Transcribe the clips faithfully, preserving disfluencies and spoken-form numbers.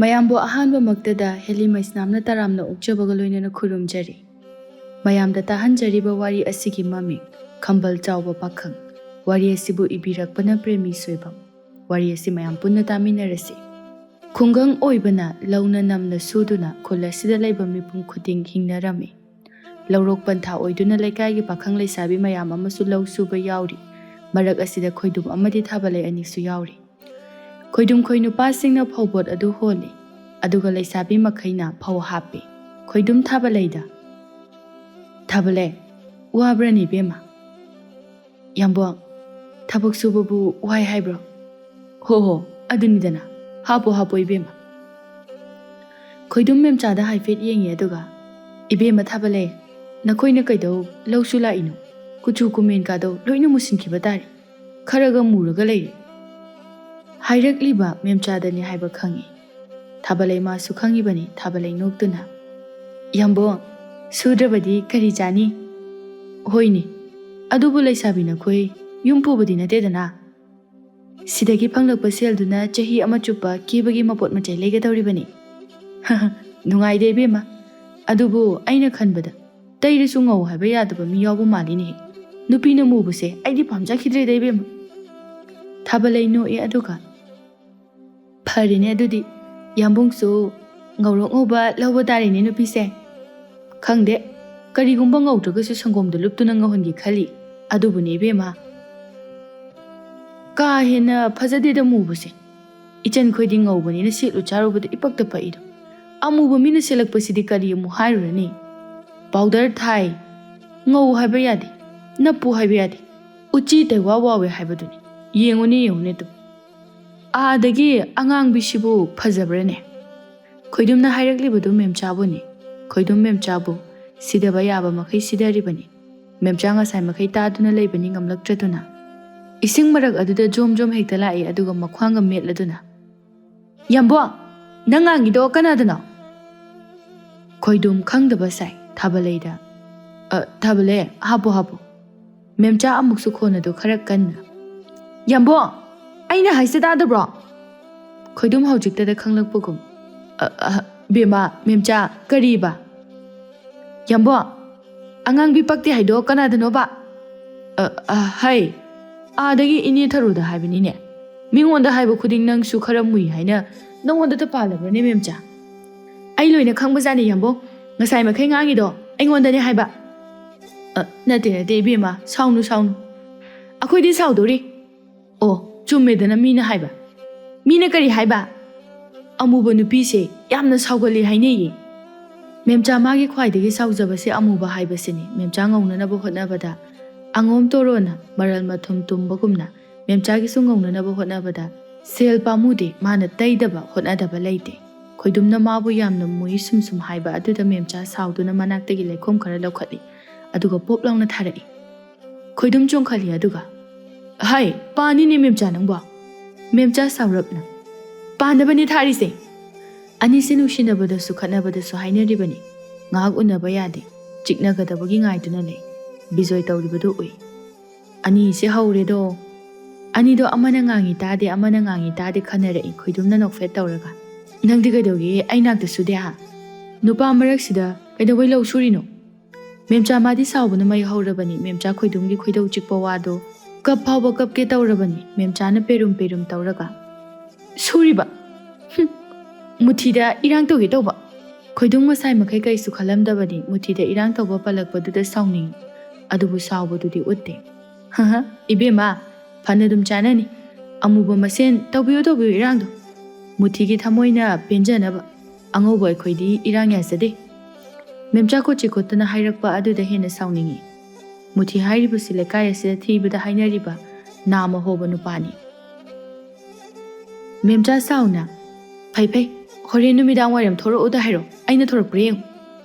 ꯃꯌꯥꯝꯕꯨ ꯑꯍꯥꯟꯕꯃꯛꯇꯗ ꯍꯦꯂꯤ ꯃꯩꯁꯅꯥꯝꯅ ꯇꯔꯥꯝꯅ ꯑꯣꯛꯆꯕꯒ ꯂꯣꯏꯅꯅ ꯈꯨꯔꯨꯝꯖꯔꯤ꯫ ꯃꯌꯥꯝꯗ ꯇꯥꯍꯟꯖꯔꯤꯕ ꯋꯥꯔꯤ ꯑꯁꯤꯒꯤ ꯃꯃꯤꯡ ꯈꯝꯕꯜ ꯆꯥꯎꯕ ꯄꯥꯈꯪ꯫ ꯋꯥꯔꯤ ꯑꯁꯤꯕꯨ ꯏꯕꯤꯔꯛꯄꯅ ꯄ꯭ꯔꯦꯃꯤ ꯁꯣꯏꯕꯝ꯫ ꯋꯥꯔꯤ ꯑꯁꯤ ꯃꯌꯥꯝ ꯄꯨꯟꯅ ꯇꯥꯃꯤꯟꯅꯔꯁꯤ꯫ ꯈꯨꯡꯒꯪ ꯑꯣꯏꯕꯅ ꯂꯧꯅ ꯅꯝꯅ ꯁꯨꯗꯨꯅ ꯈꯨꯜ ꯑꯁꯤꯗ ꯂꯩꯕ ꯃꯤꯄꯨꯝ ꯈꯨꯗꯤꯡ ꯍꯤꯡꯅꯔꯝꯃꯤ꯫ ꯂꯧꯔꯣꯛ ꯄꯟꯊꯥ ꯑꯣꯏꯗꯨꯅ ꯂꯩꯀꯥꯏꯒꯤ ꯄꯥꯈꯪ ꯂꯩꯁꯥꯕꯤ ꯃꯌꯥꯝ ꯑꯃꯁꯨ ꯂꯧ ꯁꯨꯕ ꯌꯥꯎꯔꯤ꯫ ꯃꯔꯛ ꯑꯁꯤꯗ ꯈꯣꯏꯗꯨꯝ ꯑꯃꯗꯤ ꯊꯥꯕꯂꯩ ꯑꯅꯤꯁꯨ ꯌꯥꯎꯔꯤ꯫ ꯈꯣꯏꯗꯨꯝ ꯈꯣꯏ ꯅꯨꯄꯥꯁꯤꯡꯅ ꯐꯧꯕꯣꯠ ꯑꯗꯨ ꯍꯣꯜꯂꯤ, ꯑꯗꯨꯒ ꯂꯩꯁꯥꯕꯤ ꯃꯈꯩꯅ ꯐꯧ ꯍꯥꯞꯄꯤ꯫ ꯈꯣꯏꯗꯨꯝ ꯊꯥꯕꯂꯩꯗ, "ꯊꯥꯕꯂꯩ, ꯋꯥꯕ꯭ꯔꯅꯦ ꯏꯕꯦꯝꯃ?" "ꯌꯥꯝꯕꯣ, ꯊꯕꯛ ꯁꯨꯕꯕꯨ ꯋꯥꯏ ꯍꯥꯏꯕ꯭ꯔꯣ?" "ꯍꯣ ꯍꯣ, ꯑꯗꯨꯅꯤꯗꯅ꯫ ꯍꯥꯞꯄꯣ ꯍꯥꯞꯄꯣ ꯏꯕꯦꯝꯃ꯫" ꯈꯣꯏꯗꯨꯝ ꯃꯦꯝꯆꯥꯗ ꯍꯥꯏꯐꯦꯠ ꯌꯦꯡꯉꯤ, ꯑꯗꯨꯒ, "ꯏꯕꯦꯝꯃ ꯊꯥꯕꯂꯩ, ꯅꯈꯣꯏꯅ ꯀꯩꯗꯧ ꯂꯧꯁꯨ ꯂꯥꯛꯏꯅꯣ? ꯀꯨꯆꯨ ꯀꯨꯃꯦꯟ ꯀꯥꯗꯣ ꯂꯣꯏꯅ ꯃꯨꯁꯤꯟꯈꯤꯕ ꯇꯥꯔꯦ꯫ ꯈꯔꯒ ꯃꯨꯔꯒ ꯂꯩꯔꯦ꯫" ꯍꯥꯏꯔꯛꯂꯤꯕ ꯃꯦꯝꯆꯥꯗꯅꯤ ꯍꯥꯏꯕ ꯈꯪꯉꯤ꯫ ꯊꯥꯕꯂꯩ ꯃꯥꯁꯨ ꯈꯪꯉꯤꯕꯅꯤ꯫ ꯊꯥꯕꯂꯩ ꯅꯣꯛꯇꯨꯅ, "ꯌꯥꯝꯕꯣ, ꯁꯨꯗ꯭ꯔꯕꯗꯤ ꯀꯔꯤ ꯆꯥꯅꯤ?" "ꯍꯣꯏꯅꯦ, ꯑꯗꯨꯕꯨ ꯂꯩꯁꯥꯕꯤ ꯅꯈꯣꯏ ꯌꯨꯝ ꯄꯨꯕꯗꯤ ꯅꯠꯇꯦꯗꯅ꯫ ꯁꯤꯗꯒꯤ ꯐꯪꯂꯛꯄ ꯁꯦꯜꯗꯨꯅ ꯆꯍꯤ ꯑꯃ ꯆꯨꯞꯄ ꯀꯦꯕꯒꯤ ꯃꯄꯣꯠ ꯃꯆꯩ ꯂꯩꯒꯗꯧꯔꯤꯕꯅꯤ꯫" "ꯅꯨꯡꯉꯥꯏꯗꯦ ꯏꯕꯦꯝꯃ, ꯑꯗꯨꯕꯨ ꯑꯩꯅ ꯈꯟꯕꯗ ꯇꯩꯔꯁꯨ ꯉꯧ ꯍꯥꯏꯕ ꯌꯥꯗꯕ ꯃꯤ ꯌꯥꯎꯕ ꯃꯥꯜꯂꯤꯅꯦꯍꯦ꯫ ꯅꯨꯄꯤꯅ ꯃꯨꯕꯁꯦ ꯑꯩꯗꯤ ꯄꯥꯝꯖꯈꯤꯗ꯭ꯔꯦꯗ ꯏꯕꯦꯝꯃ꯫" ꯊꯥꯕꯂꯩ ꯅꯣꯛꯑꯦ, ꯑꯗꯨꯒ, "ꯐꯔꯦꯅꯦ ꯑꯗꯨꯗꯤ, ꯌꯥꯝꯕꯨꯡꯁꯨ ꯉꯧꯔꯣꯛ ꯉꯧꯕ ꯂꯧꯕ ꯇꯥꯔꯦꯅꯦ ꯅꯨꯄꯤꯁꯦ꯫" "ꯈꯪꯗꯦ, ꯀꯔꯤꯒꯨꯝꯕ ꯉꯧꯗ꯭ꯔꯒꯁꯨ ꯁꯪꯒꯣꯝꯗ ꯂꯨꯞꯇꯨꯅ ꯉꯧꯍꯟꯒꯦ ꯈꯜꯂꯤ꯫ ꯑꯗꯨꯕꯨꯅꯦ ꯏꯕꯦꯝꯃ, ꯀꯥ ꯍꯦꯟꯅ ꯐꯖꯗꯦꯗ ꯃꯨꯕꯁꯦ꯫ ꯏꯆꯟꯈꯣꯏꯗꯤ ꯉꯧꯕꯅꯤꯅ ꯁꯦꯠꯂꯨ ꯆꯥꯔꯨꯕꯗ ꯏꯄꯛꯇ ꯄꯛꯏꯗꯣ꯫ ꯑꯃꯨꯕ ꯃꯤꯅ ꯁꯦꯠꯂꯛꯄꯁꯤꯗꯤ ꯀꯔꯤ ꯑꯃꯨꯛ ꯍꯥꯏꯔꯨꯔꯅꯤ? ꯄꯥꯎꯗꯔ ꯊꯥꯏ, ꯉꯧ ꯍꯥꯏꯕ ꯌꯥꯗꯦ, ꯅꯞꯄꯨ ꯍꯥꯏꯕ ꯌꯥꯗꯦ꯫ ꯎꯆꯤ ꯇꯩꯋꯥ ꯋꯥꯎꯋꯦ ꯍꯥꯏꯕꯗꯨꯅꯤ꯫ ꯌꯦꯡꯉꯨꯅꯦ, ꯌꯦꯡꯉꯨꯅꯦ ꯑꯗꯨ꯫ ꯑꯥꯗꯒꯤ ꯑꯉꯥꯡꯕꯤꯁꯤꯕꯨ ꯐꯖꯕ꯭ꯔꯅꯦ?" ꯈꯣꯏꯗꯨꯝꯅ ꯍꯥꯏꯔꯛꯂꯤꯕꯗꯨ ꯃꯦꯝꯆꯥꯕꯨꯅꯤ꯫ ꯈꯣꯏꯗꯨꯝ ꯃꯦꯝꯆꯥꯕꯨ ꯁꯤꯗꯕ ꯌꯥꯕ ꯃꯈꯩ ꯁꯤꯗꯔꯤꯕꯅꯤ꯫ ꯃꯦꯝꯆꯥ ꯉꯁꯥꯏ ꯃꯈꯩ ꯇꯥꯗꯨꯅ ꯂꯩꯕꯅꯤ ꯉꯝꯂꯛꯇ꯭ꯔꯗꯨꯅ꯫ ꯏꯁꯤꯡ ꯃꯔꯛ ꯑꯗꯨꯗ ꯖꯣꯝ ꯖꯣꯝ ꯍꯦꯛꯇ ꯂꯥꯛꯏ, ꯑꯗꯨꯒ ꯃꯈ꯭ꯋꯥꯡꯒ ꯃꯦꯠꯂꯗꯨꯅ, "ꯌꯥꯝꯕꯣ, ꯅꯪ ꯉꯥꯡꯉꯤꯗꯣ ꯀꯅꯥꯗꯅꯣ?" ꯈꯣꯏꯗꯨꯝ ꯈꯪꯗꯕ ꯁꯥꯏ꯫ "ꯑ, ꯊꯥꯕꯂꯩ, ꯍꯥꯞꯄꯣ, ꯍꯥꯞꯄꯣ꯫" ꯃꯦꯝꯆꯥ ꯑꯃꯨꯛꯁꯨ ꯈꯣꯟ ꯑꯗꯨ ꯈꯔ ꯀꯟꯅ, "ꯌꯥꯝꯕꯣ, ꯑꯩꯅ ꯍꯥꯏꯁꯦ ꯇꯥꯗꯕ꯭ꯔꯣ?" ꯈꯣꯏꯗꯨꯝ ꯍꯧꯖꯤꯛꯇꯗ ꯈꯪꯂꯛꯄꯒꯨꯝ, ꯑ, ꯑ, ꯕꯦꯝꯃ, ꯃꯦꯝꯆꯥ, ꯀꯔꯤꯕ? ꯌꯥꯝꯕꯣ, ꯑꯉꯥꯡꯕꯤ ꯄꯛꯇꯦ ꯍꯥꯏꯗꯣ ꯀꯅꯥꯗꯅꯣꯕ? ꯑ, ꯑ, ꯍꯩ, ꯑꯥꯗꯒꯤ ꯏꯅꯦ ꯊꯔꯣꯗ ꯍꯥꯏꯕꯅꯤꯅꯦ꯫ ꯃꯤꯉꯣꯟꯗ ꯍꯥꯏꯕ ꯈꯨꯗꯤꯡ ꯅꯪꯁꯨ ꯈꯔ ꯃꯨꯏ ꯍꯥꯏꯅ ꯅꯪꯉꯣꯟꯗꯇ ꯄꯥꯜꯂꯕ꯭ꯔꯅꯦ, ꯃꯦꯝꯆꯥ? ꯑꯩ ꯂꯣꯏꯅ ꯈꯪꯕꯖꯥꯠꯅꯤ, ꯌꯥꯝꯕꯣ꯫ ꯉꯁꯥꯏ ꯃꯈꯩ ꯉꯥꯡꯉꯤꯗꯣ ꯑꯩꯉꯣꯟꯗꯅꯦ ꯍꯥꯏꯕ꯫ ꯑ, ꯅꯠꯇꯦ, ꯅꯠꯇꯦ, ꯏꯕꯦꯝꯃ, ꯁꯥꯎꯅꯨ, ꯁꯥꯎꯅꯨ꯫ ꯑꯩꯈꯣꯏꯗꯤ ꯁꯥꯎꯗꯣꯔꯤ꯫ ꯑꯣ, ꯆꯨꯝꯃꯦꯗꯅ ꯃꯤꯅ ꯍꯥꯏꯕ꯫ ꯃꯤꯅ ꯀꯔꯤ ꯍꯥꯏꯕ? ꯑꯃꯨꯕ ꯅꯨꯄꯤꯁꯦ ꯌꯥꯝꯅ ꯁꯥꯎꯒꯜꯂꯤ ꯍꯥꯏꯅꯩꯌꯦ꯫ ꯃꯦꯝꯆꯥ ꯃꯥꯒꯤ ꯈ꯭ꯋꯥꯏꯗꯒꯤ ꯁꯥꯎꯖꯕꯁꯦ ꯑꯃꯨꯕ ꯍꯥꯏꯕꯁꯤꯅꯤ꯫ ꯃꯦꯝꯆꯥ ꯉꯧꯅꯅꯕ ꯍꯣꯠꯅꯕꯗ ꯑꯉꯣꯝ ꯇꯣꯔꯣꯅ ꯃꯔꯜ ꯃꯊꯨꯝ ꯇꯨꯝꯕꯒꯨꯝꯅ ꯃꯦꯝꯆꯥꯒꯤꯁꯨ ꯉꯧꯅꯅꯕ ꯍꯣꯠꯅꯕꯗ ꯁꯦꯜ ꯄꯥꯝꯃꯨꯗꯦ, ꯃꯥꯅ ꯇꯩꯗꯕ ꯍꯣꯠꯅꯗꯕ ꯂꯩꯇꯦ꯫ ꯈꯣꯏꯗꯨꯝꯅ ꯃꯥꯕꯨ ꯌꯥꯝꯅ ꯃꯨꯏ ꯁꯨꯝ ꯁꯨꯝ ꯍꯥꯏꯕ ꯑꯗꯨꯗ ꯃꯦꯝꯆꯥ ꯁꯥꯎꯗꯨꯅ ꯃꯅꯥꯛꯇꯒꯤ ꯂꯩꯈꯣꯝ ꯈꯔ ꯂꯧꯈꯠꯂꯤ, ꯑꯗꯨꯒ ꯄꯣꯞ ꯂꯥꯎꯅ ꯊꯥꯔꯛꯏ꯫ ꯈꯣꯏꯗꯨꯝ ꯆꯣꯡꯈꯠꯂꯤ ꯑꯗꯨꯒ, "ꯍꯥꯏ, ꯄꯥꯅꯤꯅꯦ ꯃꯦꯝꯆꯥ ꯅꯪꯕꯣ?" ꯃꯦꯝꯆꯥ ꯁꯥꯎꯔꯞꯅ, "ꯄꯥꯅꯕꯅꯦ ꯊꯥꯔꯤꯁꯦ!" ꯑꯅꯤꯁꯦ ꯅꯨꯡꯁꯤꯅꯕꯗꯁꯨ ꯈꯠꯅꯕꯗꯁꯨ ꯍꯥꯏꯅꯔꯤꯕꯅꯤ꯫ ꯉꯥꯏꯍꯥꯛ ꯎꯅꯕ ꯌꯥꯗꯦ꯫ ꯆꯤꯛꯅꯒꯗꯕꯒꯤ ꯉꯥꯏꯗꯨꯅ ꯂꯩ꯫ ꯕꯤꯖꯣꯏ ꯇꯧꯔꯤꯕꯗꯨ ꯎꯏ꯫ ꯑꯅꯤꯁꯦ ꯍꯧꯔꯦꯗꯣ꯫ ꯑꯅꯤꯗꯣ ꯑꯃꯅ ꯉꯥꯡꯉꯤ ꯇꯥꯗꯦ, ꯑꯃꯅ ꯉꯥꯡꯉꯤ ꯇꯥꯗꯦ ꯈꯟꯅꯔꯛꯏ ꯈꯣꯏꯗꯨꯝꯅ ꯅꯣꯛꯐꯦꯠ ꯇꯧꯔꯒ꯫ "ꯅꯪꯗꯤ ꯀꯩꯗꯧꯒꯦ ꯑꯩ ꯅꯥꯛꯇꯁꯨ ꯗꯦꯍꯥ? ꯅꯨꯄꯥ ꯃꯔꯛꯁꯤꯗ ꯀꯩꯗꯧꯕꯩ ꯂꯧ ꯁꯨꯔꯤꯅꯣ?" ꯃꯦꯝꯆꯥ ꯃꯥꯗꯤ ꯁꯥꯎꯕꯅ ꯃꯩ ꯍꯧꯔꯕꯅꯤ꯫ ꯃꯦꯝꯆꯥ ꯈꯣꯏꯗꯨꯝꯒꯤ ꯈꯣꯏꯗꯧ ꯆꯤꯛꯄ ꯋꯥꯗꯣ ꯀꯞ ꯐꯥꯎꯕ ꯀꯞꯀꯦ ꯇꯧꯔꯕꯅꯤ꯫ ꯃꯦꯝꯆꯥꯅ ꯄꯦꯔꯨꯝ ꯄꯦꯔꯨꯝ ꯇꯧꯔꯒ, "ꯁꯨꯔꯤꯕ? ꯍꯨꯝ, ꯃꯨꯊꯤꯗ ꯏꯔꯥꯡ ꯇꯧꯒꯦ ꯇꯧꯕ?" ꯈꯣꯏꯗꯨꯝ ꯉꯁꯥꯏ ꯃꯈꯩ ꯀꯩꯁꯨ ꯈꯜꯂꯝꯗꯕꯅꯤ꯫ ꯃꯨꯊꯤꯗ ꯏꯔꯥꯡ ꯇꯧꯕ ꯄꯜꯂꯛꯄꯗꯨꯗ ꯁꯥꯎꯅꯤꯡꯏ꯫ ꯑꯗꯨꯕꯨ ꯁꯥꯎꯕꯗꯨꯗꯤ ꯎꯠꯇꯦ꯫ "ꯍꯍ, ꯏꯕꯦꯝꯃ, ꯐꯅ ꯑꯗꯨꯝ ꯆꯥꯅꯅꯤ꯫ ꯑꯃꯨꯕ ꯃꯁꯦꯟ ꯇꯧꯕꯤꯌꯨ, ꯇꯧꯕꯤꯌꯨ ꯏꯔꯥꯡꯗꯣ꯫ ꯃꯨꯊꯤꯒꯤ ꯊꯃꯣꯏꯅ ꯄꯦꯟꯖꯅꯕ꯫ ꯑꯉꯧꯕ ꯑꯩꯈꯣꯏꯗꯤ ꯏꯔꯥꯡ ꯌꯥꯖꯗꯦ꯫" ꯃꯦꯝꯆꯥ ꯈꯣꯠꯆꯤ ꯈꯣꯠꯇꯅ ꯍꯥꯏꯔꯛꯄ ꯑꯗꯨꯗ ꯍꯦꯟꯅ ꯁꯥꯎꯅꯤꯡꯏ꯫ ꯃꯨꯊꯤ ꯍꯥꯏꯔꯤꯕꯁꯤ ꯂꯩꯀꯥꯏ ꯑꯁꯤꯗ ꯊꯤꯕꯗ ꯍꯥꯏꯅꯔꯤꯕ ꯅꯥꯝꯃ ꯍꯣꯕ ꯅꯨꯄꯥꯅꯤ꯫ ꯃꯦꯝꯆꯥ ꯁꯥꯎꯅ, "ꯐꯩ ꯐꯩ, ꯍꯣꯔꯦꯟ ꯅꯨꯃꯤꯗꯥꯡ ꯋꯥꯏꯔꯝ ꯊꯣꯔꯛꯎꯗ ꯍꯥꯏꯔꯣ, ꯑꯩꯅ ꯊꯣꯔꯛꯄ꯭ꯔꯥ ꯌꯦꯡꯉꯨ꯫"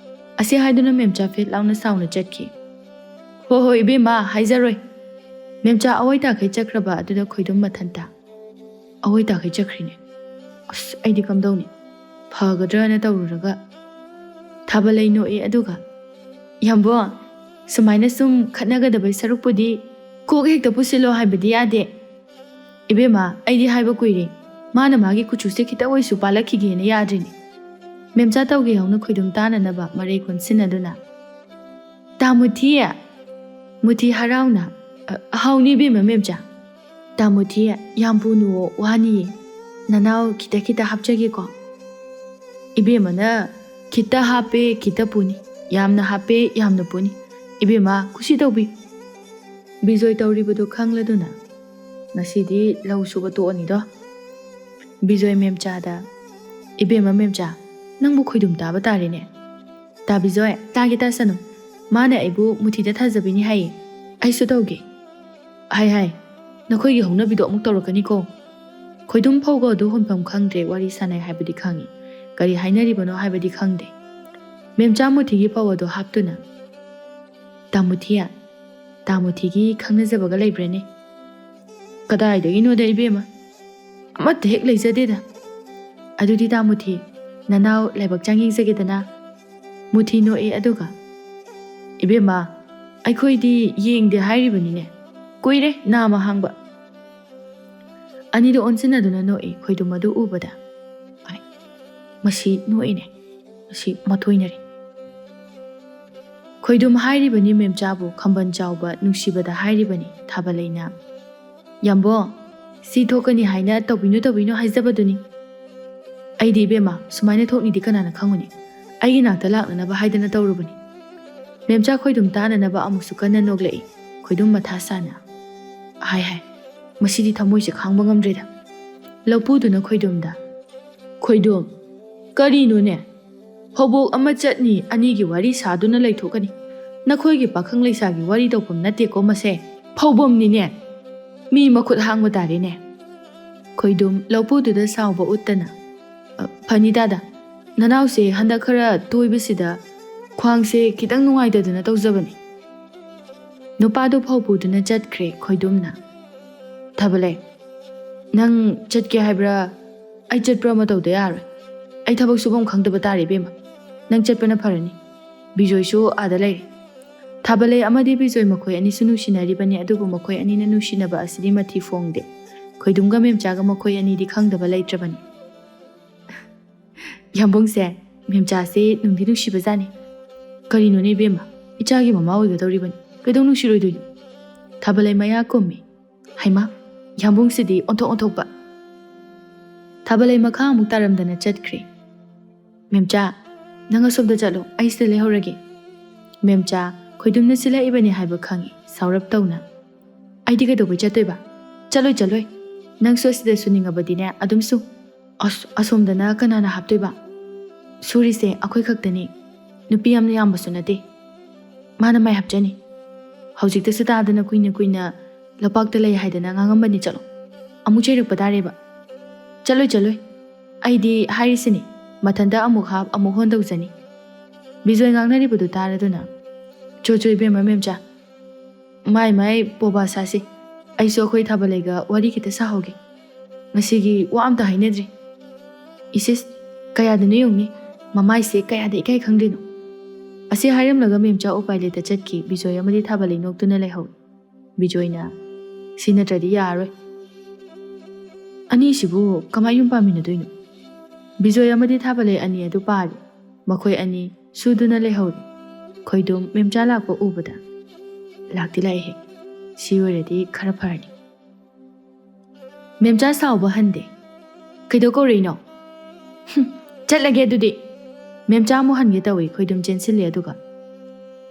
ꯑꯁꯤ ꯍꯥꯏꯗꯨꯅ ꯃꯦꯝꯆꯥ ꯐꯦꯠ ꯂꯥꯎꯅ ꯁꯥꯎꯅ ꯆꯠꯈꯤ꯫ "ꯍꯣ ꯍꯣ ꯏꯕꯦꯝꯃ, ꯍꯥꯏꯖꯔꯣꯏ꯫" ꯃꯦꯝꯆꯥ ꯑꯋꯥꯏ ꯇꯥꯈꯩ ꯆꯠꯈ꯭ꯔꯕ ꯑꯗꯨꯗ ꯈꯣꯏꯗꯨꯝ ꯃꯊꯟꯇ, "ꯑꯋꯥꯏ ꯇꯥꯈꯩ ꯆꯠꯈ꯭ꯔꯤꯅꯦ꯫ ꯑꯁ, ꯑꯩꯗꯤ ꯀꯝꯗꯧꯅꯤ? ꯐꯒꯗ꯭ꯔꯅ ꯇꯧꯔꯨꯔꯒ꯫" ꯊꯥꯕꯂꯩ ꯅꯣꯛꯑꯦ ꯑꯗꯨꯒ, "ꯌꯥꯝꯕꯣ, ꯁꯨꯃꯥꯏꯅ ꯁꯨꯝ ꯈꯠꯅꯒꯗꯕꯩ ꯁꯔꯨꯛꯄꯨꯗꯤ ꯀꯣꯛ ꯍꯦꯛꯇ ꯄꯨꯁꯤꯜꯂꯣ ꯍꯥꯏꯕꯗꯤ ꯌꯥꯗꯦ꯫" "ꯏꯕꯦꯝꯃ, ꯑꯩꯗꯤ ꯍꯥꯏꯕ ꯀꯨꯏꯔꯦ꯫ ꯃꯥꯅ ꯃꯥꯒꯤ ꯀꯨꯆꯨꯁꯦ ꯈꯤꯇ ꯑꯣꯏꯁꯨ ꯄꯥꯜꯂꯛꯈꯤꯒꯦꯅ ꯌꯥꯗ꯭ꯔꯤꯅꯦ꯫ ꯃꯦꯝꯆꯥ ꯇꯧꯒꯦ ꯍꯧꯅ ꯈꯣꯏꯗꯨꯝ ꯇꯥꯅꯅꯕ ꯃꯔꯩ ꯀꯣꯟꯁꯤꯟꯅꯗꯨꯅ, "ꯇꯥ ꯃꯨꯊꯤ!" ꯃꯨꯊꯤ ꯍꯔꯥꯎꯅ, "ꯑ, ꯍꯥꯎꯅꯤ ꯏꯕꯦꯝꯃ ꯃꯦꯝꯆꯥ꯫ ꯇꯥ ꯃꯨꯊꯤ, ꯌꯥꯝ ꯄꯨꯅꯨꯋꯣ, ꯋꯥꯅꯤꯌꯦ꯫ ꯅꯅꯥꯎ ꯈꯤꯇ ꯈꯤꯇ ꯍꯥꯞꯆꯒꯦꯀꯣ?" ꯏꯕꯦꯝꯃꯅ, "ꯈꯤꯇ ꯍꯥꯞꯄꯦ, ꯈꯤꯇ ꯄꯨꯅꯤ꯫ ꯌꯥꯝꯅ ꯍꯥꯞꯄꯦ, ꯌꯥꯝꯅ ꯄꯨꯅꯤ꯫ ꯏꯕꯦꯝꯃ, ꯀꯨꯁꯤ ꯇꯧꯕꯤ꯫" ꯕꯤꯖꯣꯏ ꯇꯧꯔꯤꯕꯗꯨ ꯈꯪꯂꯗꯨꯅ, "ꯉꯁꯤꯗꯤ ꯂꯧ ꯁꯨꯕ ꯇꯣꯛꯑꯅꯤꯗꯣ꯫" ꯕꯤꯖꯣꯏ ꯃꯦꯝꯆꯥꯗ, "ꯏꯕꯦꯝꯃ ꯃꯦꯝꯆꯥ, ꯅꯪꯕꯨ ꯈꯣꯏꯗꯨꯝ ꯇꯥꯕ ꯇꯥꯔꯦꯅꯦ꯫" "ꯇꯥ ꯕꯤꯖꯣꯏ, ꯇꯥꯒꯦ ꯇꯥꯁꯅꯨ꯫ ꯃꯥꯅ ꯑꯩꯕꯨ ꯃꯨꯊꯤꯗ ꯊꯥꯖꯕꯤꯅꯤ ꯍꯥꯏꯌꯦ꯫ ꯑꯩꯁꯨ ꯇꯧꯒꯦ꯫" "ꯍꯥꯏ ꯍꯥꯏ, ꯅꯈꯣꯏꯒꯤ ꯍꯧꯅꯕꯤꯗꯣ ꯑꯃꯨꯛ ꯇꯧꯔꯛꯀꯅꯤꯀꯣ꯫" ꯈꯣꯏꯗꯨꯝ ꯐꯧꯒ ꯑꯗꯨ ꯍꯨꯟꯐꯝ ꯈꯪꯗ꯭ꯔꯦ꯫ ꯋꯥꯔꯤ ꯁꯥꯟꯅꯩ ꯍꯥꯏꯕꯗꯤ ꯈꯪꯉꯤ, ꯀꯔꯤ ꯍꯥꯏꯅꯔꯤꯕꯅꯣ ꯍꯥꯏꯕꯗꯤ ꯈꯪꯗꯦ꯫ ꯃꯦꯝꯆꯥ ꯃꯨꯊꯤꯒꯤ ꯐꯧ ꯑꯗꯨ ꯍꯥꯞꯇꯨꯅ, "ꯇꯥ ꯃꯨꯊꯤ, ꯇꯥ ꯃꯨꯊꯤꯒꯤ ꯈꯪꯅꯖꯕꯒ ꯂꯩꯕ꯭ꯔꯅꯦ?" "ꯀꯗꯥꯏꯗꯒꯤꯅꯣꯗ ꯏꯕꯦꯝꯃ, ꯑꯃꯠꯇ ꯍꯦꯛ ꯂꯩꯖꯗꯦꯗ꯫" "ꯑꯗꯨꯗꯤ ꯇꯥ ꯃꯨꯊꯤ, ꯅꯅꯥꯎ ꯂꯥꯏꯕꯛ ꯆꯥꯡ ꯌꯦꯡꯖꯒꯦꯗꯅ꯫" ꯃꯨꯊꯤ ꯅꯣꯛꯏ ꯑꯗꯨꯒ, "ꯏꯕꯦꯝꯃ, ꯑꯩꯈꯣꯏꯗꯤ ꯌꯦꯡꯗꯦ ꯍꯥꯏꯔꯤꯕꯅꯤꯅꯦ, ꯀꯨꯏꯔꯦ ꯅꯥꯃ ꯍꯥꯡꯕ꯫" ꯑꯅꯤꯗꯨ ꯑꯣꯟꯁꯤꯟꯅꯗꯨꯅ ꯅꯣꯛꯏ ꯈꯣꯏꯗꯨꯝ ꯑꯗꯨ ꯎꯕꯗ꯫ "ꯑꯥꯏ, ꯃꯁꯤ ꯅꯣꯛꯏꯅꯦ, ꯃꯁꯤ ꯃꯊꯣꯏꯅꯔꯤ꯫" ꯈꯣꯏꯗꯨꯝ ꯍꯥꯏꯔꯤꯕꯅꯤ ꯃꯦꯝꯆꯥꯕꯨ, ꯈꯝꯕꯟ ꯆꯥꯎꯕ ꯅꯨꯡꯁꯤꯕꯗ ꯍꯥꯏꯔꯤꯕꯅꯤ ꯊꯥꯕꯂꯩꯅ꯫ "ꯌꯥꯝꯕꯣ, ꯁꯤ ꯊꯣꯛꯀꯅꯤ ꯍꯥꯏꯅ ꯇꯧꯕꯤꯅꯨ ꯇꯧꯕꯤꯅꯨ ꯍꯥꯏꯖꯕꯗꯨꯅꯤ꯫ ꯑꯩꯗꯤ ꯏꯕꯦꯝꯃ, ꯁꯨꯃꯥꯏꯅ ꯊꯣꯛꯅꯤꯗꯤ ꯀꯅꯥꯅ ꯈꯪꯉꯨꯅꯤ? ꯑꯩꯒꯤ ꯅꯥꯛꯇ ꯂꯥꯛꯅꯅꯕ ꯍꯥꯏꯗꯅ ꯇꯧꯔꯨꯕꯅꯤ꯫" ꯃꯦꯝꯆꯥ ꯈꯣꯏꯗꯨꯝ ꯇꯥꯅꯅꯕ ꯑꯃꯨꯛꯁꯨ ꯀꯟꯅ ꯅꯣꯛꯂꯛꯏ꯫ ꯈꯣꯏꯗꯨꯝ ꯃꯊꯥ ꯁꯥꯅ, "ꯍꯥꯏ ꯍꯥꯏ, ꯃꯁꯤꯗꯤ ꯊꯃꯣꯏꯁꯦ ꯈꯥꯡꯕ ꯉꯝꯗ꯭ꯔꯦꯗ꯫" ꯂꯧꯄꯨꯗꯨꯅ ꯈꯣꯏꯗꯨꯝꯗ, "ꯈꯣꯏꯗꯨꯝ, ꯀꯔꯤꯅꯣꯅꯦ? ꯐꯧꯕꯣꯛ ꯑꯃ ꯆꯠꯅꯤ ꯑꯅꯤꯒꯤ ꯋꯥꯔꯤ ꯁꯥꯗꯨꯅ ꯂꯩꯊꯣꯛꯀꯅꯤ꯫ ꯅꯈꯣꯏꯒꯤ ꯄꯥꯈꯪ ꯂꯩꯁꯥꯒꯤ ꯋꯥꯔꯤ ꯇꯧꯐꯝ ꯅꯠꯇꯦꯀꯣ ꯃꯁꯦ꯫ ꯐꯧꯕꯝꯅꯤꯅꯦ꯫ ꯃꯤ ꯃꯈꯨꯠ ꯍꯥꯡꯕ ꯇꯥꯔꯦꯅꯦ꯫" ꯈꯣꯏꯗꯨꯝ ꯂꯧꯄꯨꯗꯨꯗ ꯁꯥꯎꯕ ꯎꯠꯇꯅ, "ꯑ, ꯐꯅꯤꯗꯥꯗ, ꯅꯅꯥꯎꯁꯦ ꯍꯟꯗꯛ ꯈꯔ ꯇꯣꯏꯕꯁꯤꯗ ꯈ꯭ꯋꯥꯡꯁꯦ ꯈꯤꯇꯪ ꯅꯨꯡꯉꯥꯏꯇꯗꯅ ꯇꯧꯖꯕꯅꯤ꯫" ꯅꯨꯄꯥꯗꯨ ꯐꯧ ꯄꯨꯗꯨꯅ ꯆꯠꯈ꯭ꯔꯦ ꯈꯣꯏꯗꯨꯝꯅ꯫ "ꯊꯥꯕꯂꯩ, ꯅꯪ ꯆꯠꯀꯦ ꯍꯥꯏꯕ꯭ꯔꯥ? ꯑꯩ ꯆꯠꯄ꯭ꯔꯥ ꯑꯃ ꯇꯧꯗ ꯌꯥꯔꯣꯏ꯫ ꯑꯩ ꯊꯕꯛ ꯁꯨꯐꯝ ꯈꯪꯗꯕ ꯇꯥꯔꯦ ꯏꯕꯦꯝꯃ꯫ ꯅꯪ ꯆꯠꯄꯅ ꯐꯔꯅꯤ꯫ ꯕꯤꯖꯣꯏꯁꯨ ꯑꯥꯗ ꯂꯩꯔꯦ꯫ ꯊꯥꯕꯂꯩ ꯑꯃꯗꯤ ꯕꯤꯖꯣꯏ ꯃꯈꯣꯏ ꯑꯅꯤꯁꯨ ꯅꯨꯡꯁꯤꯅꯔꯤꯕꯅꯤ, ꯑꯗꯨꯕꯨ ꯃꯈꯣꯏ ꯑꯅꯤꯅ ꯅꯨꯡꯁꯤꯅꯕ ꯑꯁꯤꯗꯤ ꯃꯊꯤ ꯐꯣꯡꯗꯦ꯫ ꯈꯣꯏꯗꯨꯝꯒ ꯃꯦꯝꯆꯥꯒ ꯃꯈꯣꯏ ꯑꯅꯤꯗꯤ ꯈꯪꯗꯕ ꯂꯩꯇ꯭ꯔꯕꯅꯤ꯫" "ꯌꯥꯝꯕꯨꯡꯁꯦ, ꯃꯦꯝꯆꯥꯁꯦ ꯅꯨꯡꯗꯤ ꯅꯨꯡꯁꯤꯕꯖꯥꯠꯅꯤ꯫ ꯀꯔꯤꯅꯣꯅꯦ ꯏꯕꯦꯝꯃ, ꯏꯆꯥꯒꯤ ꯃꯃꯥ ꯑꯣꯏꯒꯗꯧꯔꯤꯕꯅꯤ, ꯀꯩꯗꯧ ꯅꯨꯡꯁꯤꯔꯣꯏꯗꯣꯏꯅꯣ? ꯊꯥꯕꯂꯩ ꯃꯌꯥ ꯀꯨꯝꯃꯤ꯫ ꯍꯩꯃꯥ, ꯌꯥꯝꯕꯨꯡꯁꯤꯗꯤ ꯑꯣꯟꯊꯣꯛ ꯑꯣꯟꯊꯣꯛꯄ꯫ ꯊꯥꯕꯂꯩ ꯃꯈꯥ ꯑꯃꯨꯛ ꯇꯥꯔꯝꯗꯅ ꯆꯠꯈ꯭ꯔꯦ꯫ "ꯃꯦꯝꯆꯥ, ꯅꯪ ꯑꯁꯣꯝꯗ ꯆꯠꯂꯣ, ꯑꯩ ꯁꯤꯗ ꯂꯩꯍꯧꯔꯒꯦ꯫" ꯃꯦꯝꯆꯥ, ꯈꯣꯏꯗꯨꯝꯅ ꯁꯤꯜꯂꯛꯏꯕꯅꯤ ꯍꯥꯏꯕ ꯈꯪꯉꯤ, ꯁꯥꯎꯔꯞ ꯇꯧꯅ꯫ "ꯑꯩꯗꯤ ꯀꯩꯗꯧꯕꯩ ꯆꯠꯇꯣꯏꯕ? ꯆꯠꯂꯣꯏ, ꯆꯠꯂꯣꯏ꯫ ꯅꯪꯁꯨ ꯑꯁꯤꯗ ꯁꯨꯅꯤꯡꯉꯕꯗꯤꯅꯦ, ꯑꯗꯨꯝ ꯁꯨ꯫ ꯑꯁ, ꯑꯁꯣꯝꯗꯅ ꯀꯅꯥꯅ ꯍꯥꯞꯇꯣꯏꯕ? ꯁꯨꯔꯤꯁꯦ ꯑꯩꯈꯣꯏ ꯈꯛꯇꯅꯤ꯫ ꯅꯨꯄꯤ ꯌꯥꯝꯅ ꯌꯥꯝꯕꯁꯨ ꯅꯠꯇꯦ꯫ ꯃꯥꯅ ꯃꯥꯏ ꯍꯥꯞꯆꯅꯤ꯫ ꯍꯧꯖꯤꯛꯇꯁꯨ ꯇꯥꯗꯅ ꯀꯨꯏꯅ ꯀꯨꯏꯅ ꯂꯣꯛꯄꯥꯛꯇ ꯂꯩ ꯍꯥꯏꯗꯅ ꯉꯥꯡꯉꯝꯕꯅꯤ꯫ ꯆꯠꯂꯣ, ꯑꯃꯨꯛ ꯆꯩꯔꯛꯄ ꯇꯥꯔꯦꯕ꯫" "ꯆꯠꯂꯣꯏ, ꯆꯠꯂꯣꯏ꯫ ꯑꯩꯗꯤ ꯍꯥꯏꯔꯤꯁꯤꯅꯤ, ꯃꯊꯟꯇ ꯑꯃꯨꯛ ꯍꯥꯞ, ꯑꯃꯨꯛ ꯍꯣꯟ ꯇꯧꯖꯅꯤ꯫" ꯕꯤꯖꯣꯏ ꯉꯥꯡꯅꯔꯤꯕꯗꯨ ꯇꯥꯔꯗꯨꯅ, "ꯆꯣ ꯆꯣ ꯏꯕꯦꯝꯃ, ꯃꯦꯝꯆꯥ, ꯃꯥꯏ ꯃꯥꯏ ꯄꯣꯕꯥ ꯁꯥꯁꯤ꯫ ꯑꯩꯁꯨ ꯑꯩꯈꯣꯏ ꯊꯥꯕꯂꯩꯒ ꯋꯥꯔꯤ ꯈꯤꯇ ꯁꯥꯍꯧꯒꯦ꯫ ꯉꯁꯤꯒꯤ ꯋꯥ ꯑꯝꯇ ꯍꯥꯏꯅꯗ꯭ꯔꯤ꯫ ꯏꯁꯤꯁ, ꯀꯌꯥꯗꯅꯣ ꯌꯦꯡꯉꯨꯅꯦ, ꯃꯃꯥꯏꯁꯦ ꯀꯌꯥꯗ ꯏꯀꯥꯏ ꯈꯪꯗ꯭ꯔꯤꯅꯣ꯫" ꯑꯁꯤ ꯍꯥꯏꯔꯝꯂꯒ ꯃꯦꯝꯆꯥ ꯎꯄꯥꯏ ꯂꯩꯇ ꯆꯠꯈꯤ꯫ ꯕꯤꯖꯣꯏ ꯑꯃꯗꯤ ꯊꯥꯕꯂꯩ ꯅꯣꯛꯇꯨꯅ ꯂꯩꯍꯧꯏ꯫ ꯕꯤꯖꯣꯏꯅ, "ꯁꯤ ꯅꯠꯇ꯭ꯔꯗꯤ ꯌꯥꯔꯔꯣꯏ꯫ ꯑꯅꯤꯁꯤꯕꯨ ꯀꯃꯥꯏ ꯌꯨꯝ ꯄꯥꯟꯃꯤꯟꯅꯗꯣꯏꯅꯣ?" ꯕꯤꯖꯣꯏ ꯑꯃꯗꯤ ꯊꯥꯕꯂꯩ ꯑꯅꯤ ꯑꯗꯨ ꯄꯥꯔꯤ꯫ ꯃꯈꯣꯏ ꯑꯅꯤ ꯁꯨꯗꯨꯅ ꯂꯩꯍꯧꯔꯤ꯫ ꯈꯣꯏꯗꯨꯝ ꯃꯦꯝꯆꯥ ꯂꯥꯛꯄ ꯎꯕꯗ, "ꯂꯥꯛꯇꯤ ꯂꯥꯛꯑꯦꯍꯦ꯫ ꯁꯤ ꯑꯣꯏꯔꯗꯤ ꯈꯔ ꯐꯔꯅꯤ꯫" ꯃꯦꯝꯆꯥ ꯁꯥꯎꯕ ꯍꯟꯗꯦ꯫ "ꯀꯩꯗꯧ ꯀꯧꯔꯛꯏꯅꯣ?" "ꯍꯨꯝ, ꯆꯠꯂꯒꯦ ꯑꯗꯨꯗꯤ꯫" ꯃꯦꯝꯆꯥ ꯑꯃꯨꯛ ꯍꯟꯒꯦ ꯇꯧꯏ, ꯈꯣꯏꯗꯨꯝ ꯆꯦꯟꯁꯤꯜꯂꯦ ꯑꯗꯨꯒ,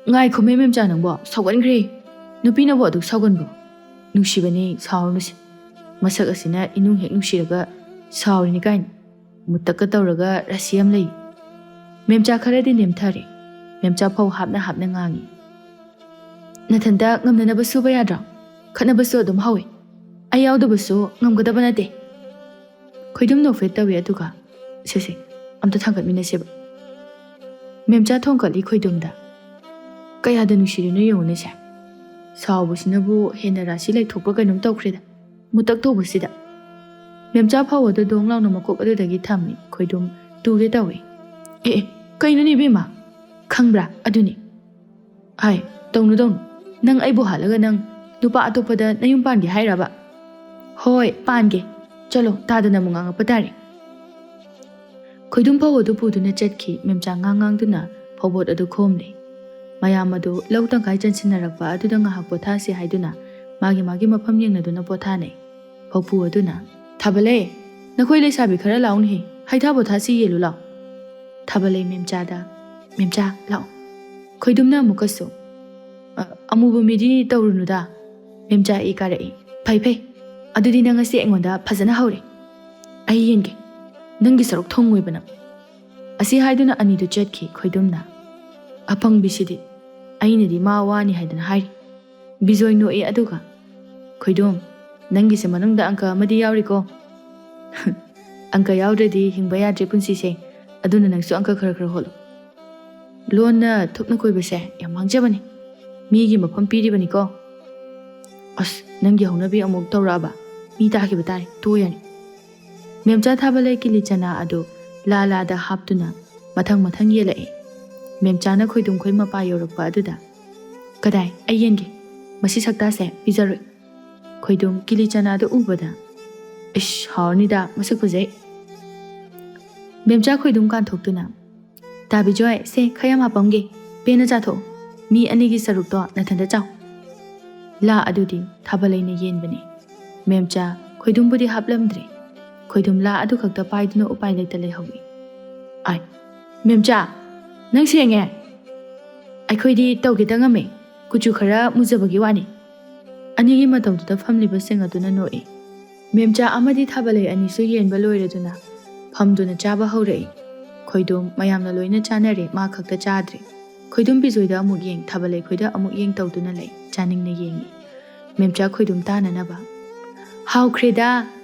"ꯉꯥꯏꯈꯣꯃꯦ ꯃꯦꯝꯆꯥ ꯅꯪꯕꯣ, ꯁꯥꯎꯒꯟꯈ꯭ꯔꯦ꯫ ꯅꯨꯄꯤꯅꯕꯨ ꯑꯗꯨꯛ ꯁꯥꯎꯒꯟꯕ꯭ꯔꯣ? ꯅꯨꯡꯁꯤꯕꯅꯤ, ꯁꯥꯎꯔꯅꯨꯁꯦ꯫ ꯃꯁꯛ ꯑꯁꯤꯅ ꯏꯅꯨꯡ ꯍꯦꯛ ꯅꯨꯡꯁꯤꯔꯒ ꯁꯥꯎꯔꯤꯅꯤ ꯀꯥꯏꯅ꯫ ꯃꯨꯇꯛꯀ ꯇꯧꯔꯒ ꯔꯥꯁꯤ ꯌꯥꯝ ꯂꯩ꯫" ꯃꯦꯝꯆꯥ ꯈꯔꯗꯤ ꯅꯦꯝꯊꯔꯦ꯫ ꯃꯦꯝꯆꯥ ꯐꯧ ꯍꯥꯞꯅ ꯍꯥꯞꯅ ꯉꯥꯡꯉꯤ꯫ "ꯅꯊꯟꯇ ꯉꯝꯅꯅꯕ ꯁꯨꯕ ꯌꯥꯗ꯭ꯔꯣ? ꯈꯠꯅꯕꯁꯨ ꯑꯗꯨꯝ ꯍꯧꯋꯦ꯫ ꯑꯩ ꯌꯥꯎꯗꯕꯁꯨ ꯉꯝꯒꯗꯕ ꯅꯠꯇꯦ꯫" ꯈꯣꯏꯗꯨꯝ ꯅꯣꯛꯐꯦꯠ ꯇꯧꯏ ꯑꯗꯨꯒ, "ꯁꯦ ꯁꯦ, ꯑꯝꯇ ꯊꯥꯡꯒꯠꯃꯤꯟꯅꯁꯦꯕ꯫" ꯃꯦꯝꯆꯥ ꯊꯣꯡꯀꯠꯂꯤ ꯈꯣꯏꯗꯨꯝꯗ꯫ "ꯀꯌꯥꯗ ꯅꯨꯡꯁꯤꯔꯤꯅꯣ ꯌꯦꯡꯉꯨꯅꯦ ꯁꯦ꯫ ꯁꯥꯎꯕꯁꯤꯅꯕꯨ ꯍꯦꯟꯅ ꯔꯥꯁꯤ ꯂꯩꯊꯣꯛꯄ꯭ꯔꯥ ꯀꯩꯅꯣꯝ ꯇꯧꯈ꯭ꯔꯦꯗ, ꯃꯨꯇꯛ ꯇꯧꯕꯁꯤꯗ꯫" ꯃꯦꯝꯆꯥ ꯐꯧ ꯑꯗꯨ ꯗꯣꯡ ꯂꯥꯎꯅ ꯃꯀꯣꯛ ꯑꯗꯨꯗꯒꯤ ꯊꯝꯃꯤ꯫ ꯈꯣꯏꯗꯨꯝ ꯇꯨꯒꯦ ꯇꯧꯏ꯫ "ꯑꯦ ꯑꯦ, ꯀꯩꯅꯣꯅꯦ ꯏꯕꯦꯝꯃ? ꯈꯪꯕ꯭ꯔꯥ? ꯑꯗꯨꯅꯤ꯫" "ꯍꯥꯏ, ꯇꯧꯅꯨ ꯇꯧꯅꯨ꯫ ꯅꯪ ꯑꯩꯕꯨ ꯍꯥꯠꯂꯒ ꯅꯪ ꯅꯨꯄꯥ ꯑꯇꯣꯞꯄꯗ ꯅꯌꯨꯝ ꯄꯥꯟꯒꯦ ꯍꯥꯏꯔꯕ?" "ꯍꯣꯏ, ꯄꯥꯟꯒꯦ꯫ ꯆꯠꯂꯣ, ꯇꯥꯗꯅ ꯑꯃꯨꯛ ꯉꯥꯡꯉꯛꯄ ꯇꯥꯔꯦ꯫" ꯈꯣꯏꯗꯨꯝ ꯐꯧ ꯑꯗꯨ ꯄꯨꯗꯨꯅ ꯆꯠꯈꯤ꯫ ꯃꯦꯝꯆꯥ ꯉꯥꯡ ꯉꯥꯡꯗꯨꯅ ꯐꯧꯕꯣꯠ ꯑꯗꯨ ꯈꯣꯝꯂꯤ꯫ ꯃꯌꯥꯝ ꯑꯗꯨ ꯂꯧ ꯇꯪꯈꯥꯏ ꯆꯟꯁꯤꯟꯅꯔꯛꯄ ꯑꯗꯨꯗ ꯉꯥꯏꯍꯥꯛ ꯄꯣꯊꯥꯁꯤ ꯍꯥꯏꯗꯨꯅ ꯃꯥꯒꯤ ꯃꯥꯒꯤ ꯃꯐꯝ ꯌꯦꯡꯅꯗꯨꯅ ꯄꯣꯊꯥꯅꯩ꯫ ꯐꯧꯄꯨ ꯑꯗꯨꯅ, "ꯊꯥꯕꯂꯩ, ꯅꯈꯣꯏ ꯂꯩꯁꯥꯕꯤ ꯈꯔ ꯂꯥꯛꯎꯅꯦꯍꯦ, ꯍꯩꯊꯥ ꯄꯣꯊꯥꯁꯤ ꯌꯦꯜꯂꯨ ꯂꯥꯛꯑꯣ꯫" ꯊꯥꯕꯂꯩ ꯃꯦꯝꯆꯥꯗ, "ꯃꯦꯝꯆꯥ, ꯂꯥꯛꯑꯣ꯫" ꯈꯣꯏꯗꯨꯝꯅ ꯑꯃꯨꯛꯀꯁꯨ, "ꯑ, ꯑꯃꯨꯕ ꯃꯤꯗꯤ ꯇꯧꯔꯨꯅꯨꯗ, ꯃꯦꯝꯆꯥ ꯏ ꯀꯥꯔꯛꯏ꯫ ꯐꯩ ꯐꯩ, ꯑꯗꯨꯗꯤ ꯅꯪ ꯉꯁꯤ ꯑꯩꯉꯣꯟꯗ ꯐꯖꯅ ꯍꯧꯔꯦ꯫ ꯑꯩ ꯌꯦꯟꯒꯦ, ꯅꯪꯒꯤ ꯁꯔꯨꯛ ꯊꯣꯡꯉꯣꯏꯕ ꯅꯪ꯫" ꯑꯁꯤ ꯍꯥꯏꯗꯨꯅ ꯑꯅꯤꯗꯨ ꯆꯠꯈꯤ꯫ ꯈꯣꯏꯗꯨꯝꯅ, "ꯑꯄꯪꯕꯤꯁꯤꯗꯤ, ꯑꯩꯅꯗꯤ ꯃꯥ ꯋꯥꯅꯤ ꯍꯥꯏꯗꯅ ꯍꯥꯏꯔꯤ꯫" ꯕꯤꯖꯣꯏ ꯅꯣꯛꯏ ꯑꯗꯨꯒ, "ꯈꯣꯏꯗꯨꯝ, ꯅꯪꯒꯤꯁꯦ ꯃꯅꯨꯡꯗ ꯑꯪꯀ ꯑꯃꯗꯤ ꯌꯥꯎꯔꯤꯀꯣ꯫" "ꯑꯪꯀ ꯌꯥꯎꯗ꯭ꯔꯗꯤ ꯍꯤꯡꯕ ꯌꯥꯗ꯭ꯔꯦ ꯄꯨꯟꯁꯤꯁꯦ, ꯑꯗꯨꯅ ꯅꯪꯁꯨ ꯑꯪꯀ ꯈꯔ ꯈꯔ ꯍꯣꯠꯂꯣ꯫ ꯂꯣꯟꯅ ꯊꯨꯞꯅ ꯀꯣꯏꯕꯁꯦ ꯌꯥꯝ ꯃꯥꯡꯖꯕꯅꯤ, ꯃꯤꯒꯤ ꯃꯐꯝ ꯄꯤꯔꯤꯕꯅꯤꯀꯣ꯫" "ꯑꯁ, ꯅꯪꯒꯤ ꯍꯧꯅꯕꯤ ꯑꯃꯨꯛ ꯇꯧꯔꯛꯑꯕ? ꯃꯤ ꯇꯥꯈꯤꯕ ꯇꯥꯔꯦ, ꯇꯣꯛꯑꯣ ꯌꯥꯅꯤ꯫" ꯃꯦꯝꯆꯥ ꯊꯥꯕꯂꯩ ꯀꯤꯂꯤ ꯆꯅꯥ ꯑꯗꯨ ꯂꯥ ꯂꯥꯗ ꯍꯥꯞꯇꯨꯅ ꯃꯊꯪ ꯃꯊꯪ ꯌꯦꯜꯂꯛꯏ꯫ ꯃꯦꯝꯆꯥꯅ ꯈꯣꯏꯗꯨꯝ ꯈꯣꯏ ꯃꯄꯥ ꯌꯧꯔꯛꯄ ꯑꯗꯨꯗ, "ꯀꯗꯥꯏ, ꯑꯩ ꯌꯦꯟꯒꯦ, ꯃꯁꯤ ꯁꯛꯇꯥꯁꯦ ꯄꯤꯖꯔꯣꯏ꯫" ꯈꯣꯏꯗꯨꯝ ꯀꯤꯂꯤ ꯆꯅꯥꯗꯨ ꯎꯕꯗ, "ꯏꯁ, ꯍꯥꯎꯔꯅꯤꯗ, ꯃꯁꯛ ꯐꯖꯩ꯫" ꯃꯦꯝꯆꯥ ꯈꯣꯏꯗꯨꯝ ꯀꯥꯟꯊꯣꯛꯇꯨꯅ, "ꯇꯥꯕꯤꯖꯣꯏ, ꯁꯦ, ꯈꯔ ꯌꯥꯝ ꯍꯥꯞꯄꯝꯒꯦ, ꯄꯦꯟꯅ ꯆꯥꯊꯣꯛꯑꯣ, ꯃꯤ ꯑꯅꯤꯒꯤ ꯁꯔꯨꯛꯇꯣ ꯅꯊꯟꯇ ꯆꯥꯎ꯫" ꯂꯥ ꯑꯗꯨꯗꯤ ꯊꯥꯕꯂꯩꯅ ꯌꯦꯟꯕꯅꯤ꯫ ꯃꯦꯝꯆꯥ ꯈꯣꯏꯗꯨꯝꯕꯨꯗꯤ ꯍꯥꯞꯂꯝꯗ꯭ꯔꯦ꯫ ꯈꯣꯏꯗꯨꯝ ꯂꯥ ꯑꯗꯨ ꯈꯛꯇ ꯄꯥꯏꯗꯨꯅ ꯎꯄꯥꯏ ꯂꯩꯇ ꯂꯩꯍꯧꯏ꯫ "ꯑꯥꯏ, ꯃꯦꯝꯆꯥ, ꯅꯪ ꯁꯦꯡꯉꯦ꯫ ꯑꯩꯈꯣꯏꯗꯤ ꯇꯧꯒꯦꯇ ꯉꯝꯃꯦ, ꯀꯨꯆꯨ ꯈꯔ ꯃꯨꯖꯕꯒꯤ ꯋꯥꯅꯤ꯫" ꯑꯅꯤꯒꯤ ꯃꯇꯧꯗꯨꯗ ꯐꯝꯂꯤꯕꯁꯤꯡ ꯑꯗꯨꯅ ꯅꯣꯛꯏ꯫ ꯃꯦꯝꯆꯥ ꯑꯃꯗꯤ ꯊꯥꯕꯂꯩ ꯑꯅꯤꯁꯨ ꯌꯦꯟꯕ ꯂꯣꯏꯔꯗꯨꯅ ꯐꯝꯗꯨꯅ ꯆꯥꯕ ꯍꯧꯔꯛꯏ꯫ ꯈꯣꯏꯗꯨꯝ ꯃꯌꯥꯝꯅ ꯂꯣꯏꯅ ꯆꯥꯅꯔꯦ, ꯃꯥ ꯈꯛꯇ ꯆꯥꯗ꯭ꯔꯦ꯫ ꯈꯣꯏꯗꯨꯝ ꯕꯤꯖꯣꯏꯗ ꯑꯃꯨꯛ ꯌꯦꯡ, ꯊꯥꯕꯂꯩ ꯈꯣꯏꯗ ꯑꯃꯨꯛ ꯌꯦꯡ ꯇꯧꯗꯨꯅ ꯂꯩ, ꯆꯥꯅꯤꯡꯅ ꯌꯦꯡꯏ꯫ ꯃꯦꯝꯆꯥ ꯈꯣꯏꯗꯨꯝ ꯇꯥꯅꯅꯕ, "ꯍꯥꯎꯈ꯭ꯔꯦꯗ,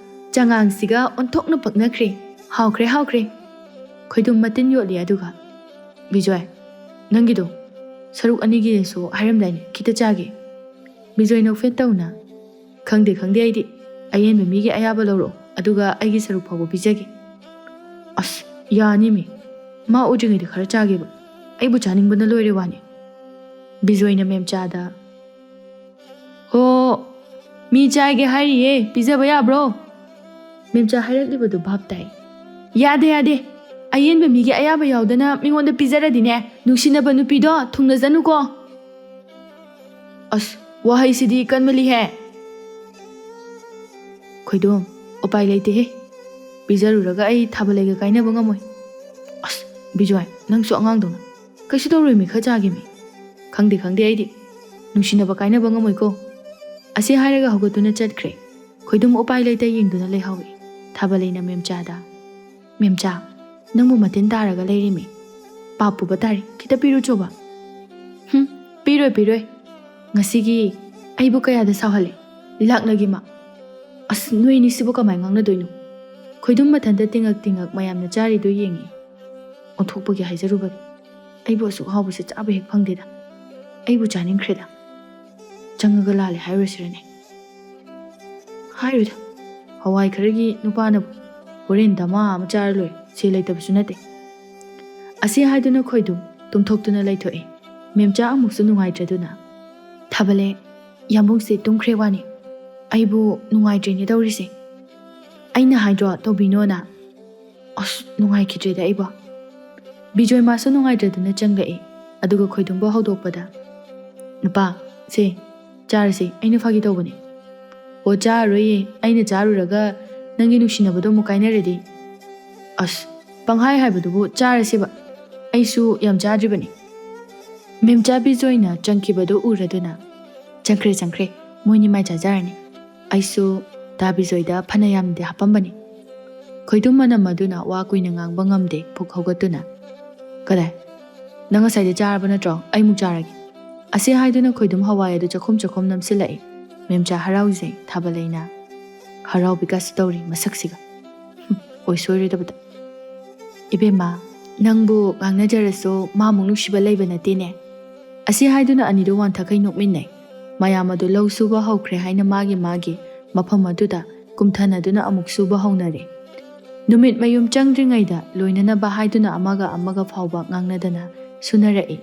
ꯆꯉꯥꯡꯁꯤꯒ ꯑꯣꯟꯊꯣꯛꯅ ꯄꯛꯅꯈ꯭ꯔꯦ, ꯍꯥꯎꯈ꯭ꯔꯦ, ꯍꯥꯎꯈ꯭ꯔꯦ꯫" ꯈꯣꯏꯗꯨꯝ ꯃꯇꯤꯟ ꯌꯣꯠꯂꯤ ꯑꯗꯨꯒ, "ꯕꯤꯖꯣꯏ, ꯅꯪꯒꯤꯗꯣ ꯁꯔꯨꯛ ꯑꯅꯤꯒꯤꯁꯨ ꯍꯥꯏꯔꯝꯗꯥꯏꯅꯦ, ꯈꯤꯇ ꯆꯥꯒꯦ꯫" ꯕꯤꯖꯣꯏ ꯅꯣꯛꯐꯦꯠ ꯇꯧꯅ, "ꯈꯪꯗꯦ, ꯈꯪꯗꯦ, ꯑꯩꯗꯤ ꯑꯌꯦꯟꯕ ꯃꯤꯒꯤ ꯑꯌꯥꯕ ꯂꯧꯔꯛꯑꯣ, ꯑꯗꯨꯒ ꯑꯩꯒꯤ ꯁꯔꯨꯛ ꯐꯥꯎꯕ ꯄꯤꯖꯒꯦ꯫" "ꯑꯁ, ꯌꯥꯅꯤꯃꯤ, ꯃꯥ ꯎꯗ꯭ꯔꯤꯉꯩꯗ ꯈꯔ ꯆꯥꯒꯦꯕ, ꯑꯩꯕꯨ ꯆꯥꯅꯤꯡꯕꯅ ꯂꯣꯏꯔꯦ ꯋꯥꯅꯤ꯫" ꯕꯤꯖꯣꯏꯅ ꯃꯦꯝꯆꯥꯗ, "ꯍꯣ, ꯃꯤ ꯆꯥꯒꯦ ꯍꯥꯏꯔꯤꯌꯦ, ꯄꯤꯖꯕ ꯌꯥꯕ꯭ꯔꯣ?" ꯃꯦꯝꯆꯥ ꯍꯥꯏꯔꯛꯂꯤꯕꯗꯨ ꯚꯥꯞ ꯇꯥꯏ꯫ "ꯌꯥꯗꯦ, ꯌꯥꯗꯦ, ꯑꯍꯦꯟꯕ ꯃꯤꯒꯤ ꯑꯌꯥꯕ ꯌꯥꯎꯗꯅ ꯃꯤꯉꯣꯟꯗ ꯄꯤꯖꯔꯗꯤꯅꯦ, ꯅꯨꯡꯁꯤꯅꯕ ꯅꯨꯄꯤꯗꯣ ꯊꯨꯡꯅꯖꯅꯨꯀꯣ꯫ ꯑꯁ, ꯋꯥꯍꯩꯁꯤꯗꯤ ꯀꯟꯃꯜꯂꯤꯍꯦ꯫ ꯈꯣꯏꯗꯣꯝ, ꯎꯄꯥꯏ ꯂꯩꯇꯦꯍꯦ꯫ ꯄꯤꯖꯔꯨꯔꯒ ꯑꯩ ꯊꯥꯕꯂꯩꯒ ꯀꯥꯏꯅꯕ ꯉꯝꯃꯣꯏ꯫ ꯑꯁ, ꯕꯤꯖꯣꯏ, ꯅꯪꯁꯨ ꯑꯉꯥꯡꯗꯧꯅ꯫ ꯀꯩꯁꯨ ꯇꯧꯔꯣꯏꯃꯤ, ꯈꯔ ꯆꯥꯒꯦꯃꯤ꯫ ꯈꯪꯗꯦ, ꯈꯪꯗꯦ ꯑꯩꯗꯤ꯫ ꯅꯨꯡꯁꯤꯅꯕ ꯀꯥꯏꯅꯕ ꯉꯝꯃꯣꯏꯀꯣ꯫ ꯑꯁꯤ ꯍꯥꯏꯔꯒ ꯍꯧꯒꯠꯇꯨꯅ ꯆꯠꯈ꯭ꯔꯦ꯫ ꯈꯣꯏꯗꯨꯝ ꯎꯄꯥꯏ ꯂꯩꯇ ꯌꯦꯡꯗꯨꯅ ꯂꯩꯍꯧꯏ꯫ ꯊꯥꯕꯂꯩꯅ ꯃꯦꯝꯆꯥꯗ, "ꯃꯦꯝꯆꯥ, ꯅꯪꯕꯨ ꯃꯇꯤꯟ ꯇꯥꯔꯒ ꯂꯩꯔꯤꯃꯤ꯫ ꯄꯥꯞ ꯄꯨꯕ ꯇꯥꯔꯦ, ꯈꯤꯇ ꯄꯤꯔꯨꯆꯣꯕ?" "ꯍꯨꯝ, ꯄꯤꯔꯣꯏ, ꯄꯤꯔꯣꯏ꯫ ꯉꯁꯤꯒꯤ ꯑꯩꯕꯨ ꯀꯌꯥꯗ ꯁꯥꯎꯍꯜꯂꯦ? ꯂꯥꯛꯅꯒꯤ ꯃꯥ꯫ ꯑꯁ, ꯅꯣꯏ ꯑꯅꯤꯁꯤꯕꯨ ꯀꯃꯥꯏ ꯉꯥꯡꯅꯗꯣꯏꯅꯣ?" ꯈꯣꯏꯗꯨꯝ ꯃꯊꯟꯇ ꯇꯤꯡꯉꯛ ꯇꯤꯡꯉꯛ ꯃꯌꯥꯝꯅ ꯆꯥꯔꯤꯗꯨ ꯌꯦꯡꯉꯤ꯫ ꯑꯣꯟꯊꯣꯛꯄꯒꯤ ꯍꯥꯏꯖꯔꯨꯕꯅꯤ꯫ ꯑꯩꯕꯨ ꯑꯁꯨꯛ ꯍꯥꯎꯕꯁꯦ ꯆꯥꯕ ꯍꯦꯛ ꯐꯪꯗꯦꯗ꯫ ꯑꯩꯕꯨ ꯆꯥꯅꯤꯡꯈ꯭ꯔꯦꯗ꯫ ꯆꯪꯉꯒ ꯂꯥꯜꯂꯦ ꯍꯥꯏꯔꯨꯔꯁꯤꯔꯅꯦ? ꯍꯥꯏꯔꯣꯏꯗ꯫ ꯍꯋꯥꯏ ꯈꯔꯒꯤ ꯅꯨꯄꯥꯅꯕꯨ ꯍꯣꯔꯦꯟ ꯗꯃꯥ ꯑꯃ ꯆꯥꯔ ꯂꯣꯏꯔꯦ꯫ ꯁꯦꯜ ꯂꯩꯇꯕꯁꯨ ꯅꯠꯇꯦ꯫ ꯑꯁꯤ ꯍꯥꯏꯗꯨꯅ ꯈꯣꯏꯗꯨꯝ ꯇꯨꯝꯊꯣꯛꯇꯨꯅ ꯂꯩꯊꯣꯛꯑꯦ꯫ ꯃꯦꯝꯆꯥ ꯑꯃꯨꯛꯁꯨ ꯅꯨꯡꯉꯥꯏꯇ꯭ꯔꯗꯨꯅ, "ꯊꯥꯕꯂꯦ, ꯌꯥꯝꯕꯨꯡꯁꯦ ꯇꯨꯝꯈ꯭ꯔꯦ ꯋꯥꯅꯤ꯫ ꯑꯩꯕꯨ ꯅꯨꯡꯉꯥꯏꯇ꯭ꯔꯦꯅꯦ ꯇꯧꯔꯤꯁꯦ꯫ ꯑꯩꯅ ꯍꯥꯏꯗ꯭ꯔꯣ ꯇꯧꯕꯤꯅꯣꯅ? ꯑꯁ, ꯅꯨꯡꯉꯥꯏꯈꯤꯗ꯭ꯔꯦꯗ ꯑꯩꯕꯣ꯫" ꯕꯤꯖꯣꯏ ꯃꯥꯁꯨ ꯅꯨꯡꯉꯥꯏꯇ꯭ꯔꯗꯨꯅ ꯆꯪꯂꯛꯏ꯫ ꯑꯗꯨꯒ ꯈꯣꯏꯗꯨꯝꯕꯨ ꯍꯧꯗꯣꯛꯄꯗ, "ꯅꯨꯄꯥ, ꯁꯦ, ꯆꯥꯔꯁꯤ, ꯑꯩꯅ ꯐꯥꯒꯤ ꯇꯧꯕꯅꯦ꯫" "ꯑꯣ, ꯆꯥꯔꯔꯣꯏꯌꯦ, ꯑꯩꯅ ꯆꯥꯔꯨꯔꯒ ꯅꯪꯒꯤ ꯅꯨꯡꯁꯤꯅꯕꯗꯣ ꯑꯃꯨꯛ ꯀꯥꯏꯅꯔꯗꯤ?" "ꯑꯁ, ꯄꯪꯍꯥꯏ ꯍꯥꯏꯕꯗꯨꯕꯨ, ꯆꯥꯔꯁꯦꯕ꯫ ꯑꯩꯁꯨ ꯌꯥꯝ ꯆꯥꯗ꯭ꯔꯤꯕꯅꯤ꯫" ꯃꯦꯝꯆꯥ ꯕꯤꯖꯣꯏꯅ ꯆꯪꯈꯤꯕꯗꯨ ꯎꯔꯗꯨꯅ, "ꯆꯪꯈ꯭ꯔꯦ, ꯆꯪꯈ꯭ꯔꯦ, ꯃꯣꯏꯅꯤ ꯃꯥꯏ ꯆꯥꯖꯔꯅꯤ꯫ ꯑꯩꯁꯨ ꯗꯥ ꯕꯤꯖꯣꯏꯗ ꯐꯅ ꯌꯥꯝꯅꯗꯤ ꯍꯥꯞꯄꯝꯕꯅꯤ꯫" ꯈꯣꯏꯗꯨꯝ ꯃꯅꯝ ꯑꯗꯨꯅ ꯋꯥ ꯀꯨꯏꯅ ꯉꯥꯡꯕ ꯉꯝꯗꯦ, ꯄꯨꯛ ꯍꯧꯒꯠꯇꯨꯅ, "ꯀꯗꯥꯏ? ꯅꯪ ꯉꯁꯥꯏꯗ ꯆꯥꯔꯕ ꯅꯠꯇ꯭ꯔꯣ? ꯑꯩꯃꯨꯛ ꯆꯥꯔꯒꯦ꯫" ꯑꯁꯤ ꯍꯥꯏꯗꯨꯅ ꯈꯣꯏꯗꯨꯝ ꯍꯋꯥꯏ ꯑꯗꯨ ꯆꯥꯛꯈꯨꯝ ꯆꯥꯛꯈꯨꯝ ꯅꯝꯁꯤꯜꯂꯛꯏ꯫ ꯃꯦꯝꯆꯥ ꯍꯔꯥꯎꯖꯩ, ꯊꯥꯕꯂꯩꯅ, "ꯍꯔꯥꯎꯕꯤꯀꯥꯁꯨ ꯇꯧꯔꯤ ꯃꯁꯛꯁꯤꯒ꯫ ꯍꯨꯝ, ꯑꯣꯏꯁꯣꯏꯔꯣꯏꯗꯕꯗ꯫" "ꯏꯕꯦꯝꯃ, ꯅꯪꯕꯨ ꯉꯥꯡꯅꯖꯔꯁꯨ ꯃꯥꯃꯨꯛ ꯅꯨꯡꯁꯤꯕ ꯂꯩꯕ ꯅꯠꯇꯦꯅꯦ꯫" ꯑꯁꯤ ꯍꯥꯏꯗꯨꯅ ꯑꯅꯤꯗꯨ ꯋꯥꯟꯊꯈꯩ ꯅꯣꯛꯃꯤꯟꯅꯩ꯫ ꯃꯌꯥꯝ ꯑꯗꯨ ꯂꯧ ꯁꯨꯕ ꯍꯧꯈ꯭ꯔꯦ ꯍꯥꯏꯅ ꯃꯥꯒꯤ ꯃꯥꯒꯤ ꯃꯐꯝ ꯑꯗꯨꯗ ꯀꯨꯝꯊꯅꯗꯨꯅ ꯑꯃꯨꯛ ꯁꯨꯕ ꯍꯧꯅꯔꯦ꯫ ꯅꯨꯃꯤꯠ ꯃꯌꯨꯝ ꯆꯪꯗ꯭ꯔꯤꯉꯩꯗ ꯂꯣꯏꯅꯅꯕ ꯍꯥꯏꯗꯨꯅ ꯑꯃꯒ ꯑꯃꯒ ꯐꯥꯎꯕ ꯉꯥꯡꯅꯗꯅ ꯁꯨꯅꯔꯛꯏ꯫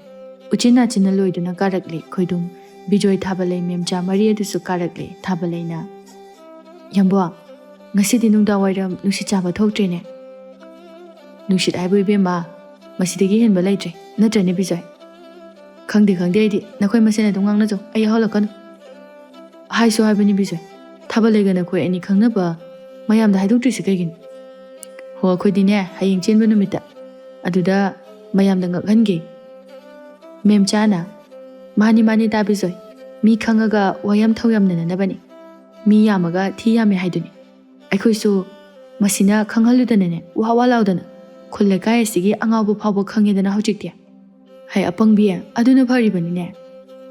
ꯎꯆꯤꯟ ꯅꯥꯆꯤꯟꯅ ꯂꯣꯏꯗꯨꯅ ꯀꯥꯔꯛꯂꯤ ꯈꯣꯏꯗꯨꯝ꯫ ꯕꯤꯖꯣꯏ, ꯊꯥꯕꯂꯩ, ꯃꯦꯝꯆꯥ ꯃꯔꯤ ꯑꯗꯨꯁꯨ ꯀꯥꯔꯛꯂꯤ꯫ ꯊꯥꯕꯂꯩꯅ, "ꯌꯥꯝꯕꯣ, ꯉꯁꯤꯗꯤ ꯅꯨꯡꯗꯥꯡꯋꯥꯏꯔꯝ ꯅꯨꯡꯁꯤꯠ ꯆꯥꯕ ꯊꯣꯛꯇ꯭ꯔꯦꯅꯦ?" ꯅꯨꯡꯁꯤꯠ ꯍꯥꯏꯕꯨ ꯏꯕꯦꯝꯃ, ꯃꯁꯤꯗꯒꯤ ꯍꯦꯟꯕ ꯂꯩꯇ꯭ꯔꯦ, ꯅꯠꯇ꯭ꯔꯅꯦ ꯕꯤꯖꯣꯏ? ꯈꯪꯗꯦ, ꯈꯪꯗꯦ, ꯑꯩꯗꯤ ꯅꯈꯣꯏ ꯃꯁꯦꯟ ꯑꯗꯨꯝ ꯉꯥꯡꯅꯖꯧ, ꯑꯩ ꯌꯥꯎꯍꯜꯂꯛꯀꯅꯨ꯫ ꯍꯥꯏꯁꯨ ꯍꯥꯏꯕꯅꯤ ꯕꯤꯖꯣꯏ, ꯊꯥꯕꯂꯩꯒ ꯅꯈꯣꯏ ꯑꯅꯤ ꯈꯪꯅꯕ ꯃꯌꯥꯝꯗ ꯍꯥꯏꯗꯣꯛꯇ꯭ꯔꯤꯁꯤ ꯀꯩꯒꯤꯅꯣ? ꯍꯣ, ꯑꯩꯈꯣꯏꯗꯤꯅꯦ, ꯍꯌꯦꯡ ꯆꯦꯟꯕ ꯅꯨꯃꯤꯠꯇ ꯑꯗꯨꯗ ꯃꯌꯥꯝꯗ ꯉꯛꯍꯟꯒꯦ꯫ ꯃꯦꯝꯆꯥꯅ, "ꯃꯥꯅꯤ, ꯃꯥꯅꯤ ꯇꯥ ꯕꯤꯖꯣꯏ, ꯃꯤ ꯈꯪꯉꯒ ꯋꯥ ꯌꯥꯝ ꯊꯧ ꯌꯥꯝꯅꯅꯅꯕꯅꯤ꯫ ꯃꯤ ꯌꯥꯝꯃꯒ ꯊꯤ ꯌꯥꯝꯃꯦ ꯍꯥꯏꯗꯨꯅꯤ꯫ ꯑꯩꯈꯣꯏꯁꯨ ꯃꯁꯤꯅ ꯈꯪꯍꯜꯂꯨꯗꯅꯅꯦ, ꯋꯥ ꯋꯥ ꯂꯥꯎꯗꯅ ꯈꯨꯜ ꯂꯩꯀꯥꯏ ꯑꯁꯤꯒꯤ ꯑꯉꯥꯎꯕ ꯐꯥꯎꯕ ꯈꯪꯉꯦꯗꯅ ꯍꯧꯖꯤꯛꯇꯤ꯫ ꯍꯩ ꯑꯄꯪꯕꯤ, ꯑꯗꯨꯅ ꯐꯔꯤꯕꯅꯤꯅꯦ꯫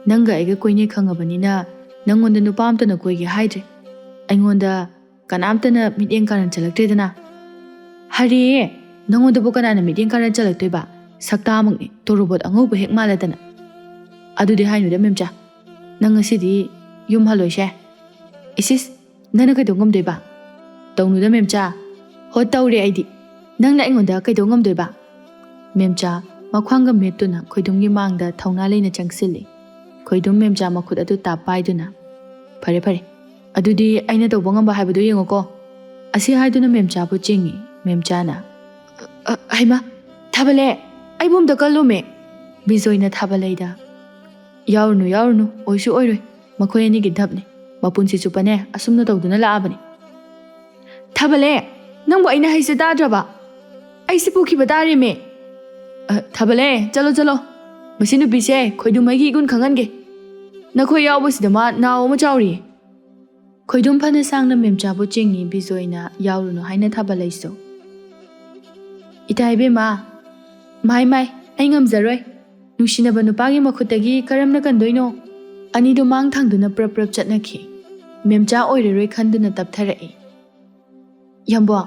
ꯅꯪꯒ ꯑꯩꯒ ꯀꯣꯏꯅꯩ ꯈꯪꯉꯕꯅꯤꯅ ꯅꯪꯉꯣꯟꯗ ꯅꯨꯄꯥ ꯑꯝꯇꯅ ꯀꯣꯏꯒꯦ ꯍꯥꯏꯗ꯭ꯔꯦ꯫ ꯑꯩꯉꯣꯟꯗ ꯀꯅꯥꯝꯇꯅ ꯃꯤꯠꯌꯦꯡ ꯀꯥꯔꯟ ꯆꯠꯂꯛꯇ꯭ꯔꯦꯗꯅ꯫ ꯍꯔꯦ, ꯅꯪꯉꯣꯟꯗꯕꯨ ꯀꯅꯥꯅ ꯃꯤꯠꯌꯦꯡ ꯀꯥꯔꯟ ꯆꯠꯂꯛꯇꯣꯏꯕ? ꯁꯛꯇꯥꯃꯛꯅꯤ, ꯇꯣꯔꯣꯕꯣꯠ ꯑꯉꯧꯕ ꯍꯦꯛ ꯃꯥꯜꯂꯗꯅ꯫ ꯑꯗꯨꯗꯤ ꯍꯥꯏꯅꯨꯗ ꯃꯦꯝꯆꯥ, ꯅꯪ ꯉꯁꯤꯗꯤ ꯌꯨꯝ ꯍꯜꯂꯣꯏꯁꯦ꯫ ꯏꯁ ꯏꯁ, ꯅꯪꯅ ꯀꯩꯗꯧ ꯉꯝꯗꯣꯏꯕ? ꯇꯧꯅꯨꯗ ꯃꯦꯝꯆꯥ꯫ ꯍꯣ, ꯇꯧꯔꯦ ꯑꯩꯗꯤ꯫ ꯅꯪꯅ ꯑꯩꯉꯣꯟꯗ ꯀꯩꯗꯧ ꯉꯝꯗꯣꯏꯕ? ꯃꯦꯝꯆꯥ ꯃꯈ꯭ꯋꯥꯡꯒ ꯃꯦꯠꯇꯨꯅ ꯈꯣꯏꯗꯨꯝꯒꯤ ꯃꯥꯡꯗ ꯊꯧꯅꯥ ꯂꯩꯅ ꯆꯪꯁꯤꯜꯂꯤ꯫ ꯈꯣꯏꯗꯨꯝ ꯃꯦꯝꯆꯥ ꯃꯈꯨꯠ ꯑꯗꯨ ꯇꯥꯞ ꯄꯥꯏꯗꯨꯅ, "ꯐꯔꯦ, ꯐꯔꯦ, ꯑꯗꯨꯗꯤ ꯑꯩꯅ ꯇꯧꯕ ꯉꯝꯕ ꯍꯥꯏꯕꯗꯨ ꯌꯦꯡꯉꯨꯀꯣ"꯫ ꯑꯁꯤ ꯍꯥꯏꯗꯨꯅ ꯃꯦꯝꯆꯥꯕꯨ ꯆꯤꯡꯏ꯫ ꯃꯦꯝꯆꯥꯅ, "ꯑ, ꯑ, ꯍꯩꯃꯥ, ꯊꯥꯕꯂꯦ, ꯑꯩꯕꯨ ꯑꯝꯇ ꯀꯜꯂꯨꯃꯦ"꯫ ꯕꯤꯖꯣꯏꯅ ꯊꯥꯕꯂꯩꯗ, "ꯌꯥꯎꯔꯨꯅꯨ, ꯌꯥꯎꯔꯨꯅꯨ, ꯑꯣꯏꯁꯨ ꯑꯣꯏꯔꯣꯏ꯫ ꯃꯈꯣꯏ ꯑꯅꯤꯒꯤ ꯙꯞꯅꯤ꯫ ꯃꯄꯨꯟꯁꯤ ꯆꯨꯞꯄꯅꯦ ꯑꯁꯨꯝꯅ ꯇꯧꯗꯨꯅ ꯂꯥꯛꯑꯕꯅꯤ"꯫ "ꯊꯥꯕꯂꯦ, ꯅꯪꯕꯨ ꯑꯩꯅ ꯍꯥꯏꯁꯦ ꯇꯥꯗ꯭ꯔꯕ? ꯑꯩꯁꯦ ꯄꯨꯈꯤꯕ ꯇꯥꯔꯦꯃꯦ"꯫ "ꯑ, ꯊꯥꯕꯂꯦ, ꯆꯠꯂꯣ, ꯆꯠꯂꯣ꯫ ꯃꯁꯤ ꯅꯨꯄꯤꯁꯦ ꯈꯣꯏꯗꯨꯝ ꯑꯩꯒꯤ ꯏꯒꯨꯟ ꯈꯪꯍꯟꯒꯦ꯫ ꯅꯈꯣꯏ ꯌꯥꯎꯕꯁꯤꯗ ꯃꯥ ꯅꯥꯎ ꯑꯃ ꯆꯥꯎꯔꯤꯌꯦ"꯫ ꯈꯣꯏꯗꯨꯝ ꯐꯅ ꯁꯥꯡꯅ ꯃꯦꯝꯆꯥꯕꯨ ꯆꯤꯡꯏ ꯕꯤꯖꯣꯏꯅ, "ꯌꯥꯎꯔꯨꯅꯨ" ꯍꯥꯏꯅ ꯊꯥꯕꯂꯩꯁꯨ꯫ "ꯏꯇꯥ ꯏꯕꯦꯝꯃ, ꯃꯥꯏ, ꯃꯥꯏ, ꯑꯩ ꯉꯝꯖꯔꯣꯏ꯫ ꯅꯨꯡꯁꯤꯅꯕ ꯅꯨꯄꯥꯒꯤ ꯃꯈꯨꯠꯇꯒꯤ ꯀꯔꯝꯅ ꯀꯟꯗꯣꯏꯅꯣ?" ꯑꯅꯤꯗꯨ ꯃꯥꯡ ꯊꯥꯡꯗꯨꯅ ꯄ꯭ꯔꯞ ꯄ꯭ꯔꯞ ꯆꯠꯅꯈꯤ꯫ ꯃꯦꯝꯆꯥ ꯑꯣꯏꯔꯔꯣꯏ ꯈꯟꯗꯨꯅ ꯇꯞꯊꯔꯛꯏ꯫ "ꯌꯥꯝꯕꯣ,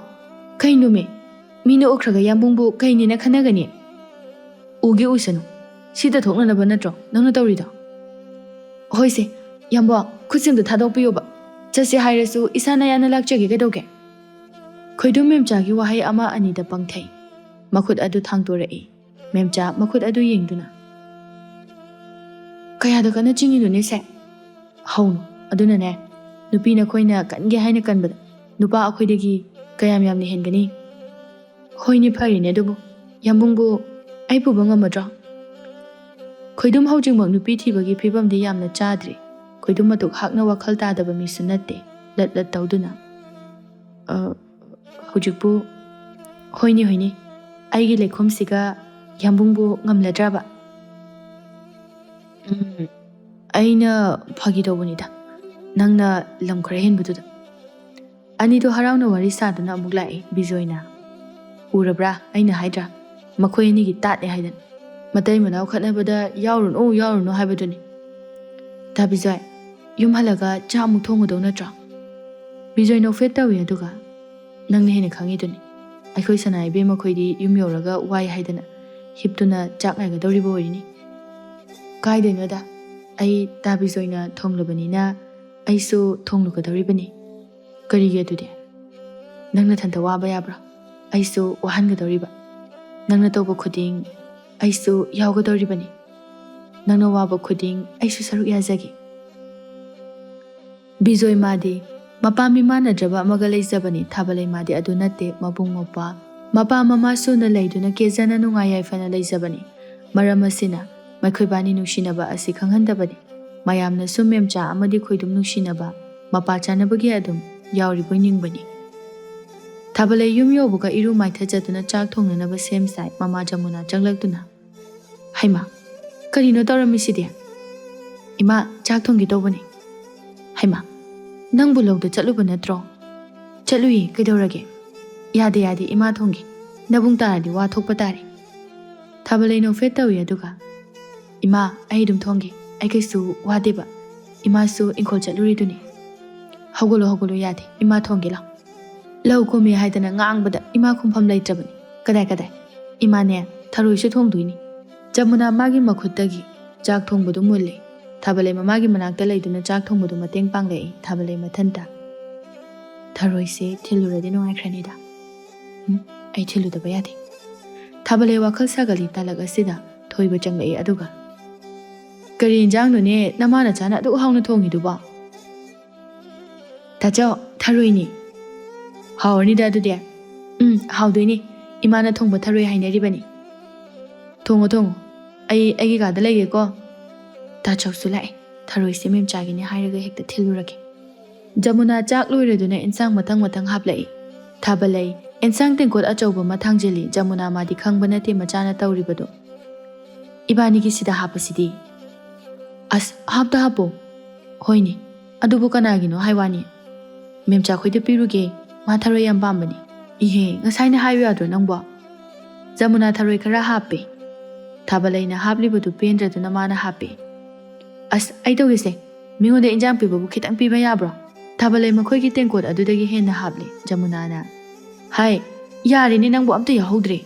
ꯀꯩꯅꯣꯃꯤ? ꯃꯤꯅ ꯎꯈ꯭ꯔꯒ ꯌꯥꯝꯕꯨꯡꯕꯨ ꯀꯩꯅꯦꯅ ꯈꯟꯅꯒꯅꯤ? ꯎꯒꯦ ꯎꯁꯅꯨ꯫ ꯁꯤꯗ ꯊꯣꯛꯅꯅꯕ ꯅꯠꯇ꯭ꯔꯣ ꯅꯪꯅ ꯇꯧꯔꯤꯗꯣ?" "ꯍꯣꯏꯁꯦ, ꯌꯥꯝꯕꯣ, ꯈꯨꯠꯁꯤꯡꯗꯣ ꯊꯥꯗꯣꯛꯄꯤꯌꯣꯕ꯫ ꯆꯠꯁꯦ ꯍꯥꯏꯔꯁꯨ ꯏꯁꯥꯅ ꯌꯥꯅ ꯂꯥꯛꯆꯒꯦ ꯀꯩꯗꯧꯒꯦ?" ꯈꯣꯏꯗꯨꯝ ꯃꯦꯝꯆꯥꯒꯤ ꯋꯥꯍꯩ ꯑꯃ ꯑꯅꯤꯗ ꯄꯪꯊꯩ꯫ ꯃꯈꯨꯠ ꯑꯗꯨ ꯊꯥꯡꯇꯣꯔꯛꯏ꯫ ꯃꯦꯝꯆꯥ ꯃꯈꯨꯠ ꯑꯗꯨ ꯌꯦꯡꯗꯨꯅ, "ꯀꯌꯥꯗ ꯀꯟꯅ ꯆꯤꯡꯉꯤꯅꯣꯅꯦ ꯁꯦ? ꯍꯧꯅꯨ꯫ ꯑꯗꯨꯅꯅꯦ, ꯅꯨꯄꯤ ꯅꯈꯣꯏꯅ ꯀꯟꯒꯦ ꯍꯥꯏꯅ ꯀꯟꯕꯗ ꯅꯨꯄꯥ ꯑꯩꯈꯣꯏꯗꯒꯤ ꯀꯌꯥꯝ ꯌꯥꯝꯅ ꯍꯦꯟꯒꯅꯤ?" "ꯍꯣꯏꯅꯦ, ꯐꯔꯦꯅꯦ ꯑꯗꯨꯕꯨ꯫ ꯌꯥꯝꯕꯨꯡꯕꯨ ꯑꯩ ꯄꯨꯕ ꯉꯝꯃꯗ꯭ꯔꯣ?" "ꯈꯣꯏꯗꯨꯝ ꯍꯧꯖꯤꯛꯃꯛ ꯅꯨꯄꯤ ꯊꯤꯕꯒꯤ ꯐꯤꯕꯝꯗꯤ ꯌꯥꯝꯅ ꯆꯥꯗ꯭ꯔꯤ꯫ ꯈꯣꯏꯗꯨꯝ ꯃꯇꯨꯛ ꯍꯥꯛꯅ ꯋꯥꯈꯜ ꯇꯥꯗꯕ ꯃꯤꯁꯨ ꯅꯠꯇꯦ", ꯂꯠ ꯂꯠ ꯇꯧꯗꯨꯅ꯫ "ꯑ, ꯍꯧꯖꯤꯛꯄꯨ?" "ꯍꯣꯏꯅꯦ, ꯍꯣꯏꯅꯦ, ꯑꯩꯒꯤ ꯂꯩꯈꯣꯝꯁꯤꯒ ꯌꯥꯝꯕꯨꯡꯕꯨ ꯉꯝꯂꯗ꯭ꯔꯕ?" "ꯎꯝ, ꯑꯩꯅ ꯐꯥꯒꯤ ꯇꯧꯕꯅꯤꯗ, ꯅꯪꯅ ꯂꯝ ꯈꯔ ꯍꯦꯟꯕꯗꯨꯗ꯫" ꯑꯅꯤꯗꯣ ꯍꯔꯥꯎꯅ ꯋꯥꯔꯤ ꯁꯥꯗꯨꯅ ꯑꯃꯨꯛ ꯂꯥꯛꯏ꯫ ꯕꯤꯖꯣꯏꯅ, "ꯎꯔꯕ꯭ꯔꯥ ꯑꯩꯅ ꯍꯥꯏꯗ꯭ꯔꯥ? ꯃꯈꯣꯏ ꯑꯅꯤꯒꯤ ꯇꯥꯠꯅꯦ ꯍꯥꯏꯗꯅ꯫ ꯃꯇꯩ ꯃꯅꯥꯎ ꯈꯠꯅꯕꯗ ꯌꯥꯎꯔꯨꯅꯨ, ꯌꯥꯎꯔꯨꯅꯨ ꯍꯥꯏꯕꯗꯨꯅꯤ꯫ ꯇꯥ ꯕꯤꯖꯣꯏ, ꯌꯨꯝ ꯍꯜꯂꯒ ꯆꯥꯛ ꯑꯃꯨꯛ ꯊꯣꯡꯉꯨꯗꯧ ꯅꯠꯇ꯭ꯔꯣ?" ꯕꯤꯖꯣꯏ ꯅꯣꯛꯐꯦꯠ ꯇꯧꯏ, ꯑꯗꯨꯒ, "ꯅꯪꯅ ꯍꯦꯟꯅ ꯈꯪꯉꯤꯗꯨꯅꯤ꯫ ꯑꯩꯈꯣꯏ ꯁꯅꯥ ꯏꯕꯦꯝ ꯃꯈꯣꯏꯗꯤ ꯌꯨꯝ ꯌꯧꯔꯒ ꯋꯥꯏ ꯍꯥꯏꯗꯅ ꯍꯤꯞꯇꯨꯅ ꯆꯥꯛ ꯉꯥꯏꯒꯗꯧꯔꯤꯕ ꯑꯣꯏꯔꯤꯅꯤ꯫" "ꯀꯥꯏꯗꯩꯅꯣꯗ, ꯑꯩ ꯇꯥ ꯕꯤꯖꯣꯏꯅ ꯊꯣꯡꯂꯕꯅꯤꯅ ꯑꯩꯁꯨ ꯊꯣꯡꯂꯨꯒꯗꯧꯔꯤꯕꯅꯤ꯫" "ꯀꯔꯤꯒꯤ ꯑꯗꯨꯗꯤ? ꯅꯪ ꯅꯊꯟꯇ ꯋꯥꯕ ꯌꯥꯕ꯭ꯔꯥ? ꯑꯩꯁꯨ ꯋꯥꯍꯟꯒꯗꯧꯔꯤꯕ꯫ ꯅꯪꯅ ꯇꯧꯕ ꯈꯨꯗꯤꯡ ꯑꯩꯁꯨ ꯌꯥꯎꯒꯗꯧꯔꯤꯕꯅꯤ꯫ ꯅꯪꯅ ꯋꯥꯕ ꯈꯨꯗꯤꯡ ꯑꯩꯁꯨ ꯁꯔꯨꯛ ꯌꯥꯖꯒꯦ꯫" ꯕꯤꯖꯣꯏ ꯃꯥꯗꯤ ꯃꯄꯥ ꯃꯤꯃꯥꯟꯅꯗ꯭ꯔꯕ ꯑꯃꯒ ꯂꯩꯖꯕꯅꯤ꯫ ꯊꯥꯕꯂꯩ ꯃꯥꯗꯤ ꯑꯗꯨ ꯅꯠꯇꯦ꯫ ꯃꯕꯨꯡ ꯃꯧꯄ꯭ꯋꯥ, ꯃꯄꯥ ꯃꯃꯥ ꯁꯨꯅ ꯂꯩꯗꯨꯅ ꯀꯦꯖꯅ ꯅꯨꯡꯉꯥꯏ ꯌꯥꯏꯐꯅ ꯂꯩꯖꯕꯅꯤ꯫ ꯃꯔꯝ ꯑꯁꯤꯅ ꯃꯈꯣꯏꯕꯥꯅꯤ ꯅꯨꯡꯁꯤꯅꯕ ꯑꯁꯤ ꯈꯪꯍꯟꯗꯕꯅꯤ꯫ ꯃꯌꯥꯝꯅꯁꯨ ꯃꯦꯝꯆꯥ ꯑꯃꯗꯤ ꯈꯣꯏꯗꯨꯝ ꯅꯨꯡꯁꯤꯅꯕ, ꯃꯄꯥ ꯆꯥꯅꯕꯒꯤ ꯑꯗꯨꯝ ꯌꯥꯎꯔꯤꯕꯣꯏ ꯅꯤꯡꯕꯅꯤ꯫ ꯊꯥꯕꯂꯩ ꯌꯨꯝ ꯌꯧꯕꯒ ꯏꯔꯨ ꯃꯥꯏꯊꯖꯗꯨꯅ ꯆꯥꯛ ꯊꯣꯡꯅꯅꯕ ꯁꯦꯝ ꯁꯥꯏ꯫ ꯃꯃꯥ ꯖꯃꯨꯅꯥ ꯆꯪꯂꯛꯇꯨꯅ, "ꯍꯩꯃꯥ, ꯀꯔꯤꯅꯣ ꯇꯧꯔꯝꯃꯤꯁꯤꯗꯤ?" "ꯏꯃꯥ, ꯆꯥꯛ ꯊꯣꯡꯒꯦ ꯇꯧꯕꯅꯤ꯫" "ꯍꯩꯃꯥ, ꯅꯪꯕꯨ ꯂꯧꯗ ꯆꯠꯂꯨꯕ ꯅꯠꯇ꯭ꯔꯣ?" "ꯆꯠꯂꯨꯏ, ꯀꯩꯗꯧꯔꯒꯦ?" "ꯌꯥꯗꯦ, ꯌꯥꯗꯦ, ꯏꯃꯥ ꯊꯣꯡꯒꯦ꯫ ꯅꯕꯨꯡ ꯇꯥꯔꯗꯤ ꯋꯥ ꯊꯣꯛꯄ ꯇꯥꯔꯦ꯫" ꯊꯥꯕꯂꯩ ꯅꯣꯛꯐꯦꯠ ꯇꯧꯏ, ꯑꯗꯨꯒ, "ꯏꯃꯥ, ꯑꯩ ꯑꯗꯨꯝ ꯊꯣꯡꯒꯦ꯫ ꯑꯩ ꯀꯩꯁꯨ ꯋꯥꯗꯦꯕ꯫ ꯏꯃꯥꯁꯨ ꯏꯪꯈꯣꯜ ꯆꯠꯂꯨꯔꯤꯗꯨꯅꯤ꯫" "ꯍꯧꯒꯠꯂꯣ, ꯍꯧꯒꯠꯂꯣ, ꯌꯥꯗꯦ꯫ ꯏꯃꯥ ꯊꯣꯡꯒꯦ ꯂꯥꯎ꯫" "ꯂꯧ ꯀꯨꯝꯃꯤ ꯍꯥꯏꯗꯅ ꯉꯥꯡꯕꯗ ꯏꯃꯥ ꯈꯨꯝꯐꯝ ꯂꯩꯇ꯭ꯔꯕꯅꯤ꯫ ꯀꯗꯥꯏ, ꯀꯗꯥꯏ? ꯏꯃꯥꯅꯦ, ꯊꯔꯣꯏꯁꯨ ꯊꯣꯡꯗꯣꯏꯅꯤ꯫" ꯖꯃꯨꯅꯥ ꯃꯥꯒꯤ ꯃꯈꯨꯠꯇꯒꯤ ꯆꯥꯛ ꯊꯣꯡꯕꯗꯨ ꯃꯨꯜꯂꯤ꯫ ꯊꯥꯕꯂꯩ ꯃꯃꯥꯒꯤ ꯃꯅꯥꯛꯇ ꯂꯩꯗꯨꯅ ꯆꯥꯛ ꯊꯣꯡꯕꯗꯨ ꯃꯇꯦꯡ ꯄꯥꯡꯂꯛꯏ꯫ ꯊꯥꯕꯂꯩ ꯃꯊꯟꯇ, "ꯊꯔꯣꯏꯁꯦ ꯊꯤꯜꯂꯨꯔꯗꯤ ꯅꯨꯡꯉꯥꯏꯈ꯭ꯔꯅꯤꯗ꯫ ꯎꯝ, ꯑꯩ ꯊꯤꯜꯂꯨꯗꯕ ꯌꯥꯗꯦ꯫" ꯊꯥꯕꯂꯩ ꯋꯥꯈꯜ ꯁꯥꯒꯠꯂꯤ꯫ ꯇꯥꯂꯛ ꯑꯁꯤꯗ ꯊꯣꯏꯕ ꯆꯪꯂꯛꯏ, ꯑꯗꯨꯒ, "ꯀꯔꯤ ꯏꯟꯖꯥꯡꯅꯣꯅꯦ ꯅꯃꯥ ꯅꯆꯥꯅ ꯑꯗꯨꯛ ꯍꯥꯎꯅ ꯊꯣꯡꯉꯤꯗꯨꯕꯣ?" "ꯇꯥꯆꯧ, ꯊꯔꯣꯏꯅꯤ꯫" "ꯍꯥꯎꯔꯅꯤꯗ ꯑꯗꯨꯗꯤ꯫" "ꯎꯝ, ꯍꯥꯎꯗꯣꯏꯅꯤ꯫ "ꯏꯃꯥꯅ ꯊꯣꯡꯕ ꯊꯔꯣꯏ ꯍꯥꯏꯅꯔꯤꯕꯅꯤ꯫ ꯊꯣꯡꯉꯣ, ꯊꯣꯡꯉꯣ꯫ ꯑꯩ ꯑꯩꯒꯤ ꯀꯥꯗ ꯂꯩꯒꯦꯀꯣ꯫" ꯇꯥꯆꯧꯁꯨ ꯂꯥꯛꯑꯦ꯫ "ꯊꯔꯣꯏꯁꯦ ꯃꯦꯝꯆꯥꯒꯤꯅꯦ ꯍꯥꯏꯔꯒ ꯍꯦꯛꯇ ꯊꯤꯜꯂꯨꯔꯒꯦ꯫" ꯖꯃꯨꯅꯥ ꯆꯥꯛ ꯂꯣꯏꯔꯗꯨꯅ ꯏꯟꯁꯥꯡ ꯃꯊꯪ ꯃꯊꯪ ꯍꯥꯞꯂꯛꯏ꯫ ꯊꯥꯕꯂꯩ ꯏꯟꯁꯥꯡ ꯇꯦꯡꯀꯣꯠ ꯑꯆꯧꯕ ꯑꯃ ꯊꯥꯡꯖꯤꯜꯂꯤ꯫ ꯖꯃꯨꯅꯥ ꯃꯥꯗꯤ ꯈꯪꯕ ꯅꯠꯇꯦ ꯃꯆꯥꯅ ꯇꯧꯔꯤꯕꯗꯣ꯫ "ꯏꯕꯥꯅꯤꯒꯤ ꯁꯤꯗ ꯍꯥꯞꯄꯁꯤꯗꯤ꯫" "ꯑꯁ, ꯍꯥꯞꯇ ꯍꯥꯞꯄꯣ꯫" "ꯍꯣꯏꯅꯦ, ꯑꯗꯨꯕꯨ ꯀꯅꯥꯒꯤꯅꯣ ꯍꯥꯏ ꯋꯥꯅꯤ꯫ ꯃꯦꯝꯆꯥꯈꯣꯏꯗ ꯄꯤꯔꯨꯒꯦ, ꯃꯥ ꯊꯔꯣꯏ ꯌꯥꯝ ꯄꯥꯝꯕꯅꯤ꯫" "ꯏꯍꯦ, ꯉꯁꯥꯏꯅ ꯍꯥꯏꯌꯨ ꯌꯥꯗ꯭ꯔꯣ ꯅꯪꯕꯣ?" ꯖꯃꯨꯅꯥ ꯊꯔꯣꯏ ꯈꯔ ꯍꯥꯞꯄꯦ꯫ ꯊꯥꯕꯂꯩꯅ ꯍꯥꯞꯂꯤꯕꯗꯨ ꯄꯦꯟꯗ꯭ꯔꯗꯨꯅ ꯃꯥꯅ ꯍꯥꯞꯄꯦ꯫ "ꯑꯁ, ꯑꯩ ꯇꯧꯒꯦꯁꯦ, ꯃꯤꯉꯣꯟꯗ ꯏꯟꯖꯥꯡ ꯄꯤꯕꯕꯨ ꯈꯤꯇꯪ ꯄꯤꯕ ꯌꯥꯕ꯭ꯔꯣ?" ꯊꯥꯕꯂꯩ ꯃꯈꯣꯏꯒꯤ ꯇꯦꯡꯀꯣꯠ ꯑꯗꯨꯗꯒꯤ ꯍꯦꯟꯅ ꯍꯥꯞꯂꯦ꯫ ꯖꯃꯨꯅꯥꯅ, "ꯍꯥꯏ, ꯌꯥꯔꯦꯅꯦ, ꯅꯪꯕꯨ ꯑꯝꯇ ꯌꯥꯎꯍꯧꯗ꯭ꯔꯦ꯫"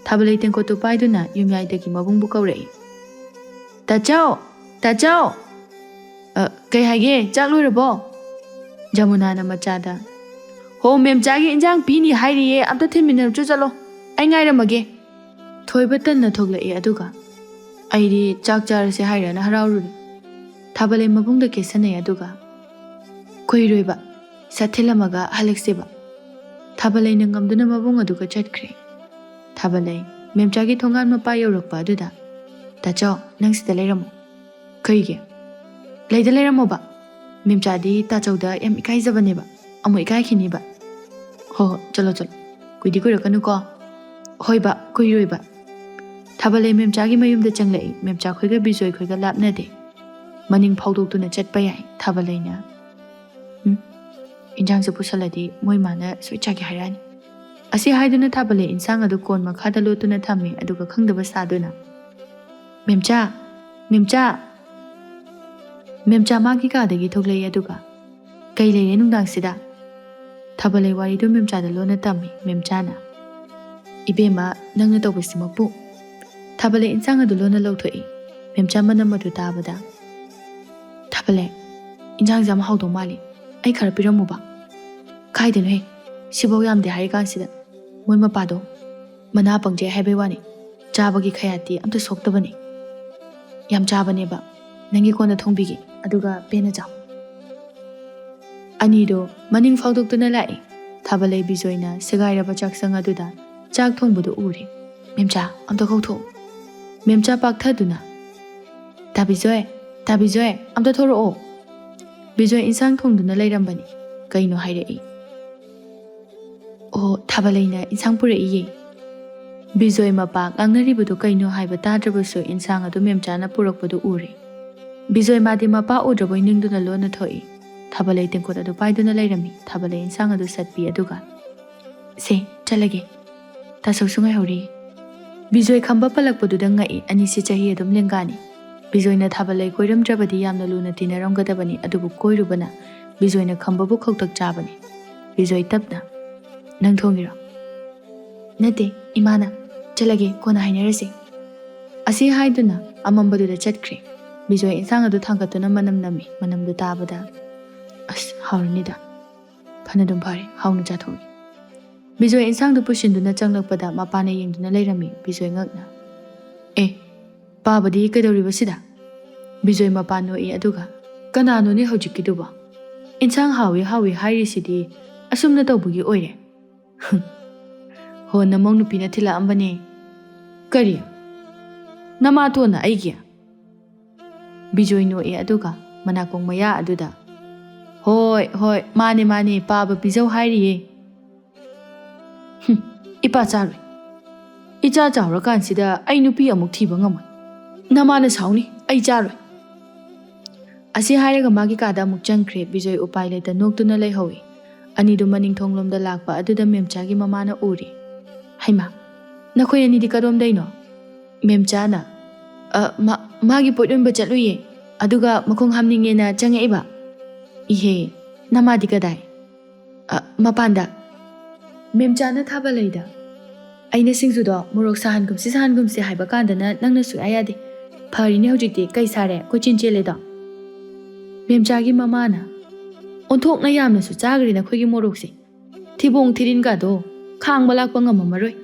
ꯊꯥꯕꯂꯩ ꯇꯦꯡꯀꯣꯠꯇꯨ ꯄꯥꯏꯗꯨꯅ ꯌꯨꯝꯌꯥꯏꯗꯒꯤ ꯃꯕꯨꯡꯕꯨ ꯀꯧꯔꯛꯏ꯫ "ꯇꯥꯆꯧ! ꯇꯥꯆꯧ!" "ꯑ, ꯀꯩ ꯍꯥꯏꯒꯦ? ꯆꯥꯛ ꯂꯣꯏꯔꯕꯣ?" ꯖꯃꯨꯅꯥꯅ ꯃꯆꯥꯗ, "ꯍꯣ, ꯃꯦꯝꯆꯥꯒꯤ ꯏꯟꯖꯥꯡ ꯄꯤꯅꯤ ꯍꯥꯏꯔꯤꯌꯦ, ꯑꯝꯇ ꯊꯤꯟꯃꯤꯟꯅꯔꯨꯆꯣ ꯆꯠꯂꯣ꯫ ꯑꯩ ꯉꯥꯏꯔꯝꯃꯒꯦ꯫" ꯊꯣꯏꯕ ꯇꯟꯅ ꯊꯣꯛꯂꯛꯏ꯫ ꯑꯗꯨꯒ, "ꯑꯩꯗꯤ ꯆꯥꯛ ꯆꯥꯔꯁꯦ ꯍꯥꯏꯔꯅ ꯍꯔꯥꯎꯔꯨꯔꯦ꯫" ꯊꯥꯕꯂꯩ ꯃꯕꯨꯡꯗ ꯀꯦꯁꯟꯅꯩ꯫ ꯑꯗꯨꯒ, "ꯀꯨꯏꯔꯣꯏꯕ, ꯁꯠ ꯊꯤꯜꯂꯝꯃꯒ ꯍꯜꯂꯛꯁꯦꯕ꯫" ꯊꯥꯕꯂꯩꯅ ꯉꯝꯗꯨꯅ ꯃꯕꯨꯡ ꯑꯗꯨꯒ ꯆꯠꯈ꯭ꯔꯦ꯫ ꯊꯥꯕꯂꯩ ꯃꯦꯝꯆꯥꯒꯤ ꯊꯣꯡꯒꯥꯟ ꯃꯄꯥ ꯌꯧꯔꯛꯄ ꯑꯗꯨꯗ, "ꯇꯥꯆꯧ, ꯅꯪ ꯁꯤꯗ ꯂꯩꯔꯝꯃꯣ꯫" "ꯀꯩꯒꯤ?" "ꯂꯩꯗ ꯂꯩꯔꯝꯃꯣꯕ꯫ ꯃꯦꯝꯆꯥꯗꯤ ꯇꯥꯆꯧꯗ ꯌꯥꯝ ꯏꯀꯥꯏꯖꯕꯅꯦꯕ꯫ ꯑꯃꯨꯛ ꯏꯀꯥꯏꯈꯤꯅꯤꯕ꯫" "ꯍꯣ ꯍꯣ, ꯆꯠꯂꯣ ꯆꯠꯂꯣ꯫ ꯀꯨꯏꯗꯤ ꯀꯨꯏꯔꯛꯀꯅꯨꯀꯣ꯫" "ꯍꯣꯏꯕ, ꯀꯨꯏꯔꯣꯏꯕ꯫" ꯊꯥꯕꯂꯩ ꯃꯦꯝꯆꯥꯒꯤ ꯃꯌꯨꯝꯗ ꯆꯪꯂꯛꯏ꯫ ꯃꯦꯝꯆꯥ ꯈꯣꯏꯒ ꯕꯤꯖꯣꯏ ꯈꯣꯏꯒ ꯂꯥꯞꯅꯗꯦ꯫ ꯃꯅꯤꯡ ꯐꯥꯎꯗꯣꯛꯇꯨꯅ ꯆꯠꯄ ꯌꯥꯏ꯫ ꯊꯥꯕꯂꯩꯅ, "ꯎꯝ, ꯏꯟꯖꯥꯡꯁꯦ ꯄꯨꯁꯜꯂꯗꯤ ꯃꯣꯏ ꯃꯥꯅ ꯁꯣꯏ ꯆꯥꯒꯦ ꯍꯥꯏꯔꯛꯑꯅꯤ꯫" ꯑꯁꯤ ꯍꯥꯏꯗꯨꯅ ꯊꯥꯕꯂꯩ ꯏꯟꯁꯥꯡ ꯑꯗꯨ ꯀꯣꯟ ꯃꯈꯥꯗ ꯂꯣꯠꯇꯨꯅ ꯊꯝꯃꯤ꯫ ꯑꯗꯨꯒ ꯈꯪꯗꯕ ꯁꯥꯗꯨꯅ, "ꯃꯦꯝꯆꯥ! ꯃꯦꯝꯆꯥ!" ꯃꯦꯝꯆꯥ ꯃꯥꯒꯤ ꯀꯥꯗꯒꯤ ꯊꯣꯛꯂꯛꯏ꯫ ꯑꯗꯨꯒ, "ꯀꯩ ꯂꯩꯔꯦ ꯅꯨꯡꯗꯥꯡꯁꯤꯗ?" ꯊꯥꯕꯂꯩ ꯋꯥꯔꯤꯗꯨ ꯃꯦꯝꯆꯥꯗ ꯂꯣꯟꯅ ꯇꯝꯃꯤ꯫ ꯃꯦꯝꯆꯥꯅ, "ꯏꯕꯦꯝꯃ, ꯅꯪꯅ ꯇꯧꯕꯁꯤꯃꯛꯄꯨ꯫" ꯊꯥꯕꯂꯩ ꯏꯟꯁꯥꯡ ꯑꯗꯨ ꯂꯣꯟꯅ ꯂꯧꯊꯣꯛꯏ꯫ ꯃꯦꯝꯆꯥ ꯃꯅꯝ ꯑꯗꯨ ꯇꯥꯕꯗ, "ꯊꯥꯕꯂꯩ, ꯏꯟꯁꯥꯡꯁꯦ ꯌꯥꯝ ꯍꯥꯎꯗꯧ ꯃꯥꯜꯂꯤ꯫ ꯑꯩ ꯈꯔ ꯄꯤꯔꯝꯃꯨꯕ꯫" "ꯀꯥꯏꯗꯅꯣꯍꯦ, ꯁꯤꯐꯧ ꯌꯥꯝꯗꯦ ꯍꯥꯏꯔꯤꯀꯥꯟꯁꯤꯗ꯫ ꯃꯣꯏ ꯃꯄꯥꯗꯣ ꯃꯅꯥ ꯄꯪꯖꯩ ꯍꯥꯏꯕꯩ ꯋꯥꯅꯤ, ꯆꯥꯕꯒꯤ ꯈꯌꯥꯠꯇꯤ ꯑꯝꯇ ꯁꯣꯛꯇꯕꯅꯤ꯫ ꯌꯥꯝ ꯆꯥꯕꯅꯦꯕ꯫ ꯅꯪꯒꯤ ꯀꯣꯟꯗ ꯊꯣꯡꯕꯤꯒꯦ, ꯑꯗꯨꯒ ꯄꯦꯟꯅ ꯆꯥꯎ꯫" ꯑꯅꯤꯗꯣ ꯃꯅꯤꯡ ꯐꯥꯎꯗꯣꯛꯇꯨꯅ ꯂꯥꯛꯏ꯫ ꯊꯥꯕꯂꯩ ꯕꯤꯖꯣꯏꯅ ꯁꯦꯒꯥꯏꯔꯕ ꯆꯥꯛꯁꯪ ꯑꯗꯨꯗ ꯆꯥꯛ ꯊꯣꯡꯕꯗꯨ ꯎꯔꯦ꯫ "ꯃꯦꯝꯆꯥ, ꯑꯝꯇ ꯀꯧꯊꯣꯛꯎ꯫" ꯃꯦꯝꯆꯥ ꯄꯥꯛꯊꯗꯨꯅ, "ꯇꯥ ꯕꯤꯖꯣꯏ, ꯇꯥ ꯕꯤꯖꯣꯏ, ꯑꯝꯇ ꯊꯣꯔꯛꯑꯣ꯫" ꯕꯤꯖꯣꯏ ꯏꯟꯁꯥꯡ ꯊꯣꯡꯗꯨꯅ ꯂꯩꯔꯝꯕꯅꯤ꯫ ꯀꯩꯅꯣ ꯍꯥꯏꯔꯛꯏ꯫ "ꯑꯣ, ꯊꯥꯕꯂꯩꯅ ꯏꯟꯁꯥꯡ ꯄꯨꯔꯛꯏꯌꯦ꯫" ꯕꯤꯖꯣꯏ ꯃꯄꯥ ꯉꯥꯡꯅꯔꯤꯕꯗꯨ ꯀꯩꯅꯣ ꯍꯥꯏꯕ ꯇꯥꯗ꯭ꯔꯕꯁꯨ ꯏꯟꯁꯥꯡ ꯑꯗꯨ ꯃꯦꯝꯆꯥꯅ ꯄꯨꯔꯛꯄꯗꯨ ꯎꯔꯦ꯫ ꯕꯤꯖꯣꯏ ꯃꯥꯗꯤ ꯃꯄꯥ ꯎꯗ꯭ꯔꯕꯣꯏ ꯅꯤꯡꯗꯨꯅ ꯂꯣꯟꯅ ꯊꯣꯛꯏ꯫ ꯊꯥꯕꯂꯩ ꯇꯦꯡꯀꯣꯠ ꯑꯗꯨ ꯄꯥꯏꯗꯨꯅ ꯂꯩꯔꯝꯃꯤ꯫ ꯊꯥꯕꯂꯩ ꯏꯟꯁꯥꯡ ꯑꯗꯨ ꯁꯠꯄꯤ ꯑꯗꯨꯒ, "ꯁꯦ, ꯆꯠꯂꯒꯦ꯫ ꯇꯥꯆꯧꯁꯨ ꯉꯥꯏꯍꯧꯔꯤ꯫" ꯕꯤꯖꯣꯏ ꯈꯝꯕ ꯄꯜꯂꯛꯄꯗꯨꯗ ꯉꯛꯏ꯫ ꯑꯅꯤꯁꯤ ꯆꯍꯤ ꯑꯗꯨꯝ ꯂꯦꯡꯒꯥꯅꯤ꯫ ꯕꯤꯖꯣꯏꯅ ꯊꯥꯕꯂꯩ ꯀꯣꯏꯔꯝꯗ꯭ꯔꯕꯗꯤ ꯌꯥꯝꯅ ꯂꯨꯅ ꯇꯤꯟꯅꯔꯝꯒꯗꯕꯅꯤ, ꯑꯗꯨꯕꯨ ꯀꯣꯏꯔꯨꯕꯅ ꯕꯤꯖꯣꯏꯅ ꯈꯝꯕꯕꯨ ꯈꯧꯇꯛ ꯆꯥꯕꯅꯤ꯫ ꯕꯤꯖꯣꯏ ꯇꯞꯅ, "ꯅꯪ ꯊꯣꯡꯉꯤꯔꯣ?" "ꯅꯠꯇꯦ, ꯏꯃꯥꯅ꯫ ꯆꯠꯂꯒꯦ, ꯀꯣꯟꯅ ꯍꯥꯏꯅꯔꯁꯤ꯫" ꯑꯁꯤ ꯍꯥꯏꯗꯨꯅ ꯑꯃꯝꯕꯗꯨꯗ ꯆꯠꯈ꯭ꯔꯦ꯫ ꯕꯤꯖꯣꯏ ꯏꯟꯁꯥꯡ ꯑꯗꯨ ꯊꯥꯡꯒꯠꯇꯨꯅ ꯃꯅꯝ ꯅꯝꯃꯤ꯫ ꯃꯅꯝꯗꯨ ꯇꯥꯕꯗ, "ꯑꯁ, ꯍꯥꯎꯔꯅꯤꯗ꯫ ꯐꯅꯗꯨꯝ ꯐꯔꯦ, ꯍꯥꯎꯅ ꯆꯥꯊꯣꯛꯏ꯫" ꯕꯤꯖꯣꯏ ꯏꯟꯁꯥꯡꯗꯨ ꯄꯨꯁꯤꯟꯗꯨꯅ ꯆꯪꯂꯛꯄꯗ ꯃꯄꯥꯅ ꯌꯦꯡꯗꯨꯅ ꯂꯩꯔꯝꯃꯤ꯫ ꯕꯤꯖꯣꯏ ꯉꯛꯅ, "ꯑꯦ, ꯄꯥꯕꯗꯤ ꯀꯩꯗꯧꯔꯤꯕ ꯁꯤꯗ?" ꯕꯤꯖꯣꯏ ꯃꯄꯥ ꯅꯣꯛꯏ ꯑꯗꯨꯒ, "ꯀꯅꯥꯅꯣꯅꯦ ꯍꯧꯖꯤꯛꯀꯤꯗꯨꯕꯣ? ꯏꯟꯁꯥꯡ ꯍꯥꯎꯏ ꯍꯥꯎꯏ ꯍꯥꯏꯔꯤꯁꯤꯗꯤ ꯑꯁꯨꯝꯅ ꯇꯧꯕꯒꯤ ꯑꯣꯏꯔꯦ꯫" "ꯍꯣ, ꯅꯃꯧ ꯅꯨꯄꯤꯅ ꯊꯤꯜꯂꯛꯑꯝꯕꯅꯦ꯫" "ꯀꯔꯤ? ꯅꯃꯥꯇꯣꯟꯅ ꯑꯩꯒꯤ?" ꯕꯤꯖꯣꯏ ꯅꯣꯛꯑꯦ ꯑꯗꯨꯒ ꯃꯅꯥꯀꯣꯡ ꯃꯌꯥ ꯑꯗꯨꯗ, "ꯍꯣꯏ, ꯍꯣꯏ, ꯃꯥꯅꯦ, ꯃꯥꯅꯦ, ꯄꯥꯕ ꯄꯤꯖꯧ ꯍꯥꯏꯔꯤꯌꯦ꯫" "ꯍꯨꯝ, ꯏꯄꯥ ꯆꯥꯔꯣꯏ꯫ ꯏꯆꯥ ꯆꯥꯎꯔꯀꯥꯟꯁꯤꯗ ꯑꯩ ꯅꯨꯄꯤ ꯑꯃꯨꯛ ꯊꯤꯕ ꯉꯝꯃꯣꯏ꯫ ꯅꯃꯥꯅ ꯁꯥꯎꯅꯤ, ꯑꯩ ꯆꯥꯔꯣꯏ꯫" ꯑꯁꯤ ꯍꯥꯏꯔꯒ ꯃꯥꯒꯤ ꯀꯥꯗ ꯑꯃꯨꯛ ꯆꯪꯈ꯭ꯔꯦ꯫ ꯕꯤꯖꯣꯏ ꯎꯄꯥꯏ ꯂꯩꯇ ꯅꯣꯛꯇꯨꯅ ꯂꯩꯍꯧꯏ꯫ ꯑꯅꯤꯗꯨ ꯃꯅꯤꯡ ꯊꯣꯡꯂꯣꯝꯗ ꯂꯥꯛꯄ ꯑꯗꯨꯗ ꯃꯦꯝꯆꯥꯒꯤ ꯃꯃꯥꯅ ꯎꯔꯦ꯫ "ꯍꯩꯃꯥ, ꯅꯈꯣꯏ ꯑꯅꯤꯗꯤ ꯀꯗꯣꯝꯗꯩꯅꯣ?" ꯃꯦꯝꯆꯥꯅ, "ꯑ, ꯃꯥ, ꯃꯥꯒꯤ ꯄꯣꯠ ꯌꯣꯟꯕ ꯆꯠꯂꯨꯏꯌꯦ, ꯑꯗꯨꯒ ꯃꯈꯣꯡ ꯍꯥꯝꯅꯤꯡꯉꯦꯅ ꯆꯪꯉꯛꯏꯕ꯫" "ꯏꯍꯦ, ꯅꯃꯥꯗꯤ ꯀꯗꯥꯏ?" "ꯑ, ꯃꯄꯥꯟꯗ꯫" ꯃꯦꯝꯆꯥꯅ ꯊꯥꯕꯂꯩꯗ, "ꯑꯩꯅ ꯁꯤꯡꯖꯨꯗꯣ ꯃꯣꯔꯣꯛ ꯁꯥꯍꯟꯒꯨꯝꯁꯤ, ꯁꯥꯍꯟꯒꯨꯝꯁꯤ ꯍꯥꯏꯕ ꯀꯥꯟꯗꯅ ꯅꯪꯅ ꯁꯨꯛꯌꯥ ꯌꯥꯗꯦ꯫ ꯐꯔꯤꯅꯦ ꯍꯧꯖꯤꯛꯇꯤ ꯀꯩ ꯁꯥꯔꯦ, ꯀꯣꯏꯆꯦꯟ ꯆꯦꯜꯂꯦꯗꯣ꯫" ꯃꯦꯝꯆꯥꯒꯤ ꯃꯃꯥꯅ, "ꯑꯣꯟꯊꯣꯛꯅ ꯌꯥꯝꯅꯁꯨ ꯆꯥꯈ꯭ꯔꯦ ꯅꯈꯣꯏꯒꯤ ꯃꯣꯔꯣꯛꯁꯦ꯫ ꯊꯤꯕꯣꯡ ꯊꯤꯔꯤꯟꯒꯗꯣ ꯈꯥꯡꯕ ꯂꯥꯛꯄ ꯉꯝꯃꯝꯃꯔꯣꯏ꯫"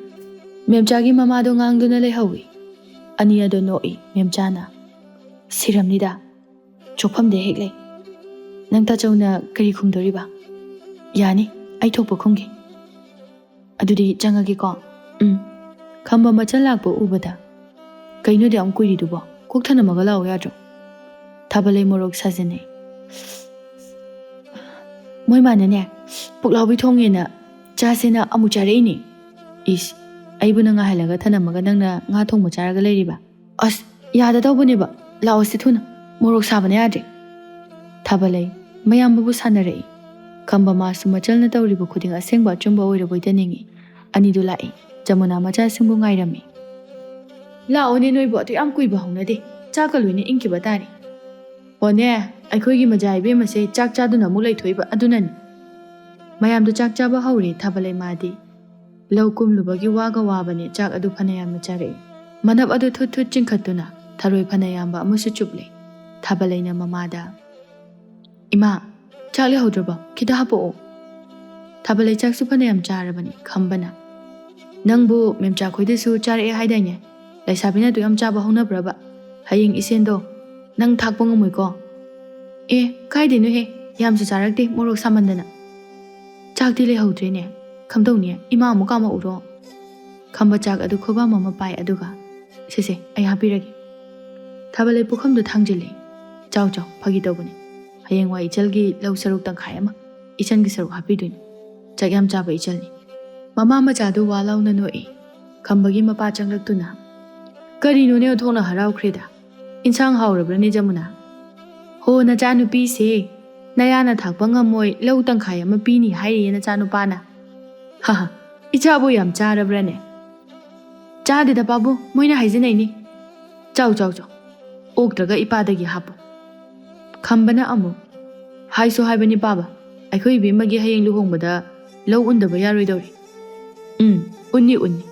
ꯃꯦꯝꯆꯥꯒꯤ ꯃꯃꯥꯗꯣ ꯉꯥꯡꯗꯨꯅ ꯂꯩꯍꯧꯏ꯫ ꯑꯅꯤ ꯑꯗꯣ ꯅꯣꯛꯏ꯫ ꯃꯦꯝꯆꯥꯅ, "ꯁꯤꯔꯝꯅꯤꯗ, ꯆꯣꯞꯐꯝꯗ ꯍꯦꯛ ꯂꯩ꯫ ꯅꯪ ꯇꯥꯆꯧꯅ ꯀꯔꯤ ꯈꯨꯝꯗꯣꯔꯤꯕ? ꯌꯥꯅꯤ, ꯑꯩ ꯊꯣꯛꯄ ꯈꯨꯝꯒꯦ꯫ ꯑꯗꯨꯗꯤ ꯆꯪꯉꯒꯦꯀꯣ꯫" ꯎꯝ꯫ ꯈꯝꯕ ꯃꯆꯜ ꯂꯥꯛꯄ ꯎꯕꯗ, "ꯀꯩꯅꯣꯗꯤ ꯌꯥꯝ ꯀꯨꯏꯔꯤꯗꯨꯕꯣ? ꯀꯣꯛ ꯊꯅꯝꯃꯒ ꯂꯥꯛꯑꯣ ꯌꯥꯗ꯭ꯔꯣ?" ꯊꯥꯕꯂꯩ ꯃꯣꯔꯣꯛ ꯁꯥꯖꯟꯅꯩ꯫ "ꯃꯣꯏ ꯃꯥꯅꯅꯦ, ꯄꯨꯛꯂꯥꯎꯕꯤ ꯊꯣꯡꯉꯦꯅ ꯆꯥꯁꯦꯅ ꯑꯃꯨꯛ ꯆꯥꯔꯛꯏꯅꯦ꯫" "ꯏꯁ, ꯑꯩꯕꯨ ꯅꯪ ꯉꯥꯏꯍꯜꯂꯒ ꯊꯅꯝꯃꯒ ꯅꯪꯅ ꯉꯥ ꯊꯣꯡꯕ ꯆꯥꯔꯒ ꯂꯩꯔꯤꯕ? ꯑꯁ, ꯌꯥꯗ ꯇꯧꯕꯅꯦꯕ꯫ ꯂꯥꯛꯑꯣꯁꯦ ꯊꯨꯅ꯫ ꯃꯣꯔꯣꯛ ꯁꯥꯕꯅ ꯌꯥꯗ꯭ꯔꯦ꯫" ꯊꯥꯕꯂꯩ ꯃꯌꯥꯝꯕꯕꯨ ꯁꯥꯟꯅꯔꯛꯏ꯫ ꯈꯝꯕ ꯃꯥꯁꯨ ꯃꯆꯜꯅ ꯇꯧꯔꯤꯕ ꯈꯨꯗꯤꯡ ꯑꯁꯦꯡꯕ ꯑꯆꯨꯝꯕ ꯑꯣꯏꯔꯕꯣꯏꯗ ꯅꯤꯡꯏ꯫ ꯑꯅꯤꯗꯨ ꯂꯥꯛꯏ꯫ ꯖꯃꯨꯅꯥ ꯃꯆꯥꯁꯤꯡꯕꯨ ꯉꯥꯏꯔꯝꯃꯤ꯫ "ꯂꯥꯛꯑꯣꯅꯦ ꯅꯣꯏꯕꯨ, ꯑꯗꯨ ꯌꯥꯝ ꯀꯨꯏꯕ ꯍꯧꯅꯗꯦ꯫ ꯆꯥꯛꯀ ꯂꯣꯏꯅ ꯏꯪꯈꯤꯕ ꯇꯥꯔꯦ꯫" "ꯑꯣꯅꯦ, ꯑꯩꯈꯣꯏꯒꯤ ꯃꯖꯥ ꯏꯕꯦꯝꯃꯁꯦ ꯆꯥꯛ ꯆꯥꯗꯨꯅ ꯑꯃꯨꯛ ꯂꯩꯊꯣꯛꯏꯕ ꯑꯗꯨꯅꯅꯤ꯫" ꯃꯌꯥꯝꯗꯨ ꯆꯥꯛ ꯆꯥꯕ ꯍꯧꯔꯦ꯫ ꯊꯥꯕꯂꯩ ꯃꯥꯗꯤ ꯂꯧ ꯀꯨꯝꯂꯨꯕꯒꯤ ꯋꯥꯒ ꯋꯥꯕꯅꯦ꯫ ꯆꯥꯛ ꯑꯗꯨ ꯐꯅꯌꯥꯝꯅ ꯆꯥꯔꯛꯏ꯫ ꯃꯅꯞ ꯑꯗꯨ ꯊꯨꯠ ꯊꯨꯠ ꯆꯤꯡꯈꯠꯇꯨꯅ ꯊꯔꯣꯏ ꯐꯅꯌꯥꯝꯕ ꯑꯃꯁꯨ ꯆꯨꯞꯂꯦ꯫ ꯊꯥꯕꯂꯩꯅ ꯃꯃꯥꯗ, "ꯏꯃꯥ, ꯆꯥꯛ ꯂꯩꯍꯧꯗ꯭ꯔꯕꯣ? ꯈꯤꯇ ꯍꯥꯞꯄꯛꯑꯣ꯫" ꯊꯥꯕꯂꯩ ꯆꯥꯛꯁꯨ ꯐꯅꯌꯥꯝ ꯆꯥꯔꯕꯅꯤ꯫ ꯈꯝꯕꯅ, "ꯅꯪꯕꯨ ꯃꯦꯝꯆꯥ ꯈꯣꯏꯗꯁꯨ ꯆꯥꯔꯛꯑꯦ ꯍꯥꯏꯗꯥꯏꯅꯦ? ꯂꯩꯁꯥꯕꯤꯅ ꯑꯗꯨ ꯌꯥꯝ ꯆꯥꯕ ꯍꯧꯅꯕ꯭ꯔꯕ? ꯍꯌꯦꯡ ꯏꯁꯦꯟꯗꯣ ꯅꯪ ꯊꯥꯛꯄ ꯉꯝꯃꯣꯏꯀꯣ?" "ꯑꯦ, ꯀꯥꯏꯗꯩꯅꯣꯍꯦ, ꯌꯥꯝꯁꯨ ꯆꯥꯔꯛꯇꯦ, ꯃꯣꯔꯣꯛ ꯁꯥꯃꯟꯗꯅ꯫" "ꯆꯥꯛꯇꯤ ꯂꯩꯍꯧꯗ꯭ꯔꯦꯅꯦ꯫ ꯀꯝꯗꯧꯅꯤ, ꯏꯃꯥ ꯑꯃꯨꯛ ꯀꯥꯝꯃꯛꯎꯔꯣ?" ꯈꯝꯕ ꯆꯥꯛ ꯑꯗꯨ ꯈꯨꯕꯥꯝ ꯑꯃ ꯄꯥꯏ, ꯑꯗꯨꯒ, "ꯁꯦ ꯁꯦ, ꯑꯩ ꯍꯥꯞꯄꯤꯔꯒꯦ꯫" ꯊꯥꯕꯂꯩ ꯄꯨꯈꯝꯗꯨ ꯊꯥꯡꯖꯤꯜꯂꯦ꯫ "ꯆꯥꯎ ꯆꯥꯎ, ꯐꯥꯒꯤ ꯇꯧꯕꯅꯤ꯫ ꯍꯌꯦꯡꯋꯥꯏ ꯏꯆꯜꯒꯤ ꯂꯧ ꯁꯔꯨꯛ ꯇꯪꯈꯥꯏ ꯑꯃ ꯏꯆꯟꯒꯤ ꯁꯔꯨꯛ ꯍꯥꯞꯄꯤꯗꯣꯏꯅꯤ꯫ ꯆꯥꯛ ꯌꯥꯝ ꯆꯥꯕ ꯏꯆꯜꯅꯤ꯫" ꯃꯃꯥ ꯃꯆꯥꯗꯨ ꯋꯥ ꯂꯥꯎꯅ ꯅꯣꯛꯏ꯫ ꯈꯝꯕꯒꯤ ꯃꯄꯥ ꯆꯪꯂꯛꯇꯨꯅ, "ꯀꯔꯤꯅꯣꯅꯦ ꯑꯣꯟꯊꯣꯛꯅ ꯍꯔꯥꯎꯈ꯭ꯔꯦꯗ? ꯏꯟꯁꯥꯡ ꯍꯥꯎꯔꯕ꯭ꯔꯅꯦ ꯖꯃꯨꯅꯥ?" "ꯍꯣ, ꯅꯆꯥꯅꯨꯄꯤꯁꯦ, ꯅꯌꯥꯅ ꯊꯥꯛꯄ ꯉꯝꯃꯣꯏ, ꯂꯧ ꯇꯪꯈꯥꯏ ꯑꯃ ꯄꯤꯅꯤ ꯍꯥꯏꯔꯤꯌꯦ ꯅꯆꯥꯅꯨꯄꯥꯅ꯫" "ꯍꯥ ꯍꯥ, ꯏꯆꯥꯕꯨ ꯌꯥꯝ ꯆꯥꯔꯕ꯭ꯔꯅꯦ?" "ꯆꯥꯗꯦꯗ ꯄꯥꯕꯨꯡ, ꯃꯣꯏꯅ ꯍꯥꯏꯖꯅꯩꯅꯤ꯫" "ꯆꯥꯎ ꯆꯥꯎ ꯆꯥꯎ, ꯑꯣꯛꯇ꯭ꯔꯒ ꯏꯄꯥꯗꯒꯤ ꯍꯥꯞꯄꯨ꯫" ꯈꯝꯕꯅ ꯑꯃꯨꯛ, "ꯍꯥꯏꯁꯨ ꯍꯥꯏꯕꯅꯤ ꯄꯥꯕ, ꯑꯩꯈꯣꯏ ꯏꯕꯦꯝꯃꯒꯤ ꯍꯌꯦꯡ ꯂꯨꯍꯣꯡꯕꯗ ꯂꯧ ꯎꯟꯗꯕ ꯌꯥꯔꯣꯏꯗꯧꯔꯤ꯫" "ꯎꯝ, ꯎꯟꯅꯤ ꯎꯟꯅꯤ꯫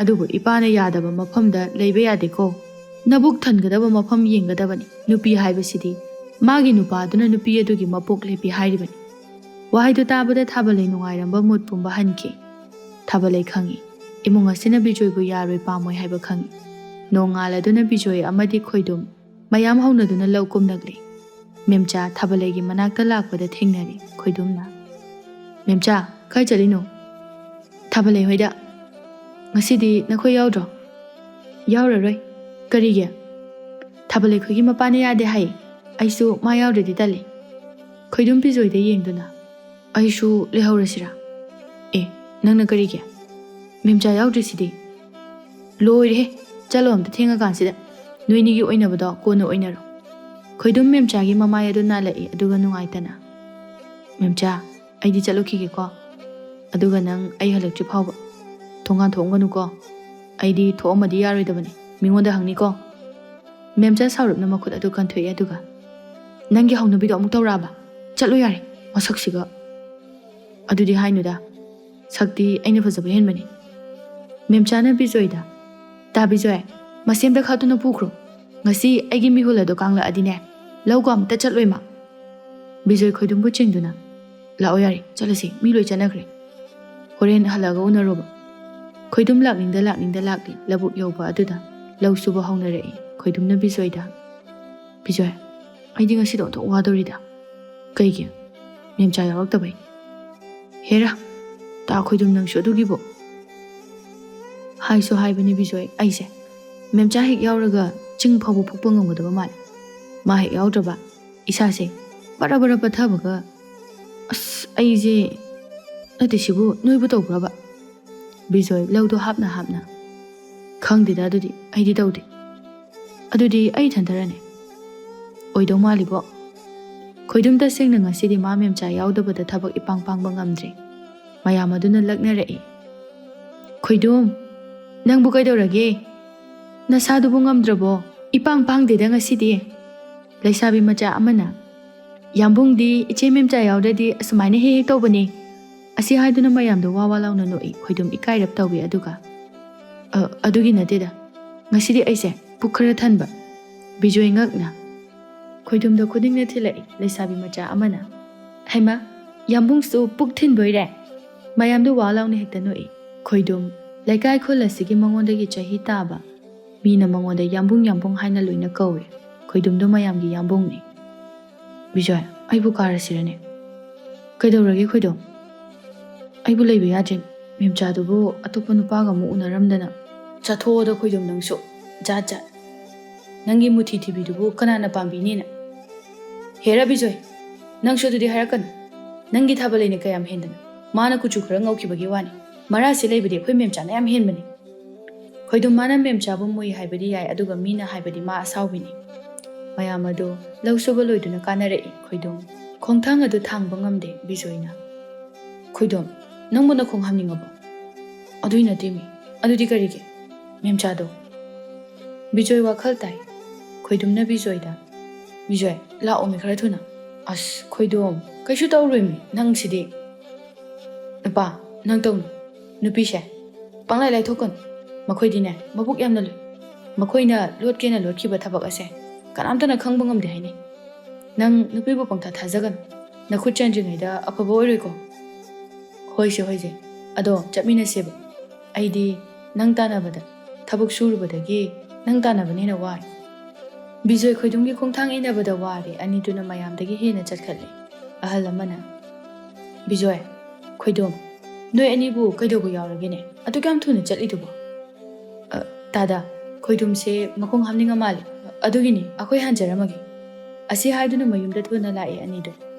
ꯑꯗꯨꯕꯨ ꯏꯄꯥꯅ ꯌꯥꯗꯕ ꯃꯐꯝꯗ ꯂꯩꯕ ꯌꯥꯗꯦꯀꯣ꯫ ꯅꯕꯨꯛ ꯊꯟꯒꯗꯕ ꯃꯐꯝ ꯌꯦꯡꯒꯗꯕꯅꯤ꯫ ꯅꯨꯄꯤ ꯍꯥꯏꯕꯁꯤꯗꯤ ꯃꯥꯒꯤ ꯅꯨꯄꯥꯗꯨꯅ ꯅꯨꯄꯤ ꯑꯗꯨꯒꯤ ꯃꯄꯣꯛ ꯂꯦꯞꯄꯤ ꯍꯥꯏꯔꯤꯕꯅꯤ꯫" ꯋꯥꯍꯩꯗꯨ ꯇꯥꯕꯗ ꯊꯥꯕꯂꯩ ꯅꯨꯡꯉꯥꯏꯔꯝꯕ ꯃꯨꯠ ꯄꯨꯝꯕ ꯍꯟꯈꯤ꯫ ꯊꯥꯕꯂꯩ ꯈꯪꯏ, ꯏꯃꯨꯡ ꯑꯁꯤꯅ ꯕꯤꯖꯣꯏꯕꯨ ꯌꯥꯔꯣꯏ ꯄꯥꯝꯃꯣꯏ ꯍꯥꯏꯕ ꯈꯪꯏ꯫ ꯅꯣꯡꯉꯥꯜꯂꯗꯨꯅ ꯕꯤꯖꯣꯏ ꯑꯃꯗꯤ ꯈꯣꯏꯗꯨꯝ ꯃꯌꯥꯝ ꯍꯧꯅꯗꯨꯅ ꯂꯧ ꯀꯨꯝꯂꯛꯂꯤ꯫ ꯃꯦꯝꯆꯥ ꯊꯥꯕꯂꯩꯒꯤ ꯃꯅꯥꯛꯇ ꯂꯥꯛꯄꯗ ꯊꯦꯡꯅꯔꯦ ꯈꯣꯏꯗꯨꯝꯅ꯫ "ꯃꯦꯝꯆꯥ, ꯀꯥꯏ ꯆꯠꯂꯤꯅꯣ?" "ꯊꯥꯕꯂꯩ ꯍꯣꯏꯗ꯫" "ꯉꯁꯤꯗꯤ ꯅꯈꯣꯏ ꯌꯥꯎꯗ꯭ꯔꯣ?" "ꯌꯥꯎꯔꯔꯣꯏ꯫ ꯀꯔꯤꯒꯤ?" "ꯊꯥꯕꯜ ꯂꯩꯈꯣꯏꯒꯤ ꯃꯄꯥꯅ ꯌꯥꯗꯦ ꯍꯥꯏ꯫ ꯑꯩꯁꯨ ꯃꯥ ꯌꯥꯎꯗ꯭ꯔꯗꯤ ꯇꯜꯂꯤ꯫" ꯈꯣꯏꯗꯨꯝ ꯕꯤꯖꯣꯏꯗ ꯌꯦꯡꯗꯨꯅ, "ꯑꯩꯁꯨ ꯂꯩꯍꯧꯔꯁꯤꯔꯥ?" "ꯑꯦ, ꯅꯪꯅ ꯀꯔꯤꯒꯤ? ꯃꯦꯝꯆꯥ ꯌꯥꯎꯗ꯭ꯔꯤꯁꯤꯗꯤ?" "ꯂꯣꯏꯔꯦꯍꯦ, ꯆꯠꯂꯣ ꯑꯝꯇ ꯊꯦꯡꯉꯀꯥꯟꯁꯤꯗ꯫ ꯅꯣꯏꯅꯤꯒꯤ ꯑꯣꯏꯅꯕꯗꯣ ꯀꯣꯟꯅ ꯑꯣꯏꯅꯔꯣ꯫" ꯈꯣꯏꯗꯨꯝ ꯃꯦꯝꯆꯥꯒꯤ ꯃꯃꯥꯏ ꯑꯗꯨ ꯅꯥꯜꯂꯛꯏ, ꯑꯗꯨꯒ ꯅꯨꯡꯉꯥꯏꯇꯅ, "ꯃꯦꯝꯆꯥ, ꯑꯩꯗꯤ ꯆꯠꯂꯨꯈꯤꯒꯦꯀꯣ꯫ ꯑꯗꯨꯒ ꯅꯪ ꯑꯩ ꯍꯜꯂꯛꯇ꯭ꯔꯤ ꯐꯥꯎꯕ ꯊꯣꯡꯒꯥꯟ ꯊꯣꯛꯑꯝꯒꯅꯨꯀꯣ꯫ ꯑꯩꯗꯤ ꯊꯣꯛꯑꯝꯃꯗꯤ ꯌꯥꯔꯣꯏꯗꯕꯅꯤ, ꯃꯤꯉꯣꯟꯗ ꯍꯪꯅꯤꯀꯣ꯫" ꯃꯦꯝꯆꯥ ꯁꯥꯎꯔꯞꯅ ꯃꯈꯨꯠ ꯑꯗꯨ ꯀꯟꯊꯣꯛꯑꯦ, ꯑꯗꯨꯒ, "ꯅꯪꯒꯤ ꯍꯧꯅꯕꯤꯗꯣ ꯑꯃꯨꯛ ꯇꯧꯔꯛꯑꯕ? ꯆꯠꯂꯣ ꯌꯥꯔꯦ, ꯃꯁꯛꯁꯤꯒ꯫" "ꯑꯗꯨꯗꯤ ꯍꯥꯏꯅꯨꯗ, ꯁꯛꯇꯤ ꯑꯩꯅ ꯐꯖꯕ ꯍꯦꯟꯕꯅꯤ꯫" ꯃꯦꯝꯆꯥꯅ ꯕꯤꯖꯣꯏꯗ, "ꯇꯥ ꯕꯤꯖꯣꯏ, ꯃꯁꯦꯝꯗ ꯈꯥꯛꯇꯨꯅ ꯄꯨꯈ꯭ꯔꯣ꯫ ꯉꯁꯤ ꯑꯩꯒꯤ ꯃꯤꯍꯨꯜ ꯑꯗꯣ ꯀꯥꯡꯂꯛꯑꯗꯤꯅꯦ, ꯂꯧꯒ ꯑꯝꯇ ꯆꯠꯂꯣꯏ ꯃꯥ꯫" ꯕꯤꯖꯣꯏ ꯈꯣꯏꯗꯨꯝꯕꯨ ꯆꯤꯡꯗꯨꯅ, "ꯂꯥꯛꯑꯣ ꯌꯥꯔꯦ, ꯆꯠꯂꯁꯤ, ꯃꯤ ꯂꯣꯏ ꯆꯠꯅꯈ꯭ꯔꯦ꯫ ꯍꯣꯔꯦꯟ ꯍꯜꯂꯛꯑꯒ ꯎꯅꯔꯣꯕ꯫" ꯈꯣꯏꯗꯨꯝ ꯂꯥꯛꯅꯤꯡꯗ ꯂꯥꯛꯅꯤꯡꯗ ꯂꯥꯛꯂꯤ꯫ ꯂꯧꯕꯨꯛ ꯌꯧꯕ ꯑꯗꯨꯗ ꯂꯧ ꯁꯨꯕ ꯍꯧꯅꯔꯛꯏ꯫ ꯈꯣꯏꯗꯨꯝꯅ ꯕꯤꯖꯣꯏꯗ, "ꯕꯤꯖꯣꯏ, ꯑꯩꯗꯤ ꯉꯁꯤꯗꯤ ꯑꯣꯟꯊꯣꯛ ꯋꯥꯗꯧꯔꯤꯗ꯫" "ꯀꯩꯒꯤ?" "ꯃꯦꯝꯆꯥ ꯌꯥꯎꯔꯛꯇꯕꯩ꯫" "ꯍꯦꯔꯥ, ꯇꯥ ꯈꯣꯏꯗꯨꯝ, ꯅꯪꯁꯨ ꯑꯗꯨꯒꯤꯕꯨ?" "ꯍꯥꯏꯁꯨ ꯍꯥꯏꯕꯅꯤ ꯕꯤꯖꯣꯏ, ꯑꯩꯁꯦ ꯃꯦꯝꯆꯥ ꯍꯦꯛ ꯌꯥꯎꯔꯒ ꯆꯤꯡ ꯐꯥꯎꯕ ꯐꯨꯛꯄ ꯉꯝꯒꯗꯕ ꯃꯥꯜꯂꯦ꯫ ꯃꯥ ꯍꯦꯛ ꯌꯥꯎꯗ꯭ꯔꯕ ꯏꯁꯥꯁꯦ ꯕꯔ ꯕꯔ ꯄꯠꯊꯕꯒ, ꯑꯁ, ꯑꯩꯁꯦ, ꯅꯠꯇꯦ, ꯁꯤꯕꯨ ꯅꯣꯏꯕꯨ ꯇꯧꯕ꯭ꯔꯕ?" ꯕꯤꯖꯣꯏ ꯂꯧꯗꯣ ꯍꯥꯞꯅ ꯍꯥꯞꯅ, "ꯈꯪꯗꯦꯗ, ꯑꯗꯨꯗꯤ ꯑꯩꯗꯤ ꯇꯧꯗꯦ꯫ ꯑꯗꯨꯗꯤ ꯑꯩ ꯏꯊꯟꯇꯔꯅꯦ?" "ꯑꯣꯏꯗꯧ ꯃꯥꯜꯂꯤꯕꯣ꯫" ꯈꯣꯏꯗꯨꯝ ꯇꯁꯦꯡꯅ ꯉꯁꯤꯗꯤ ꯃꯥ ꯃꯦꯝꯆꯥ ꯌꯥꯎꯗꯕꯗ ꯊꯕꯛ ꯏꯄꯥꯡ ꯄꯥꯡꯕ ꯉꯝꯗ꯭ꯔꯦ꯫ ꯃꯌꯥꯝ ꯑꯗꯨꯅ ꯂꯛꯅꯔꯛꯏ꯫ "ꯈꯣꯏꯗꯨꯝ, ꯅꯪꯕꯨ ꯀꯩꯗꯧꯔꯒꯦ? ꯅꯁꯥꯗꯨꯕꯨ ꯉꯝꯗ꯭ꯔꯕꯣ? ꯏꯄꯥꯡ ꯄꯥꯡꯗꯦꯗ ꯉꯁꯤꯗꯤ꯫" ꯂꯩꯁꯥꯕꯤ ꯃꯆꯥ ꯑꯃꯅ, "ꯌꯥꯝꯕꯨꯡꯗꯤ ꯏꯆꯦ ꯃꯦꯝꯆꯥ ꯌꯥꯎꯗ꯭ꯔꯗꯤ ꯑꯁꯨꯃꯥꯏꯅ ꯍꯦꯛ ꯍꯦꯛ ꯇꯧꯕꯅꯤ꯫" ꯑꯁꯤ ꯍꯥꯏꯗꯨꯅ ꯃꯌꯥꯝꯗꯣ ꯋꯥ ꯋꯥ ꯂꯥꯎꯅ ꯅꯣꯛꯏ꯫ ꯈꯣꯏꯗꯨꯝ ꯏꯀꯥꯏꯔꯞ ꯇꯧꯏ, ꯑꯗꯨꯒ, "ꯑ, ꯑꯗꯨꯒꯤ ꯅꯠꯇꯦꯗ, ꯉꯁꯤꯗꯤ ꯑꯩꯁꯦ ꯄꯨꯛ ꯈꯔ ꯊꯟꯕ꯫" ꯕꯤꯖꯣꯏ ꯉꯛꯅ ꯈꯣꯏꯗꯨꯝꯗ ꯈꯨꯗꯤꯡꯅ ꯊꯤꯜꯂꯛꯏ꯫ ꯂꯩꯁꯥꯕꯤ ꯃꯆꯥ ꯑꯃꯅ, "ꯍꯩꯃꯥ, ꯌꯥꯝꯕꯨꯡꯁꯨ ꯄꯨꯛ ꯊꯤꯟꯕꯣꯏꯔꯦ?" ꯃꯌꯥꯝꯗꯣ ꯋꯥ ꯂꯥꯎꯅ ꯍꯦꯛꯇ ꯅꯣꯛꯏ꯫ ꯈꯣꯏꯗꯨꯝ, ꯂꯩꯀꯥꯏ ꯈꯨꯜ ꯑꯁꯤꯒꯤ ꯃꯉꯣꯟꯗꯒꯤ ꯆꯍꯤ ꯇꯥꯕ ꯃꯤꯅ ꯃꯉꯣꯟꯗ ꯌꯥꯝꯕꯨꯡ ꯌꯥꯝꯕꯨꯡ ꯍꯥꯏꯅ ꯂꯣꯏꯅ ꯀꯧꯏ꯫ ꯈꯣꯏꯗꯨꯝꯗꯣ ꯃꯌꯥꯝꯒꯤ ꯌꯥꯝꯕꯨꯡꯅꯤ꯫ "ꯕꯤꯖꯣꯏ, ꯑꯩꯕꯨ ꯀꯥꯔꯁꯤꯔꯅꯦ?" "ꯀꯩꯗꯧꯔꯒꯦ ꯈꯣꯏꯗꯨꯝ?" "ꯑꯩꯕꯨ ꯂꯩꯕ ꯌꯥꯗ꯭ꯔꯦ, ꯃꯦꯝꯆꯥꯗꯨꯕꯨ ꯑꯇꯣꯞꯄ ꯅꯨꯄꯥꯒ ꯑꯃꯨꯛ ꯎꯅꯔꯝꯗꯅ꯫ ꯆꯥꯊꯣꯛꯑꯣꯗ ꯈꯣꯏꯗꯨꯝ ꯅꯪꯁꯨ, ꯖꯥꯠ ꯖꯥꯠ꯫ ꯅꯪꯒꯤ ꯃꯨꯊꯤ ꯊꯤꯕꯤꯗꯨꯕꯨ ꯀꯅꯥꯅ ꯄꯥꯝꯕꯤꯅꯤꯅ? ꯍꯦꯔꯥ ꯕꯤꯖꯣꯏ, ꯅꯪꯁꯨ ꯑꯗꯨꯗꯤ ꯍꯥꯏꯔꯛꯀꯅꯨ꯫ ꯅꯪꯒꯤ ꯊꯥꯕꯜ ꯂꯩꯅ ꯀꯌꯥꯝ ꯍꯦꯟꯗꯅ? ꯃꯥꯅ ꯀꯨꯆꯨ ꯈꯔ ꯉꯧꯈꯤꯕꯒꯤ ꯋꯥꯅꯤ꯫ ꯃꯔꯥꯁꯤ ꯂꯩꯕꯗꯤ ꯑꯩꯈꯣꯏ ꯃꯦꯝꯆꯥꯅ ꯌꯥꯝ ꯍꯦꯟꯕꯅꯤ꯫ ꯈꯣꯏꯗꯨꯝ ꯃꯥꯅ ꯃꯦꯝꯆꯥꯕꯨ ꯃꯨꯏ ꯍꯥꯏꯕꯗꯤ ꯌꯥꯏ, ꯑꯗꯨꯒ ꯃꯤꯅ ꯍꯥꯏꯕꯗꯤ ꯃꯥ ꯑꯁꯥꯎꯕꯤꯅꯤ꯫ ꯃꯌꯥꯝ ꯑꯗꯨ ꯂꯧ ꯁꯨꯕ ꯂꯣꯏꯗꯨꯅ ꯀꯥꯟꯅꯔꯛꯏ ꯈꯣꯏꯗꯨꯝ꯫ ꯈꯣꯡꯊꯥꯡ ꯑꯗꯨ ꯊꯥꯡꯕ ꯉꯝꯗꯦ ꯕꯤꯖꯣꯏꯅ꯫ ꯈꯣꯏꯗꯨꯝ, ꯅꯪꯕꯨ ꯅꯈꯣꯡ ꯍꯥꯝꯅꯤꯡꯉꯕꯣ? ꯑꯗꯨꯏ ꯅꯠꯇꯦꯃꯤ꯫ ꯑꯗꯨꯗꯤ ꯀꯔꯤꯒꯤ? ꯃꯦꯝꯆꯥꯗꯣ꯫ ꯕꯤꯖꯣꯏ ꯋꯥꯈꯜ ꯇꯥꯏ꯫ ꯈꯣꯏꯗꯨꯝꯅ ꯕꯤꯖꯣꯏꯗ, "ꯕꯤꯖꯣꯏ, ꯂꯥꯛꯑꯣꯃꯤ ꯈꯔ ꯊꯨꯅ꯫ ꯑꯁ, ꯈꯣꯏꯗꯨꯝ, ꯀꯩꯁꯨ ꯇꯧꯔꯣꯏꯃꯤ ꯅꯪꯁꯤꯗꯤ꯫ ꯅꯨꯄꯥ, ꯅꯪ ꯇꯧꯅꯨ꯫ ꯅꯨꯄꯤꯁꯦ ꯄꯪꯂꯥꯏ ꯂꯥꯏꯊꯣꯛꯀꯅꯨ꯫ ꯃꯈꯣꯏꯗꯤꯅꯦ, ꯃꯕꯨꯛ ꯌꯥꯝꯅ ꯂꯨꯏ꯫ ꯃꯈꯣꯏꯅ ꯂꯣꯠꯀꯦꯅ ꯂꯣꯠꯈꯤꯕ ꯊꯕꯛ ꯑꯁꯦ ꯀꯅꯥꯝꯇꯅ ꯈꯪꯕ ꯉꯝꯗꯦ ꯍꯥꯏꯅꯤ꯫ ꯅꯪ ꯅꯨꯄꯤꯕꯨ ꯄꯪꯊꯥ ꯊꯥꯖꯒꯅꯨ꯫ ꯅꯈꯨꯠ ꯆꯟꯗ꯭ꯔꯤꯉꯩꯗ ꯑꯐꯕ ꯑꯣꯏꯔꯣꯏꯀꯣ꯫" "ꯍꯣꯏꯁꯦ, ꯍꯣꯏꯁꯦ꯫ ꯑꯗꯣ ꯆꯠꯃꯤꯟꯅꯁꯦꯕ꯫ ꯑꯩꯗꯤ ꯅꯪ ꯇꯥꯟꯅꯕꯗ, ꯊꯕꯛ ꯁꯨꯔꯨꯕꯗꯒꯤ ꯅꯪ ꯇꯥꯟꯅꯕꯅ ꯍꯦꯟꯅ ꯋꯥꯔꯦ꯫" ꯕꯤꯖꯣꯏ ꯈꯣꯏꯗꯨꯝꯒꯤ ꯈꯣꯡꯊꯥꯡ ꯏꯟꯅꯕꯗ ꯋꯥꯔꯦ ꯑꯅꯤꯗꯨꯅ ꯃꯌꯥꯝꯗꯒꯤ ꯍꯦꯟꯅ ꯆꯠꯈꯠꯂꯦ꯫ ꯑꯍꯜ ꯑꯃꯅ, "ꯕꯤꯖꯣꯏ, ꯈꯣꯏꯗꯨꯝ, ꯅꯣꯏ ꯑꯅꯤꯕꯨ ꯀꯩꯗꯧꯕ ꯌꯥꯎꯔꯒꯦꯅꯦ? ꯑꯗꯨꯛ ꯌꯥꯝ ꯊꯨꯅ ꯆꯠꯂꯤꯗꯨꯕꯨ?" "ꯑ, ꯇꯥꯗ, ꯈꯣꯏꯗꯨꯝꯁꯦ ꯃꯈꯣꯡ ꯍꯥꯝꯅꯤꯡꯉ ꯃꯥꯜꯂꯦ꯫ ꯑꯗꯨꯒꯤꯅꯤ, ꯑꯩꯈꯣꯏ ꯍꯥꯟꯖꯔꯝꯃꯒꯦ꯫" ꯑꯁꯤ ꯍꯥꯏꯗꯨꯅ ꯃꯌꯨꯝꯗ ꯊꯨꯅ ꯂꯥꯛꯑꯦ ꯑꯅꯤꯗꯨ꯫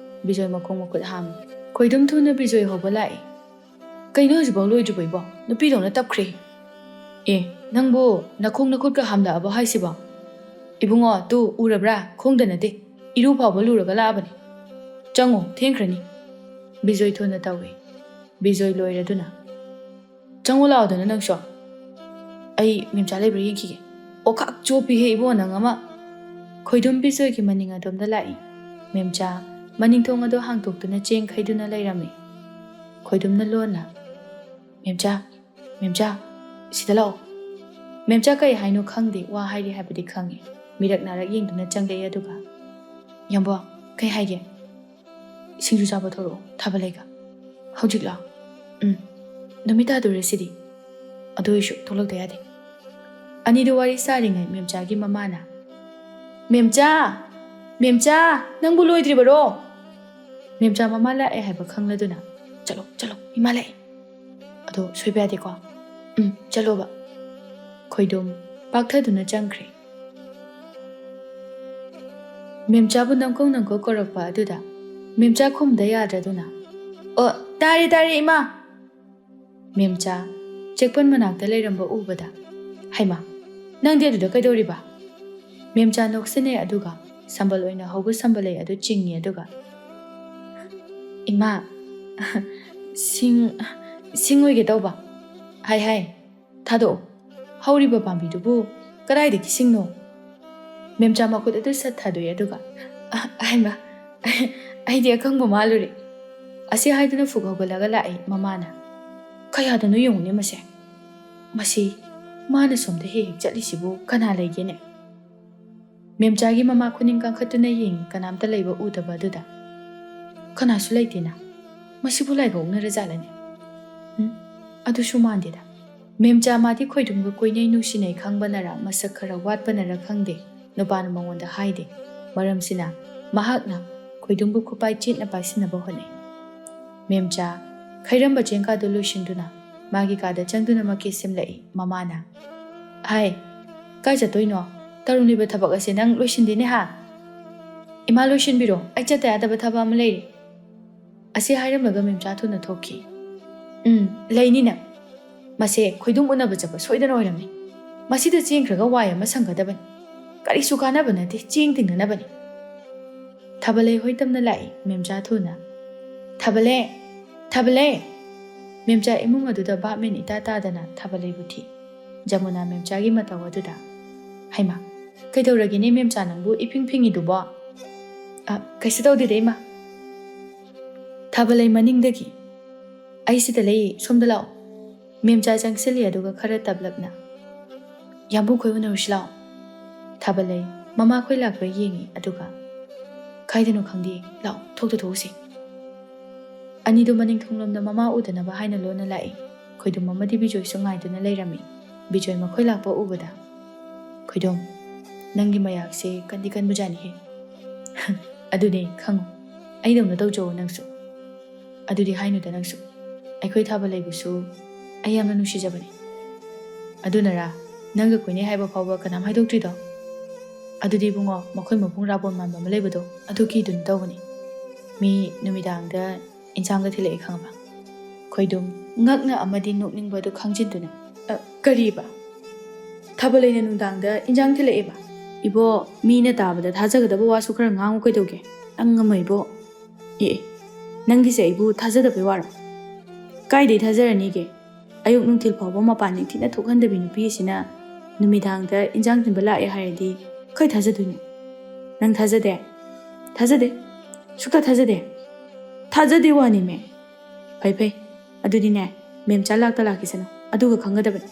ꯕꯤꯖꯣꯏ ꯃꯈꯣꯡ ꯃꯈꯨꯠ ꯍꯥꯝꯃꯤ꯫ ꯈꯣꯏꯗꯨꯝ ꯊꯨꯅ ꯕꯤꯖꯣꯏ ꯍꯧꯕ ꯂꯥꯛꯑꯦ꯫ "ꯀꯩꯅꯣ ꯍꯧꯖꯤꯛꯐꯥꯎ ꯂꯣꯏꯗ꯭ꯔꯤꯕꯣ ꯏꯕꯣ? ꯅꯨꯄꯤꯗꯧꯅ ꯇꯞꯈ꯭ꯔꯦ꯫" "ꯑꯦ, ꯅꯪꯕꯨ ꯅꯈꯣꯡ ꯅꯈꯨꯠꯀ ꯍꯥꯝꯂꯛꯑꯕꯣ ꯍꯥꯏꯁꯤꯕꯣ?" "ꯏꯕꯨꯡꯉꯣ, ꯇꯨ ꯎꯔꯕ꯭ꯔꯥ? ꯈꯣꯡꯗ ꯅꯠꯇꯦ, ꯏꯔꯨ ꯐꯥꯎꯕ ꯂꯨꯔꯒ ꯂꯥꯛꯑꯕꯅꯤ꯫ ꯆꯪꯉꯣ, ꯊꯦꯡꯈ꯭ꯔꯅꯤ꯫" ꯕꯤꯖꯣꯏ ꯊꯨꯅ ꯇꯧꯏ꯫ ꯕꯤꯖꯣꯏ ꯂꯣꯏꯔꯗꯨꯅ, "ꯆꯪꯉꯣ ꯂꯥꯛꯑꯣꯗꯅ ꯅꯪꯁꯨ꯫ ꯑꯩ ꯃꯦꯝꯆꯥ ꯂꯩꯕ꯭ꯔꯥ ꯌꯦꯡꯈꯤꯒꯦ꯫" "ꯑꯣꯈꯥꯛ ꯆꯣꯞꯄꯤꯍꯦ ꯏꯕꯣ ꯅꯪ ꯑꯃ!" ꯈꯣꯏꯗꯨꯝ ꯕꯤꯖꯣꯏꯒꯤ ꯃꯅꯤꯡ ꯑꯗꯣꯝꯗ ꯂꯥꯛꯏ꯫ ꯃꯦꯝꯆꯥ ꯃꯅꯤꯡ ꯊꯣꯡ ꯑꯗꯣ ꯍꯥꯡꯇꯣꯛꯇꯨꯅ ꯆꯦꯡ ꯈꯩꯗꯨꯅ ꯂꯩꯔꯝꯃꯤ꯫ ꯈꯣꯏꯗꯨꯝꯅ ꯂꯣꯟꯅ, "ꯃꯦꯝꯆꯥ, ꯃꯦꯝꯆꯥ, ꯁꯤꯗ ꯂꯥꯛꯑꯣ꯫" ꯃꯦꯝꯆꯥ ꯀꯩ ꯍꯥꯏꯅꯣ ꯈꯪꯗꯦ, ꯋꯥ ꯍꯥꯏꯔꯤ ꯍꯥꯏꯕꯗꯤ ꯈꯪꯉꯤ꯫ ꯃꯤꯔꯛ ꯅꯥꯔꯛ ꯌꯦꯡꯗꯨꯅ ꯆꯪꯂꯛꯏ, ꯑꯗꯨꯒ, "ꯌꯥꯝꯕꯣ, ꯀꯩ ꯍꯥꯏꯒꯦ?" "ꯁꯤꯡꯖꯨ ꯆꯥꯕ ꯊꯣꯛꯂꯛꯑꯣ, ꯊꯥꯕꯜ ꯂꯩꯒ꯫" "ꯍꯧꯖꯤꯛꯂꯣ?" "ꯎꯝ, ꯅꯨꯃꯤꯠ ꯇꯥꯗꯣꯔꯦ ꯁꯤꯗꯤ꯫ ꯑꯗꯨ ꯑꯣꯏꯁꯨ ꯊꯣꯛꯂꯛꯇ ꯌꯥꯗꯦ꯫" ꯑꯅꯤꯗꯨ ꯋꯥꯔꯤ ꯁꯥꯔꯤꯉꯩ ꯃꯦꯝꯆꯥꯒꯤ ꯃꯃꯥꯅ, "ꯃꯦꯝꯆꯥ! ꯃꯦꯝꯆꯥ! ꯅꯪꯕꯨ ꯂꯣꯏꯗ꯭ꯔꯤꯕꯔꯣ?" ꯃꯦꯝꯆꯥ ꯃꯃꯥ ꯂꯥꯛꯑꯦ ꯍꯥꯏꯕ ꯈꯪꯂꯗꯨꯅ, "ꯆꯠꯂꯣ, ꯆꯠꯂꯣ, ꯏꯃꯥ ꯂꯥꯛꯑꯦ꯫" ꯑꯗꯣ ꯁꯣꯏꯕ ꯌꯥꯗꯦꯀꯣ꯫ ꯎꯝ, ꯆꯠꯂꯣꯕ꯫ ꯈꯣꯏꯗꯨꯝ ꯄꯥꯛꯊꯗꯨꯅ ꯆꯪꯈ꯭ꯔꯦ꯫ ꯃꯦꯝꯆꯥꯕꯨ ꯅꯝꯀꯧ ꯅꯝꯀꯧ ꯀꯧꯔꯛꯄ ꯑꯗꯨꯗ ꯃꯦꯝꯆꯥ ꯈꯨꯝꯗ ꯌꯥꯗ꯭ꯔꯗꯨꯅ, "ꯑꯣ, ꯇꯥꯔꯦ, ꯇꯥꯔꯦ, ꯏꯃꯥ!" ꯃꯦꯝꯆꯥ ꯆꯦꯛꯄꯟ ꯃꯅꯥꯛꯇ ꯂꯩꯔꯝꯕ ꯎꯕꯗ, "ꯍꯩꯃꯥ, ꯅꯪꯗꯤ ꯑꯗꯨꯗ ꯀꯩꯗꯧꯔꯤꯕ?" ꯃꯦꯝꯆꯥ ꯅꯣꯛꯁꯤꯟꯅꯩ ꯑꯗꯨꯒ ꯁꯝꯕꯜ ꯑꯣꯏꯅ ꯍꯧꯕ ꯁꯝꯕꯜꯂꯩ ꯑꯗꯨ ꯆꯤꯡꯉꯤ ꯑꯗꯨꯒ, "ꯏꯃꯥ, ꯁꯤꯡ, ꯁꯤꯡ ꯑꯣꯏꯒꯦ ꯇꯧꯕ꯫ ꯍꯥꯏ, ꯍꯥꯏ, ꯊꯥꯗꯣꯛꯑꯣ꯫ ꯍꯧꯔꯤꯕ ꯄꯥꯝꯕꯤꯗꯨꯕꯨ ꯀꯗꯥꯏꯗꯒꯤ ꯁꯤꯡꯅꯣ?" ꯃꯦꯝꯆꯥ ꯃꯈꯨꯠ ꯑꯗꯨ ꯁꯠ ꯊꯥꯗꯣꯛꯏ ꯑꯗꯨꯒ, "ꯑ, ꯍꯩꯃꯥ, ꯑꯩꯗꯤ ꯑꯀꯪꯕ ꯃꯥꯜꯂꯨꯔꯦ꯫" ꯑꯁꯤ ꯍꯥꯏꯗꯨꯅ ꯐꯨꯛ ꯍꯧꯒꯠꯂꯒ ꯂꯥꯛꯏ ꯃꯃꯥꯅ꯫ "ꯀꯌꯥꯗꯅꯣ ꯌꯦꯡꯉꯨꯅꯦ ꯃꯁꯦ꯫ ꯃꯁꯤ ꯃꯥꯅ ꯁꯣꯝꯗ ꯍꯦꯛ ꯍꯦꯛ ꯆꯠꯂꯤꯁꯤꯕꯨ ꯀꯅꯥ ꯂꯩꯒꯦꯅꯦ?" ꯃꯦꯝꯆꯥꯒꯤ ꯃꯃꯥ ꯈꯨꯅꯤꯡ ꯀꯥꯡꯈꯠꯇꯨꯅ ꯌꯦꯡꯉꯤ, ꯀꯅꯥꯝꯇ ꯂꯩꯕ ꯎꯗꯕ ꯑꯗꯨꯗ꯫ "ꯀꯅꯥꯁꯨ ꯂꯩꯇꯦꯅ꯫ ꯃꯁꯤꯕꯨ ꯂꯥꯏꯕ ꯑꯣꯛꯅꯔꯖꯥꯠꯂꯅꯦ? ꯎꯝ, ꯑꯗꯨꯁꯨ ꯃꯥꯟꯗꯦꯗ꯫" ꯃꯦꯝꯆꯥ ꯃꯥꯗꯤ ꯈꯣꯏꯗꯨꯝꯒ ꯀꯣꯏꯅꯩ ꯅꯨꯡꯁꯤꯅꯩ ꯈꯪꯕꯅꯔ, ꯃꯁꯛ ꯈꯔ ꯋꯥꯠꯄꯅꯔ ꯈꯪꯗꯦ, ꯅꯨꯄꯥꯅ ꯃꯉꯣꯟꯗ ꯍꯥꯏꯗꯦ꯫ ꯃꯔꯝꯁꯤꯅ ꯃꯍꯥꯛꯅ ꯈꯣꯏꯗꯨꯝꯕꯨ ꯈꯨꯄꯥꯏ ꯆꯦꯠꯅ ꯄꯥꯏꯁꯤꯟꯅꯕ ꯍꯣꯠꯅꯩ꯫ ꯃꯦꯝꯆꯥ ꯈꯩꯔꯝꯕ ꯆꯦꯡꯀꯥꯗꯨ ꯂꯣꯏꯁꯤꯟꯗꯨꯅ ꯃꯥꯒꯤ ꯀꯥꯗ ꯆꯪꯗꯨꯅ ꯃꯀꯦ ꯁꯦꯝꯂꯛꯏ꯫ ꯃꯃꯥꯅ, "ꯍꯥꯏ, ꯀꯥꯏ ꯆꯠꯇꯣꯏꯅꯣ? ꯇꯧꯔꯝꯂꯤꯕ ꯊꯕꯛ ꯑꯁꯦ ꯅꯪ ꯂꯣꯏꯁꯤꯟꯗꯦꯅꯦ ꯍꯥ?" "ꯏꯃꯥ, ꯂꯣꯏꯁꯤꯟꯕꯤꯔꯣ, ꯑꯩ ꯆꯠꯇ ꯌꯥꯗꯕ ꯊꯕꯛ ꯑꯃ ꯂꯩꯔꯦ꯫" ꯑꯁꯤ ꯍꯥꯏꯔꯝꯂꯒ ꯃꯦꯝꯆꯥ ꯊꯨꯅ ꯊꯣꯛꯈꯤ꯫ "ꯎꯝ, ꯂꯩꯅꯤ ꯅꯪ꯫ ꯃꯁꯦ ꯈꯣꯏꯗꯨꯝ ꯎꯅꯕ ꯆꯠꯄ ꯁꯣꯏꯗꯅ ꯑꯣꯏꯔꯝꯃꯤ꯫ ꯃꯁꯤꯗ ꯆꯦꯟꯈ꯭ꯔꯒ ꯋꯥꯏ ꯑꯃ ꯁꯪꯒꯗꯕꯅꯤ꯫ ꯀꯔꯤꯁꯨ ꯀꯥꯟꯅꯕ ꯅꯠꯇꯦ, ꯆꯦꯡ ꯇꯤꯡꯅꯅꯕꯅꯤ꯫" ꯊꯥꯕꯂꯩ ꯍꯣꯏ ꯇꯝꯅ ꯂꯥꯛꯏ ꯃꯦꯝꯆꯥ ꯊꯨꯅ꯫ "ꯊꯥꯕꯂꯩ! ꯊꯥꯕꯂꯩ!" ꯃꯦꯝꯆꯥ ꯏꯃꯨꯡ ꯑꯗꯨꯗ ꯚꯥꯞ ꯃꯦꯟ ꯏꯇꯥ ꯇꯥꯗꯅ ꯊꯥꯕꯂꯩꯕꯨ ꯊꯤ꯫ ꯖꯃꯨꯅꯥ ꯃꯦꯝꯆꯥꯒꯤ ꯃꯇꯧ ꯑꯗꯨꯗ, "ꯍꯩꯃꯥ, ꯀꯩꯗꯧꯔꯒꯦꯅꯦ ꯃꯦꯝꯆꯥ ꯅꯪꯕꯨ ꯏꯐꯤꯡ ꯐꯤꯡꯉꯤꯗꯨꯕꯣ?" "ꯑ, ꯀꯩꯁꯨ ꯇꯧꯗꯦꯗ ꯏꯃꯥ꯫" ꯊꯥꯕꯂꯩ ꯃꯅꯤꯡꯗꯒꯤ, "ꯑꯩ ꯁꯤꯗ ꯂꯩ, ꯁꯣꯝꯗ ꯂꯥꯛꯑꯣ꯫" ꯃꯦꯝꯆꯥ ꯆꯪꯁꯤꯜꯂꯤ ꯑꯗꯨꯒ ꯈꯔ ꯇꯞꯂꯞꯅ, "ꯌꯥꯝꯕꯨꯡ ꯈꯣꯏ ꯎꯅꯔꯨꯁꯤ ꯂꯥꯛꯑꯣ꯫" ꯊꯥꯕꯂꯩ ꯃꯃꯥꯈꯣꯏ ꯂꯥꯛꯄ꯭ꯔꯥ ꯌꯦꯡꯉꯤ ꯑꯗꯨꯒ, "ꯀꯥꯏꯗꯅꯣ ꯈꯪꯗꯦ, ꯂꯥꯛꯑꯣ, ꯊꯣꯛꯇ ꯊꯣꯛꯎꯁꯤ꯫" ꯑꯅꯤꯗꯨ ꯃꯅꯤꯡ ꯊꯣꯡꯂꯣꯝꯗ ꯃꯃꯥ ꯎꯗꯅꯕ ꯍꯥꯏꯅ ꯂꯣꯟꯅ ꯂꯥꯛꯏ꯫ ꯈꯣꯏꯗꯨꯝ ꯑꯃꯗꯤ ꯕꯤꯖꯣꯏꯁꯨ ꯉꯥꯏꯗꯨꯅ ꯂꯩꯔꯝꯃꯤ꯫ ꯕꯤꯖꯣꯏ ꯃꯈꯣꯏ ꯂꯥꯛꯄ ꯎꯕꯗ, "ꯈꯣꯏꯗꯨꯝ, ꯅꯪꯒꯤ ꯃꯌꯥꯛꯁꯦ ꯀꯟꯗꯤ ꯀꯟꯕꯖꯥꯠꯅꯤꯍꯦ꯫" "ꯑꯗꯨꯅꯦ, ꯈꯪꯉꯨ꯫ ꯑꯩꯗꯧꯅ ꯇꯧꯖꯧ ꯅꯪꯁꯨ꯫" "ꯑꯗꯨꯗꯤ ꯍꯥꯏꯅꯨꯗ ꯅꯪꯁꯨ꯫ ꯑꯩꯈꯣꯏ ꯊꯥꯕꯂꯩꯕꯨꯁꯨ ꯑꯩ ꯌꯥꯝꯅ ꯅꯨꯡꯁꯤꯖꯕꯅꯤ꯫ ꯑꯗꯨꯅꯔꯥ ꯅꯪꯒ ꯀꯣꯏꯅꯩ ꯍꯥꯏꯕ ꯐꯥꯎꯕ ꯀꯅꯥꯝ ꯍꯥꯏꯗꯣꯛꯇ꯭ꯔꯤꯗꯣ? ꯑꯗꯨꯗꯤ ꯏꯕꯨꯡꯉꯣ, ꯃꯈꯣꯏ ꯃꯕꯨꯡ ꯔꯥꯕꯣꯟ ꯃꯥꯟꯕ ꯑꯃ ꯂꯩꯕꯗꯣ, ꯑꯗꯨꯒꯤꯗꯨꯅ ꯇꯧꯕꯅꯤ꯫ ꯃꯤ ꯅꯨꯃꯤꯗꯥꯡꯗ ꯏꯟꯁꯥꯡꯒ ꯊꯤꯜꯂꯛꯑꯦ ꯈꯪꯉꯕ? ꯈꯣꯏꯗꯨꯝ ꯉꯛꯅ ꯑꯃꯗꯤ ꯅꯣꯛꯅꯤꯡꯕꯗꯨ ꯈꯪꯖꯤꯟꯗꯨꯅ, "ꯑ, ꯀꯔꯤꯕ? ꯊꯥꯕꯂꯩꯅ ꯅꯨꯡꯗꯥꯡꯗ ꯏꯟꯁꯥꯡ ꯊꯤꯜꯂꯛꯑꯦꯕ? ꯏꯕꯣ, ꯃꯤꯅ ꯇꯥꯕꯗ ꯊꯥꯖꯒꯗꯕ ꯋꯥꯁꯨ ꯈꯔ ꯉꯥꯡꯉꯨ ꯀꯩꯗꯧꯒꯦ? ꯅꯪ ꯑꯃ ꯏꯕꯣ꯫ ꯑꯦ, ꯑꯦ, ꯅꯪꯒꯤꯁꯦ ꯑꯩꯕꯨ ꯊꯥꯖꯗꯕꯩ ꯋꯥꯔꯣ? ꯀꯥꯏꯗꯩ ꯊꯥꯖꯔꯅꯤꯒꯦ? ꯑꯌꯨꯛ ꯅꯨꯡꯊꯤꯜ ꯐꯥꯎꯕ ꯃꯄꯥꯟ ꯅꯤꯡꯊꯤꯅ ꯊꯣꯛꯍꯟꯗꯕꯤ ꯅꯨꯄꯤ ꯑꯁꯤꯅ ꯅꯨꯃꯤꯗꯥꯡꯗ ꯏꯟꯁꯥꯡ ꯊꯤꯟꯕ ꯂꯥꯛꯑꯦ ꯍꯥꯏꯔꯗꯤ ꯀꯩ ꯊꯥꯖꯗꯣꯏꯅꯣ? ꯅꯪ ꯊꯥꯖꯗꯦ? ꯊꯥꯖꯗꯦ꯫ ꯁꯨꯛꯊꯥ ꯊꯥꯖꯗꯦ꯫ ꯊꯥꯖꯗꯦ ꯋꯥꯅꯤꯃꯦ꯫ ꯐꯩ ꯐꯩ꯫ ꯑꯗꯨꯗꯤꯅꯦ, ꯃꯦꯝꯆꯥ ꯂꯥꯛꯇ ꯂꯥꯛꯈꯤꯁꯅꯨ꯫ ꯑꯗꯨꯒ ꯈꯪꯒꯗꯕꯅꯤ꯫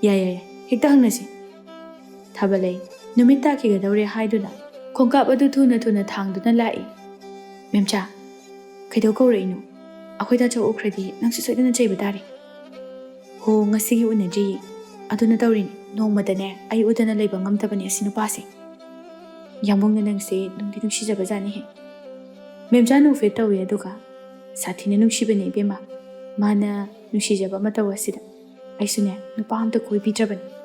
ꯌꯥꯏ, ꯌꯥꯏ, ꯌꯥꯏ꯫ ꯍꯦꯛꯇ ꯍꯪꯅꯁꯤ꯫ ꯊꯥꯕꯂꯩ ꯅꯨꯃꯤꯠ ꯇꯥꯈꯤꯒꯗꯧꯔꯦ ꯍꯥꯏꯗꯨꯅ ꯈꯣꯡꯀꯥꯞ ꯑꯗꯨ ꯊꯨꯅ ꯊꯨꯅ ꯊꯥꯡꯗꯨꯅ ꯂꯥꯛꯏ꯫ "ꯃꯦꯝꯆꯥ, ꯀꯩꯗꯧ ꯀꯧꯔꯛꯏꯅꯣ? ꯑꯩꯈꯣꯏ ꯇꯥꯆꯧ ꯎꯈ꯭ꯔꯗꯤ ꯅꯪꯁꯨ ꯁꯣꯏꯗꯅ ꯆꯩꯕ ꯇꯥꯔꯦ꯫" "ꯍꯣ, ꯉꯁꯤꯒꯤ ꯎꯅꯗ꯭ꯔꯤꯌꯦ꯫ ꯑꯗꯨꯅ ꯇꯧꯔꯤꯅꯦ, ꯅꯣꯡꯃꯗꯅꯦ ꯑꯩ ꯎꯗꯅ ꯂꯩꯕ ꯉꯝꯗꯕꯅꯦ ꯑꯁꯤ ꯅꯨꯄꯥꯁꯦ꯫ ꯌꯥꯝꯕꯨꯡꯅ ꯅꯪꯁꯦ ꯅꯨꯡꯗꯤ ꯅꯨꯡꯁꯤꯖꯕꯖꯥꯠꯅꯤꯍꯦ꯫" ꯃꯦꯝꯆꯥ ꯅꯣꯛꯐꯦꯠ ꯇꯧꯏ, ꯑꯗꯨꯒ, "ꯁꯥꯊꯤꯅ ꯅꯨꯡꯁꯤꯕꯅꯦ ꯏꯕꯦꯝꯃ꯫ ꯃꯥꯅ ꯅꯨꯡꯁꯤꯖꯕ ꯃꯇꯧ ꯑꯁꯤꯗ ꯑꯩꯁꯨꯅꯦ ꯅꯨꯄꯥ ꯑꯝꯇ ꯀꯣꯏꯕꯤꯗ꯭ꯔꯕꯅꯤ꯫"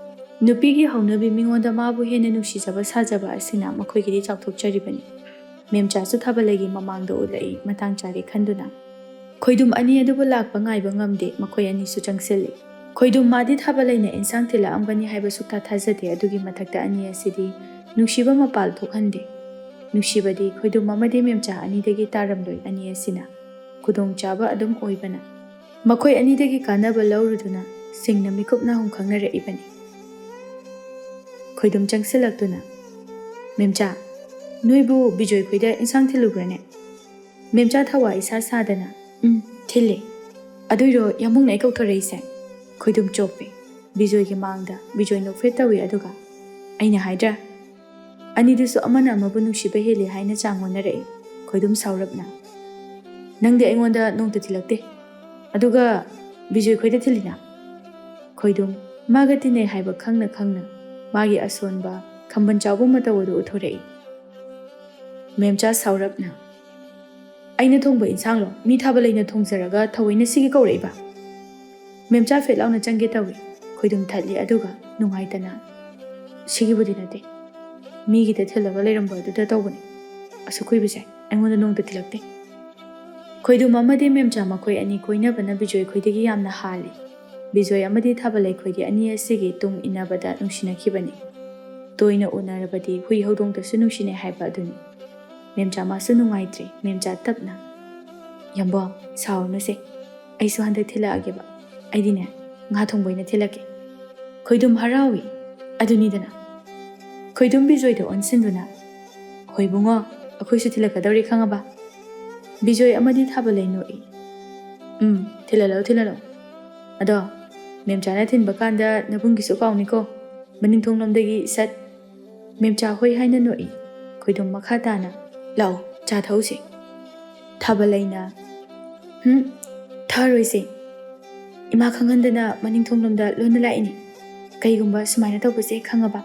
ꯅꯨꯄꯤꯒꯤ ꯍꯧꯅꯕꯤ ꯃꯤꯉꯣꯟꯗ ꯃꯥꯕꯨ ꯍꯦꯟꯅ ꯅꯨꯡꯁꯤꯖꯕ ꯁꯥꯖꯕ ꯑꯁꯤꯅ ꯃꯈꯣꯏꯒꯤꯗꯤ ꯆꯥꯎꯊꯣꯛꯆꯔꯤꯕꯅꯤ꯫ ꯃꯦꯝꯆꯥꯁꯨ ꯊꯥꯕꯂꯩꯒꯤ ꯃꯃꯥꯡꯗ ꯎꯠꯂꯛꯏ, ꯃꯇꯥꯡ ꯆꯥꯔꯦ ꯈꯟꯗꯨꯅ꯫ ꯈꯣꯏꯗꯨꯝ ꯑꯅꯤ ꯑꯗꯨꯕꯨ ꯂꯥꯛꯄ ꯉꯥꯏꯕ ꯉꯝꯗꯦ, ꯃꯈꯣꯏ ꯑꯅꯤꯁꯨ ꯆꯪꯁꯤꯜꯂꯤ꯫ ꯈꯣꯏꯗꯨꯝ ꯃꯥꯗꯤ ꯊꯥꯕꯂꯩꯅ ꯏꯟꯁꯥꯡ ꯊꯤꯜꯂꯛꯑꯝꯒꯅꯤ ꯍꯥꯏꯕ ꯁꯨꯛꯊꯥ ꯊꯥꯖꯗꯦ, ꯑꯗꯨꯒꯤ ꯃꯊꯛꯇ ꯑꯅꯤ ꯑꯁꯤꯗꯤ ꯅꯨꯡꯁꯤꯕ ꯃꯄꯥꯜ ꯊꯣꯛꯍꯟꯗꯦ꯫ ꯅꯨꯡꯁꯤꯕꯗꯤ ꯈꯣꯏꯗꯨꯝ ꯑꯃꯗꯤ ꯃꯦꯝꯆꯥ ꯑꯅꯤꯗꯒꯤ ꯇꯥꯔꯝꯂꯣꯏ, ꯑꯅꯤ ꯑꯁꯤꯅ ꯈꯨꯗꯣꯡꯆꯥꯕ ꯑꯗꯨꯝ ꯑꯣꯏꯕꯅ ꯃꯈꯣꯏ ꯑꯅꯤꯗꯒꯤ ꯀꯥꯟꯅꯕ ꯂꯧꯔꯨꯗꯨꯅ ꯁꯤꯡꯅ ꯃꯤꯀꯨꯞ ꯅꯥꯍꯨꯝ ꯈꯪꯅꯔꯛꯏꯕꯅꯤ꯫ ꯈꯣꯏꯗꯨꯝ ꯆꯪꯁꯤꯜꯂꯛꯇꯨꯅ, "ꯃꯦꯝꯆꯥ, ꯅꯣꯏꯕꯨ ꯕꯤꯖꯣꯏ ꯈꯣꯏꯗ ꯏꯟꯁꯥꯡ ꯊꯤꯜꯂꯨꯕ꯭ꯔꯅꯦ?" ꯃꯦꯝꯆꯥ ꯊꯋꯥ ꯏꯁꯥ ꯁꯥꯗꯅ, "ꯎꯝ, ꯊꯤꯜꯂꯦ꯫ ꯑꯗꯨꯏꯔꯣ ꯌꯥꯝꯕꯨꯡꯅ ꯑꯩ ꯀꯧꯊꯣꯔꯛꯏꯁꯦ?" ꯈꯣꯏꯗꯨꯝ ꯆꯣꯞꯄꯦ꯫ ꯕꯤꯖꯣꯏꯒꯤ ꯃꯥꯡꯗ ꯕꯤꯖꯣꯏ ꯅꯣꯛꯐꯦꯠ ꯇꯧꯏ, ꯑꯗꯨꯒ, "ꯑꯩꯅ ꯍꯥꯏꯗ꯭ꯔꯥ? ꯑꯅꯤꯗꯨꯁꯨ ꯑꯃꯅ ꯑꯃꯕꯨ ꯅꯨꯡꯁꯤꯕ ꯍꯦꯜꯂꯤ ꯍꯥꯏꯅ ꯆꯥꯡ ꯑꯣꯟꯅꯔꯛꯏ꯫" ꯈꯣꯏꯗꯨꯝ ꯁꯥꯎꯔꯞꯅ, "ꯅꯪꯗꯤ ꯑꯩꯉꯣꯟꯗ ꯅꯣꯡꯇ ꯊꯤꯜꯂꯛꯇꯦ, ꯑꯗꯨꯒ ꯕꯤꯖꯣꯏ ꯈꯣꯏꯗ ꯊꯤꯜꯂꯤꯅ?" ꯈꯣꯏꯗꯨꯝ ꯃꯥꯒ ꯇꯤꯟꯅꯩ ꯍꯥꯏꯕ ꯈꯪꯅ ꯈꯪꯅ ꯃꯥꯒꯤ ꯑꯁꯣꯟꯕ ꯈꯝꯕꯟ ꯆꯥꯎꯕ ꯃꯇꯧ ꯑꯗꯨ ꯎꯠꯊꯣꯔꯛꯏ꯫ ꯃꯦꯝꯆꯥ ꯁꯥꯎꯔꯞꯅ, "ꯑꯩꯅ ꯊꯣꯡꯕ ꯏꯟꯁꯥꯡꯂꯣ ꯃꯤ ꯊꯥꯕꯂꯩꯅ ꯊꯣꯡꯖꯔꯒ ꯊꯑꯣꯏꯅ ꯁꯤꯒꯤ ꯀꯧꯔꯛꯏꯕ?" ꯃꯦꯝꯆꯥ ꯐꯦꯠ ꯂꯥꯎꯅ ꯆꯪꯒꯦ ꯇꯧꯏ꯫ ꯈꯣꯏꯗꯨꯝ ꯊꯠꯂꯤ, ꯑꯗꯨꯒ ꯅꯨꯡꯉꯥꯏꯇꯅ, "ꯁꯤꯒꯤꯕꯨꯗꯤ ꯅꯠꯇꯦ, ꯃꯤꯒꯤꯗ ꯊꯤꯜꯂꯒ ꯂꯩꯔꯝꯕ ꯑꯗꯨꯗ ꯇꯧꯕꯅꯤ꯫ ꯑꯁꯨꯛ ꯀꯨꯏꯕꯁꯦ ꯑꯩꯉꯣꯟꯗ ꯅꯣꯡꯇ ꯊꯤꯜꯂꯛꯇꯦ"꯫ ꯈꯣꯏꯗꯨꯝ ꯑꯃꯗꯤ ꯃꯦꯝꯆꯥ ꯃꯈꯣꯏ ꯑꯅꯤ ꯀꯣꯏꯅꯕꯅ ꯕꯤꯖꯣꯏ ꯈꯣꯏꯗꯒꯤ ꯌꯥꯝꯅ ꯍꯥꯜꯂꯤ꯫ ꯕꯤꯖꯣꯏ ꯑꯃꯗꯤ ꯊꯥꯕꯂꯩ ꯈꯣꯏꯗꯤ ꯑꯅꯤ ꯑꯁꯤꯒꯤ ꯇꯨꯡ ꯏꯟꯅꯕꯗ ꯅꯨꯡꯁꯤꯅꯈꯤꯕꯅꯤ꯫ ꯇꯣꯏꯅ ꯎꯅꯔꯕꯗꯤ ꯍꯨꯏ ꯍꯧꯗꯣꯡꯇꯁꯨ ꯅꯨꯡꯁꯤꯅꯩ ꯍꯥꯏꯕ ꯑꯗꯨꯅꯤ꯫ ꯃꯦꯝꯆꯥ ꯃꯥꯁꯨ ꯅꯨꯡꯉꯥꯏꯇ꯭ꯔꯦ꯫ ꯃꯦꯝꯆꯥ ꯇꯞꯅ, "ꯌꯥꯝꯕꯣ, ꯁꯥꯎꯔꯅꯨꯁꯦ꯫ ꯑꯩꯁꯨ ꯍꯟꯗꯛ ꯊꯤꯜꯂꯛꯑꯒꯦꯕ꯫ ꯑꯩꯗꯤꯅꯦ, ꯉꯥ ꯊꯣꯡꯕ ꯑꯣꯏꯅ ꯊꯤꯜꯂꯛꯀꯦ"꯫ ꯈꯣꯏꯗꯨꯝ ꯍꯔꯥꯎꯏ꯫ ꯑꯗꯨꯅꯤꯗꯅ꯫ ꯈꯣꯏꯗꯨꯝ ꯕꯤꯖꯣꯏꯗ ꯑꯣꯟꯁꯤꯟꯗꯨꯅ, "ꯍꯣꯏ ꯕꯨꯡꯉꯣ, ꯑꯩꯈꯣꯏꯁꯨ ꯊꯤꯜꯂꯛꯀꯗꯧꯔꯤ ꯈꯪꯉꯕ? ꯕꯤꯖꯣꯏ ꯑꯃꯗꯤ ꯊꯥꯕꯂꯩ ꯅꯣꯛꯏ꯫ "ꯎꯝ, ꯊꯤꯜꯍꯜꯂꯣ, ꯊꯤꯜꯍꯜꯂꯣ꯫ ꯑꯗꯣ, ꯃꯦꯝꯆꯥꯅ ꯊꯤꯟꯕ ꯀꯥꯟꯗ ꯅꯕꯨꯡꯒꯤꯁꯨ ꯀꯥꯎꯅꯤꯀꯣ, ꯃꯅꯤꯡ ꯊꯣꯡꯂꯣꯝꯗꯒꯤ ꯁꯠ"꯫ ꯃꯦꯝꯆꯥ ꯍꯣꯏ ꯍꯥꯏꯅ ꯅꯣꯛꯏ꯫ ꯈꯣꯏꯗꯨꯝ ꯃꯈꯥ ꯇꯥꯅ, "ꯂꯥꯛꯑꯣ, ꯆꯥ ꯊꯛꯎꯁꯦ"꯫ ꯊꯥꯕꯂꯩꯅ, "ꯍꯨꯝ, ꯊꯛꯑꯔꯣꯏꯁꯦ꯫ ꯏꯃꯥ ꯈꯪꯍꯟꯗꯅ ꯃꯅꯤꯡ ꯊꯣꯡꯂꯣꯝꯗ ꯂꯣꯟꯅ ꯂꯥꯛꯏꯅꯤ꯫ ꯀꯩꯒꯨꯝꯕ ꯁꯨꯃꯥꯏꯅ ꯇꯧꯕꯁꯦ ꯈꯪꯉꯕ?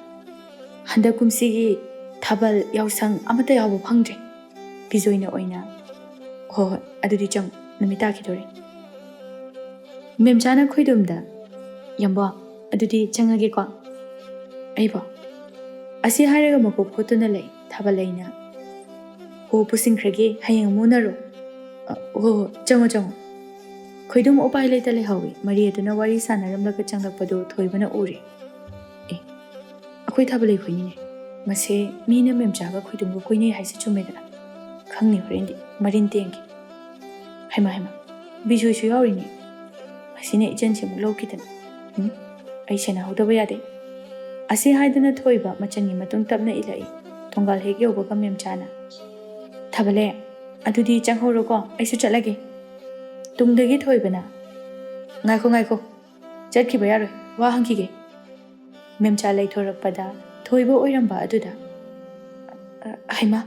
ꯍꯟꯗꯛ ꯀꯨꯝꯁꯤꯒꯤ ꯊꯥꯕꯜ ꯌꯥꯎꯁꯪ ꯑꯃꯠꯇ ꯌꯥꯎꯕ ꯐꯪꯗ꯭ꯔꯦ"꯫ ꯕꯤꯖꯣꯏꯅ ꯑꯣꯏꯅ, "ꯍꯣꯏ, ꯍꯣꯏ, ꯑꯗꯨꯗꯤ ꯆꯪꯉꯨ, ꯅꯨꯃꯤꯠ ꯇꯥꯈꯤꯗꯣꯔꯦ"꯫ ꯃꯦꯝꯆꯥꯅ ꯈꯣꯏꯗꯨꯝꯗ, "ꯌꯥꯝꯕꯣ, ꯑꯗꯨꯗꯤ ꯆꯪꯉꯒꯦꯀꯣ"꯫ "ꯑꯩꯕꯣ?" ꯑꯁꯤ ꯍꯥꯏꯔꯒ ꯃꯀꯣꯛ ꯈꯣꯠꯇꯨꯅ ꯂꯩ꯫ ꯊꯥꯕꯂꯩꯅ, "ꯍꯣ, ꯄꯨꯁꯤꯟꯈ꯭ꯔꯒꯦ, ꯍꯌꯦꯡ ꯑꯃꯨꯛ ꯎꯅꯔꯣ"꯫ "ꯑ, ꯍꯣ, ꯍꯣ, ꯆꯪꯉꯣ, ꯆꯪꯉꯣ"꯫ ꯈꯣꯏꯗꯨꯝ ꯎꯄꯥꯏ ꯂꯩꯇ ꯂꯩꯍꯧꯏ꯫ ꯃꯔꯤ ꯑꯗꯨꯅ ꯋꯥꯔꯤ ꯁꯥꯟꯅꯔꯝꯂꯒ ꯆꯪꯂꯛꯄꯗꯨ ꯊꯣꯏꯕꯅ ꯎꯔꯦ꯫ "ꯑꯦ, ꯑꯩꯈꯣꯏ ꯊꯥꯕꯂꯩ ꯈꯣꯏꯅꯤꯅꯦ꯫ ꯃꯁꯦ ꯃꯤꯅ ꯃꯦꯝꯆꯥꯒ ꯈꯣꯏꯗꯨꯝꯒ ꯀꯣꯏꯅꯩ ꯍꯥꯏꯁꯦ ꯆꯨꯝꯃꯦꯗꯅ꯫ ꯈꯪꯅꯤ ꯍꯣꯔꯦꯟꯗꯤ, ꯃꯔꯤꯟ ꯇꯦꯡꯒꯦ꯫ ꯍꯩꯃꯥ, ꯍꯩꯃꯥ, ꯕꯤꯖꯣꯏꯁꯨ ꯌꯥꯎꯔꯤꯅꯦ꯫ ꯃꯁꯤꯅ ꯏꯆꯟꯁꯤ ꯑꯃꯨꯛ ꯂꯧꯈꯤꯗꯅ꯫ ꯎꯝ, ꯑꯩ ꯁꯦꯟꯅꯍꯧꯗꯕ ꯌꯥꯗꯦ"꯫ ꯑꯁꯤ ꯍꯥꯏꯗꯨꯅ ꯊꯣꯏꯕ ꯃꯆꯟꯒꯤ ꯃꯇꯨꯡ ꯇꯞꯅ ꯏꯜꯂꯛꯏ꯫ ꯊꯣꯡꯒꯥꯜ ꯍꯦꯛ ꯌꯧꯕꯒ ꯃꯦꯝꯆꯥꯅ, "ꯊꯥꯕꯂꯩ, ꯑꯗꯨꯗꯤ ꯆꯪꯍꯧꯔꯣꯀꯣ, ꯑꯩꯁꯨ ꯆꯠꯂꯒꯦ"꯫ ꯇꯨꯡꯗꯒꯤ ꯊꯣꯏꯕꯅ, "ꯉꯥꯏꯈꯣ, ꯉꯥꯏꯈꯣ, ꯆꯠꯈꯤꯕ ꯌꯥꯔꯣꯏ, ꯋꯥ ꯍꯪꯈꯤꯒꯦ"꯫ ꯃꯦꯝꯆꯥ ꯂꯩꯊꯣꯔꯛꯄꯗ ꯊꯣꯏꯕ ꯑꯣꯏꯔꯝꯕ ꯑꯗꯨꯗ, "ꯑ, ꯍꯩꯃꯥ"꯫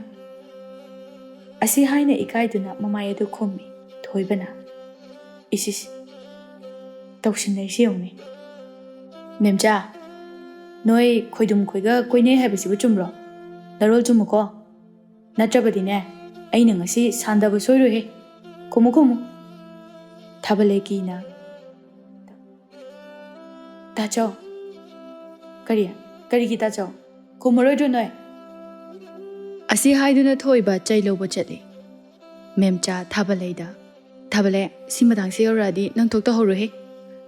ꯑꯁꯤ ꯍꯥꯏꯅ ꯏꯀꯥꯏꯗꯨꯅ ꯃꯃꯥꯏ ꯑꯗꯨ ꯈꯨꯝꯃꯤ꯫ ꯊꯣꯏꯕꯅ, "ꯏꯁ, ꯏꯁ, ꯇꯧꯁꯤꯟꯅꯩꯁꯤ ꯌꯦꯡꯉꯨꯅꯦ꯫ ꯃꯦꯝꯆꯥ, ꯅꯣꯏ ꯈꯣꯏꯗꯨꯝ ꯈꯣꯏꯒ ꯀꯣꯏꯅꯩ ꯍꯥꯏꯕꯁꯤꯕꯨ ꯆꯨꯝꯕ꯭ꯔꯣ? ꯅꯔꯣꯜ ꯆꯨꯝꯃꯨꯀꯣ꯫ ꯅꯠꯇ꯭ꯔꯕꯗꯤꯅꯦ, ꯑꯩꯅ ꯉꯁꯤ ꯁꯥꯟꯗꯕ ꯁꯣꯏꯔꯣꯏꯍꯦ꯫ ꯈꯨꯝꯃꯨ, ꯈꯨꯝꯃꯨ"꯫ ꯊꯥꯕꯂꯩ ꯀꯤꯅ, ꯇꯥꯆꯧ꯫ ꯀꯔꯤ? ꯀꯔꯤꯒꯤ ꯇꯥꯆꯧ? ꯈꯨꯝꯃꯔꯣꯏꯗ꯭ꯔꯣ ꯅꯣꯏ? ꯑꯁꯤ ꯍꯥꯏꯗꯨꯅ ꯊꯣꯏꯕ ꯆꯩ ꯂꯧꯕ ꯆꯠꯂꯤ꯫ ꯃꯦꯝꯆꯥ ꯊꯥꯕꯂꯩꯗ, "ꯊꯥꯕꯂꯩ, ꯁꯤ ꯃꯇꯥꯡꯁꯦ ꯌꯧꯔꯛꯑꯗꯤ ꯅꯪ ꯊꯣꯛꯇꯍꯧꯔꯣꯍꯦ"꯫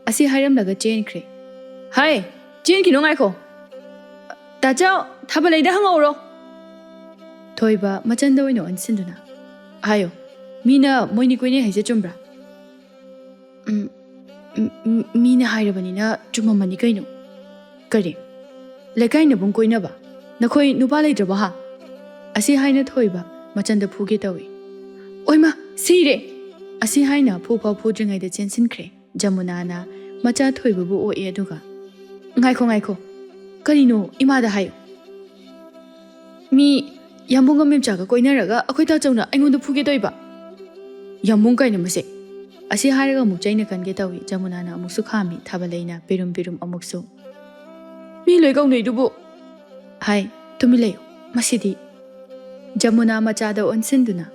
ꯑꯁꯤ ꯍꯥꯏꯔꯝꯂꯒ ꯆꯦꯟꯈ꯭ꯔꯦ꯫ "ꯍꯥꯏ, ꯆꯦꯟꯈꯤꯅꯣ, ꯉꯥꯏꯈꯣ꯫ ꯇꯥꯆꯧ, ꯊꯥꯕꯂꯩꯗ ꯍꯪꯍꯧꯔꯣ"꯫ ꯊꯣꯏꯕ ꯃꯆꯟꯗ ꯑꯣꯏꯅ ꯑꯣꯟꯁꯤꯟꯗꯨꯅ, "ꯍꯥꯏꯌꯣ, ꯃꯤꯅ ꯃꯣꯏꯅꯤ ꯀꯣꯏꯅꯩ ꯍꯥꯏꯁꯦ ꯆꯨꯝꯕ꯭ꯔꯥ?" "ꯎꯝ, ꯎꯝ, ꯎꯝ, ꯃꯤꯅ ꯍꯥꯏꯔꯕꯅꯤꯅ ꯆꯨꯝꯃꯝꯃꯅꯤ ꯀꯩꯅꯣ"꯫ "ꯀꯔꯤ? ꯂꯩꯀꯥꯏ ꯅꯕꯨꯡ ꯀꯣꯏꯅꯕ? ꯅꯈꯣꯏ ꯅꯨꯄꯥ ꯂꯩꯇ꯭ꯔꯕꯣ ꯍꯥ?" ꯑꯁꯤ ꯍꯥꯏꯅ ꯊꯣꯏꯕ ꯃꯆꯟꯗ ꯐꯨꯒꯦ ꯇꯧꯏ꯫ "ꯑꯣꯏꯃ, ꯁꯤꯔꯦ!" ꯑꯁꯤ ꯍꯥꯏꯅ ꯐꯨ ꯐꯥꯎ ꯐꯨꯗ꯭ꯔꯤꯉꯩꯗ ꯆꯦꯟꯁꯤꯟꯈ꯭ꯔꯦ꯫ ꯖꯃꯨꯅꯥꯅ ꯃꯆꯥ ꯊꯣꯏꯕꯕꯨ ꯑꯣꯛꯑꯦ ꯑꯗꯨꯒ, "ꯉꯥꯏꯈꯣ, ꯉꯥꯏꯈꯣ꯫ ꯀꯔꯤꯅꯣ? ꯏꯃꯥꯗ ꯍꯥꯏꯌꯨ"꯫ "ꯃꯤ ꯌꯥꯝꯕꯨꯡꯒ ꯃꯦꯝꯆꯥꯒ ꯀꯣꯏꯅꯔꯒ ꯑꯩꯈꯣꯏ ꯇꯥꯆꯧꯅ ꯑꯩꯉꯣꯟꯗ ꯐꯨꯒꯦ ꯇꯧꯏꯕ"꯫ "ꯌꯥꯝꯕꯨꯡ ꯀꯥꯏꯅ ꯃꯁꯦ"꯫ ꯑꯁꯤ ꯍꯥꯏꯔꯒ ꯑꯃꯨꯛ ꯆꯩꯅ ꯀꯟꯒꯦ ꯇꯧꯏ꯫ ꯖꯃꯨꯅꯥꯅ ꯑꯃꯨꯛꯁꯨ ꯈꯥꯝꯃꯤ, ꯊꯥꯕꯂꯩꯅ ꯄꯤꯔꯨꯝ ꯄꯤꯔꯨꯝ ꯑꯃꯨꯛꯁꯨ꯫ "ꯃꯤ ꯂꯣꯏ ꯀꯧꯅꯩꯗꯨꯕꯨ"꯫ "ꯍꯥꯏ, ꯇꯨꯃꯤꯟ ꯂꯩꯌꯨ꯫ ꯃꯁꯤꯗꯤ"꯫ ꯖꯃꯨꯅꯥ ꯃꯆꯥꯗ ꯑꯣꯟꯁꯤꯟꯗꯨꯅ,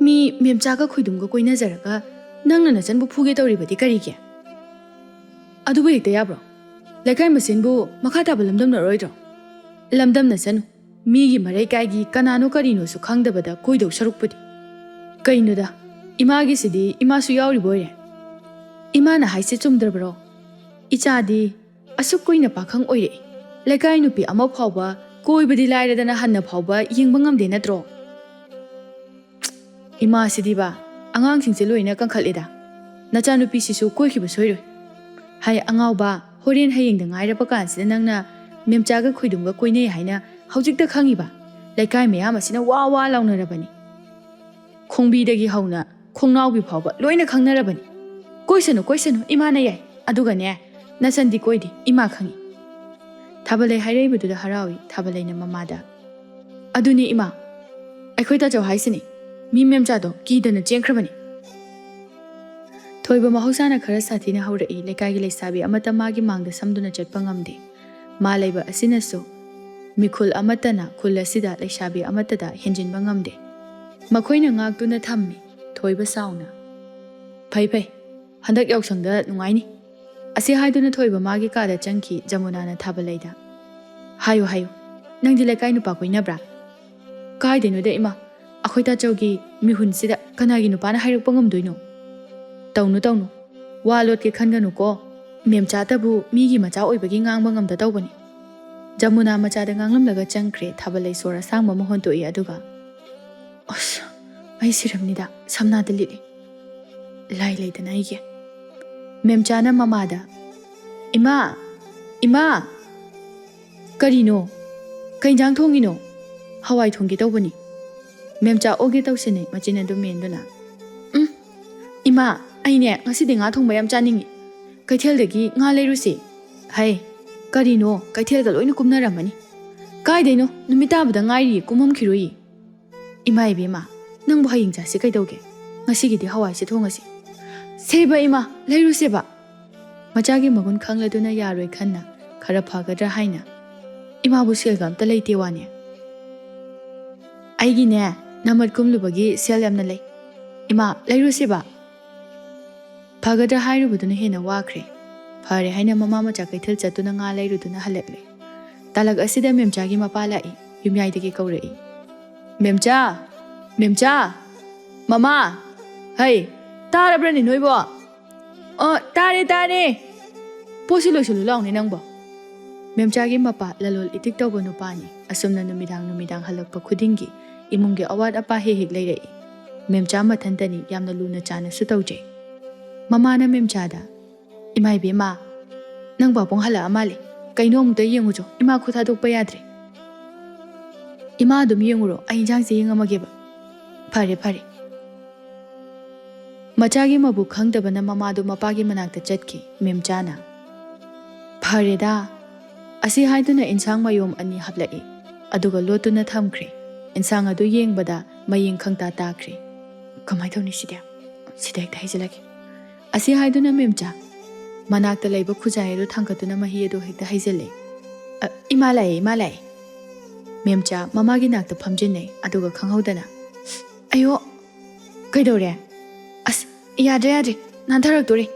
"ꯃꯤ ꯃꯦꯝꯆꯥꯒ ꯈꯣꯏꯗꯨꯝꯒ ꯀꯣꯏꯅꯖꯔꯒ ꯅꯪꯅ ꯅꯆꯟꯕꯨ ꯐꯨꯒꯦ ꯇꯧꯔꯤꯕꯗꯤ ꯀꯔꯤꯒꯤ? ꯑꯗꯨꯕꯨ ꯍꯦꯛꯇ ꯌꯥꯕ꯭ꯔꯣ? ꯂꯩꯀꯥꯏ ꯃꯁꯦꯟꯕꯨ ꯃꯈꯥ ꯇꯥꯕ ꯂꯝꯗꯝꯅꯔꯣꯏꯗ꯭ꯔꯣ? ꯂꯝꯗꯝꯅꯁꯅꯨ꯫ ꯃꯤꯒꯤ ꯃꯔꯩꯀꯥꯏꯒꯤ ꯀꯅꯥꯅꯣ ꯀꯔꯤꯅꯣꯁꯨ ꯈꯪꯗꯕꯗ ꯀꯣꯏꯗꯧ ꯁꯔꯨꯛꯄꯨꯗꯤ"꯫ "ꯀꯩꯅꯣꯗ, ꯏꯃꯥꯒꯤꯁꯤꯗꯤ ꯏꯃꯥꯁꯨ ꯌꯥꯎꯔꯤꯕ ꯑꯣꯏꯔꯦ? ꯏꯃꯥꯅ ꯍꯥꯏꯁꯦ ꯆꯨꯝꯗ꯭ꯔꯕ꯭ꯔꯣ? ꯏꯆꯥꯗꯤ ꯑꯁꯨꯛ ꯀꯨꯏꯅ ꯄꯥꯈꯪ ꯑꯣꯏꯔꯛꯏ, ꯂꯩꯀꯥꯏ ꯅꯨꯄꯤ ꯑꯃ ꯐꯥꯎꯕ, ꯀꯣꯏꯕꯗꯤ ꯂꯥꯏꯔꯗꯅ ꯍꯟꯅ ꯐꯥꯎꯕ ꯌꯦꯡꯕ ꯉꯝꯗꯦ ꯅꯠꯇ꯭ꯔꯣ? ꯏꯃꯥꯁꯤꯗꯤꯕ, ꯑꯉꯥꯡꯁꯤꯡꯁꯦ ꯂꯣꯏꯅ ꯀꯟꯈꯠꯂꯦꯗ꯫ ꯅꯆꯥꯅꯨꯄꯤꯁꯤꯁꯨ ꯀꯣꯏꯈꯤꯕ ꯁꯣꯏꯔꯣꯏ꯫ ꯍꯥꯏ ꯑꯉꯥꯎꯕ, ꯍꯣꯔꯦꯟ ꯍꯌꯦꯡꯗ ꯉꯥꯏꯔꯕ ꯀꯥꯟꯁꯤꯗ ꯅꯪꯅ ꯃꯦꯝꯆꯥꯒ ꯈꯣꯏꯗꯨꯝꯒ ꯀꯣꯏꯅꯩ ꯍꯥꯏꯅ ꯍꯧꯖꯤꯛꯇ ꯈꯪꯉꯤꯕ? ꯂꯩꯀꯥꯏ ꯃꯌꯥꯝ ꯑꯁꯤꯅ ꯋꯥ ꯋꯥ ꯂꯥꯎꯅꯔꯕꯅꯤ꯫ ꯈꯣꯡꯕꯤꯗꯒꯤ ꯍꯧꯅ ꯈꯣꯡꯅꯥꯎꯕꯤ ꯐꯥꯎꯕ ꯂꯣꯏꯅ ꯈꯪꯅꯔꯕꯅꯤ꯫ ꯀꯣꯏꯁꯅꯨ, ꯀꯣꯏꯁꯅꯨ, ꯏꯃꯥꯅ ꯌꯥꯏ꯫ ꯑꯗꯨꯒꯅꯦ, ꯅꯆꯟꯗꯤ ꯀꯣꯏꯗꯦ, ꯏꯃꯥ ꯈꯪꯉꯤ"꯫ ꯊꯥꯕꯂꯩ ꯍꯥꯏꯔꯛꯏꯕꯗꯨꯗ ꯍꯔꯥꯎꯏ꯫ ꯊꯥꯕꯂꯩꯅ ꯃꯃꯥꯗ, "ꯑꯗꯨꯅꯤ ꯏꯃꯥ, ꯑꯩꯈꯣꯏ ꯇꯥꯆꯧ ꯍꯥꯏꯁꯤꯅꯤ꯫ ꯃꯤ ꯃꯦꯝꯆꯥꯗꯣ ꯀꯤꯗꯅ ꯆꯦꯟꯈ꯭ꯔꯕꯅꯤ"꯫ ꯊꯣꯏꯕ ꯃꯍꯧꯁꯥꯅ ꯈꯔ ꯁꯥꯊꯤꯅ ꯍꯧꯔꯛꯏ꯫ ꯂꯩꯀꯥꯏꯒꯤ ꯂꯩꯁꯥꯕꯤ ꯑꯃꯠꯇ ꯃꯥꯒꯤ ꯃꯥꯡꯗ ꯁꯝꯗꯨꯅ ꯆꯠꯄ ꯉꯝꯗꯦ꯫ ꯃꯥ ꯂꯩꯕ ꯑꯁꯤꯅꯁꯨ ꯃꯤꯈꯨꯜ ꯑꯃꯠꯇꯅ ꯈꯨꯜ ꯑꯁꯤꯗ ꯂꯩꯁꯥꯕꯤ ꯑꯃꯠꯇꯗ ꯍꯦꯟꯖꯤꯟꯕ ꯉꯝꯗꯦ꯫ ꯃꯈꯣꯏꯅ ꯉꯥꯛꯇꯨꯅ ꯊꯝꯃꯤ꯫ ꯊꯣꯏꯕ ꯁꯥꯎꯅ, "ꯐꯩ, ꯐꯩ, ꯍꯟꯗꯛ ꯌꯥꯎꯁꯪꯗ ꯅꯨꯡꯉꯥꯏꯅꯤ"꯫ ꯑꯁꯤ ꯍꯥꯏꯗꯨꯅ ꯊꯣꯏꯕ ꯃꯥꯒꯤ ꯀꯥꯗ ꯆꯪꯈꯤ꯫ ꯖꯃꯨꯅꯥꯅ ꯊꯥꯕꯂꯩꯗ, "ꯍꯥꯏꯌꯨ, ꯍꯥꯏꯌꯨ, ꯅꯪꯗꯤ ꯂꯩꯀꯥꯏ ꯅꯨꯄꯥ ꯀꯣꯏꯅꯕ꯭ꯔꯥ?" "ꯀꯥꯏꯗꯩꯅꯣꯗ ꯏꯃꯥ, ꯑꯩꯈꯣꯏ ꯇꯥꯆꯧꯒꯤ ꯃꯤꯍꯨꯟꯁꯤꯗ ꯀꯅꯥꯒꯤ ꯅꯨꯄꯥꯅ ꯍꯥꯏꯔꯛꯄ ꯉꯝꯗꯣꯏꯅꯣ?" "ꯇꯧꯅꯨ, ꯇꯧꯅꯨ, ꯋꯥ ꯂꯣꯠꯀꯦ ꯈꯟꯒꯅꯨꯀꯣ꯫ ꯃꯦꯝꯆꯥꯇꯕꯨ ꯃꯤꯒꯤ ꯃꯆꯥ ꯑꯣꯏꯕꯒꯤ ꯉꯥꯡꯕ ꯉꯝꯗ ꯇꯧꯕꯅꯤ꯫" ꯖꯃꯨꯅꯥ ꯃꯆꯥꯗ ꯉꯥꯡꯂꯝꯂꯒ ꯆꯪꯈ꯭ꯔꯦ꯫ ꯊꯥꯕꯂꯩ ꯁꯣꯔ ꯑꯁꯥꯡꯕ ꯑꯃ ꯍꯣꯟꯇꯣꯛꯏ, ꯑꯗꯨꯒ, "ꯑꯁ, ꯑꯩ ꯁꯤꯔꯝꯅꯤꯗ, ꯁꯝꯅꯥꯗ ꯂꯤꯠꯂꯤ꯫ ꯂꯥꯏ ꯂꯩꯗꯅ ꯑꯩꯒꯤ꯫" ꯃꯦꯝꯆꯥꯅ ꯃꯃꯥꯗ, "ꯏꯃꯥ! ꯏꯃꯥ!" "ꯀꯔꯤꯅꯣ? ꯀꯩ ꯏꯟꯖꯥꯡ ꯊꯣꯡꯉꯤꯅꯣ?" "ꯍꯋꯥꯏ ꯊꯣꯡꯒꯦ ꯇꯧꯕꯅꯤ꯫" ꯃꯦꯝꯆꯥ ꯑꯣꯒꯦ ꯇꯧꯁꯤꯟꯅꯩ, ꯃꯆꯤꯟ ꯑꯗꯨꯝ ꯃꯦꯟꯗꯨꯅ꯫ "ꯎꯝ, ꯏꯃꯥ, ꯑꯩꯅꯦ ꯉꯁꯤꯗꯤ ꯉꯥ ꯊꯣꯡꯕ ꯌꯥꯝ ꯆꯥꯅꯤꯡꯉꯤ꯫ ꯀꯩꯊꯦꯜꯗꯒꯤ ꯉꯥ ꯂꯩꯔꯨꯁꯤ꯫" "ꯍꯩ, ꯀꯔꯤꯅꯣ? ꯀꯩꯊꯦꯜꯒ ꯂꯣꯏꯅ ꯀꯨꯝꯅꯔꯝꯃꯅꯤ꯫" "ꯀꯥꯏꯗꯩꯅꯣ? ꯅꯨꯃꯤꯠ ꯇꯥꯕꯗ ꯉꯥꯏꯔꯤꯌꯦ, ꯀꯨꯝꯃꯝꯈꯤꯔꯣꯏꯌꯦ꯫" "ꯏꯃꯥ ꯏꯕꯦꯝꯃ, ꯅꯪꯕꯨ ꯍꯌꯦꯡ ꯆꯥꯁꯤ ꯀꯩꯗꯧꯒꯦ? ꯉꯁꯤꯒꯤꯗꯤ ꯍꯋꯥꯏꯁꯦ ꯊꯣꯡꯉꯁꯤ꯫" "ꯁꯦꯕ ꯏꯃꯥ, ꯂꯩꯔꯨꯁꯦꯕ꯫" ꯃꯆꯥꯒꯤ ꯃꯒꯨꯟ ꯈꯪꯂꯗꯨꯅ ꯌꯥꯔꯣꯏ ꯈꯟꯅ ꯈꯔ ꯐꯒꯗ꯭ꯔꯥ ꯍꯥꯏꯅ, "ꯏꯃꯥꯕꯨ ꯁꯦꯜꯒ ꯑꯝꯇ ꯂꯩꯇꯦ ꯋꯥꯅꯦ꯫" "ꯑꯩꯒꯤꯅꯦ, ꯅꯃꯠ ꯀꯨꯝꯂꯨꯕꯒꯤ ꯁꯦꯜ ꯌꯥꯝꯅ ꯂꯩ꯫ ꯏꯃꯥ, ꯂꯩꯔꯨꯁꯦꯕ꯫" ꯐꯒꯗ꯭ꯔꯥ ꯍꯥꯏꯔꯨꯕꯗꯨꯅ ꯍꯦꯟꯅ ꯋꯥꯈ꯭ꯔꯦ꯫ ꯐꯔꯦ ꯍꯥꯏꯅ ꯃꯃꯥ ꯃꯆꯥ ꯀꯩꯊꯦꯜ ꯆꯠꯇꯨꯅ ꯉꯥ ꯂꯩꯔꯨꯗꯨꯅ ꯍꯜꯂꯛꯂꯦ꯫ ꯇꯥꯂꯛ ꯑꯁꯤꯗ ꯃꯦꯝꯆꯥꯒꯤ ꯃꯄꯥ ꯂꯥꯛꯏ꯫ ꯌꯨꯝꯌꯥꯏꯗꯒꯤ ꯀꯧꯔꯛꯏ, "ꯃꯦꯝꯆꯥ! ꯃꯦꯝꯆꯥ! ꯃꯃꯥ! ꯍꯩ, ꯇꯥꯔꯕ꯭ꯔꯅꯦ ꯅꯣꯏꯕꯣ?" "ꯑꯣ, ꯇꯥꯔꯦ, ꯇꯥꯔꯦ꯫ ꯄꯣꯠꯁꯤ ꯂꯣꯏꯁꯤꯜꯂꯨ ꯂꯥꯎꯅꯦ ꯅꯪꯕꯣ꯫" ꯃꯦꯝꯆꯥꯒꯤ ꯃꯄꯥ ꯂꯂꯣꯜ ꯏꯇꯤꯛ ꯇꯧꯕ ꯅꯨꯄꯥꯅꯤ꯫ ꯑꯁꯨꯝꯅ ꯅꯨꯃꯤꯗꯥꯡ ꯅꯨꯃꯤꯗꯥꯡ ꯍꯜꯂꯛꯄ ꯈꯨꯗꯤꯡꯒꯤ ꯏꯃꯨꯡꯒꯤ ꯑꯋꯥꯠ ꯑꯄꯥ ꯍꯦꯛ ꯍꯦꯛ ꯂꯩꯔꯛꯏ꯫ ꯃꯦꯝꯆꯥ ꯃꯊꯟꯇꯅꯤ, ꯌꯥꯝꯅ ꯂꯨꯅ ꯆꯥꯟꯅꯁꯨ ꯇꯧꯖꯩ꯫ ꯃꯃꯥꯅ ꯃꯦꯝꯆꯥꯗ, "ꯏꯃꯥ ꯏꯕꯦꯝꯃ, ꯅꯪ ꯄꯥꯕꯨꯡ ꯍꯜꯂꯛꯑ ꯃꯥꯜꯂꯦ꯫ ꯀꯩꯅꯣ ꯑꯃꯨꯛꯇ ꯌꯦꯡꯉꯨꯆꯣ, ꯏꯃꯥ ꯈꯨꯠ ꯊꯥꯗꯣꯛꯄ ꯌꯥꯗ꯭ꯔꯦ꯫" "ꯏꯃꯥ ꯑꯗꯨꯝ ꯌꯦꯡꯉꯨꯔꯣ, ꯑꯩ ꯏꯟꯖꯥꯡꯁꯦ ꯌꯦꯡꯉꯝꯃꯒꯦꯕ꯫" "ꯐꯔꯦ, ꯐꯔꯦ꯫" ꯃꯆꯥꯒꯤ ꯃꯕꯨꯛ ꯈꯪꯗꯕꯅ ꯃꯃꯥꯗꯨ ꯃꯄꯥꯒꯤ ꯃꯅꯥꯛꯇ ꯆꯠꯈꯤ꯫ ꯃꯦꯝꯆꯥꯅ, "ꯐꯔꯦꯗ꯫" ꯑꯁꯤ ꯍꯥꯏꯗꯨꯅ ꯏꯟꯁꯥꯡ ꯃꯌꯣꯝ ꯑꯅꯤ ꯍꯥꯞꯂꯛꯏ, ꯑꯗꯨꯒ ꯂꯣꯠꯇꯨꯅ ꯊꯝꯈ꯭ꯔꯦ꯫ ꯏꯟꯁꯥꯡ ꯑꯗꯨ ꯌꯦꯡꯕꯗ ꯃꯌꯦꯡ ꯈꯪꯇꯥ ꯇꯥꯈ꯭ꯔꯦ꯫ "ꯀꯃꯥꯏ ꯇꯧꯅꯤ ꯁꯤꯗꯤ? ꯁꯤꯗ ꯍꯦꯛꯇ ꯍꯩꯖꯤꯜꯂꯒꯦ꯫" ꯑꯁꯤ ꯍꯥꯏꯗꯨꯅ ꯃꯦꯝꯆꯥ ꯃꯅꯥꯛꯇ ꯂꯩꯕ ꯈꯨꯖꯥꯏ ꯑꯗꯨ ꯊꯥꯡꯒꯠꯇꯨꯅ ꯃꯍꯤ ꯑꯗꯨ ꯍꯦꯛꯇ ꯍꯩꯖꯤꯜꯂꯦ꯫ "ꯑ, ꯏꯃꯥ ꯂꯥꯛꯑꯦ, ꯏꯃꯥ ꯂꯥꯛꯑꯦ꯫" ꯃꯦꯝꯆꯥ ꯃꯃꯥꯒꯤ ꯅꯥꯛꯇ ꯐꯝꯖꯤꯟꯅꯩ, ꯑꯗꯨꯒ ꯈꯪꯍꯧꯗꯅ, "ꯑꯌꯣ, ꯀꯩꯗꯧꯔꯦ? ꯑꯁ, ꯌꯥꯗ꯭ꯔꯦ, ꯌꯥꯗ꯭ꯔꯦ, ꯅꯥꯟꯊꯔꯛꯇꯣꯔꯦ꯫"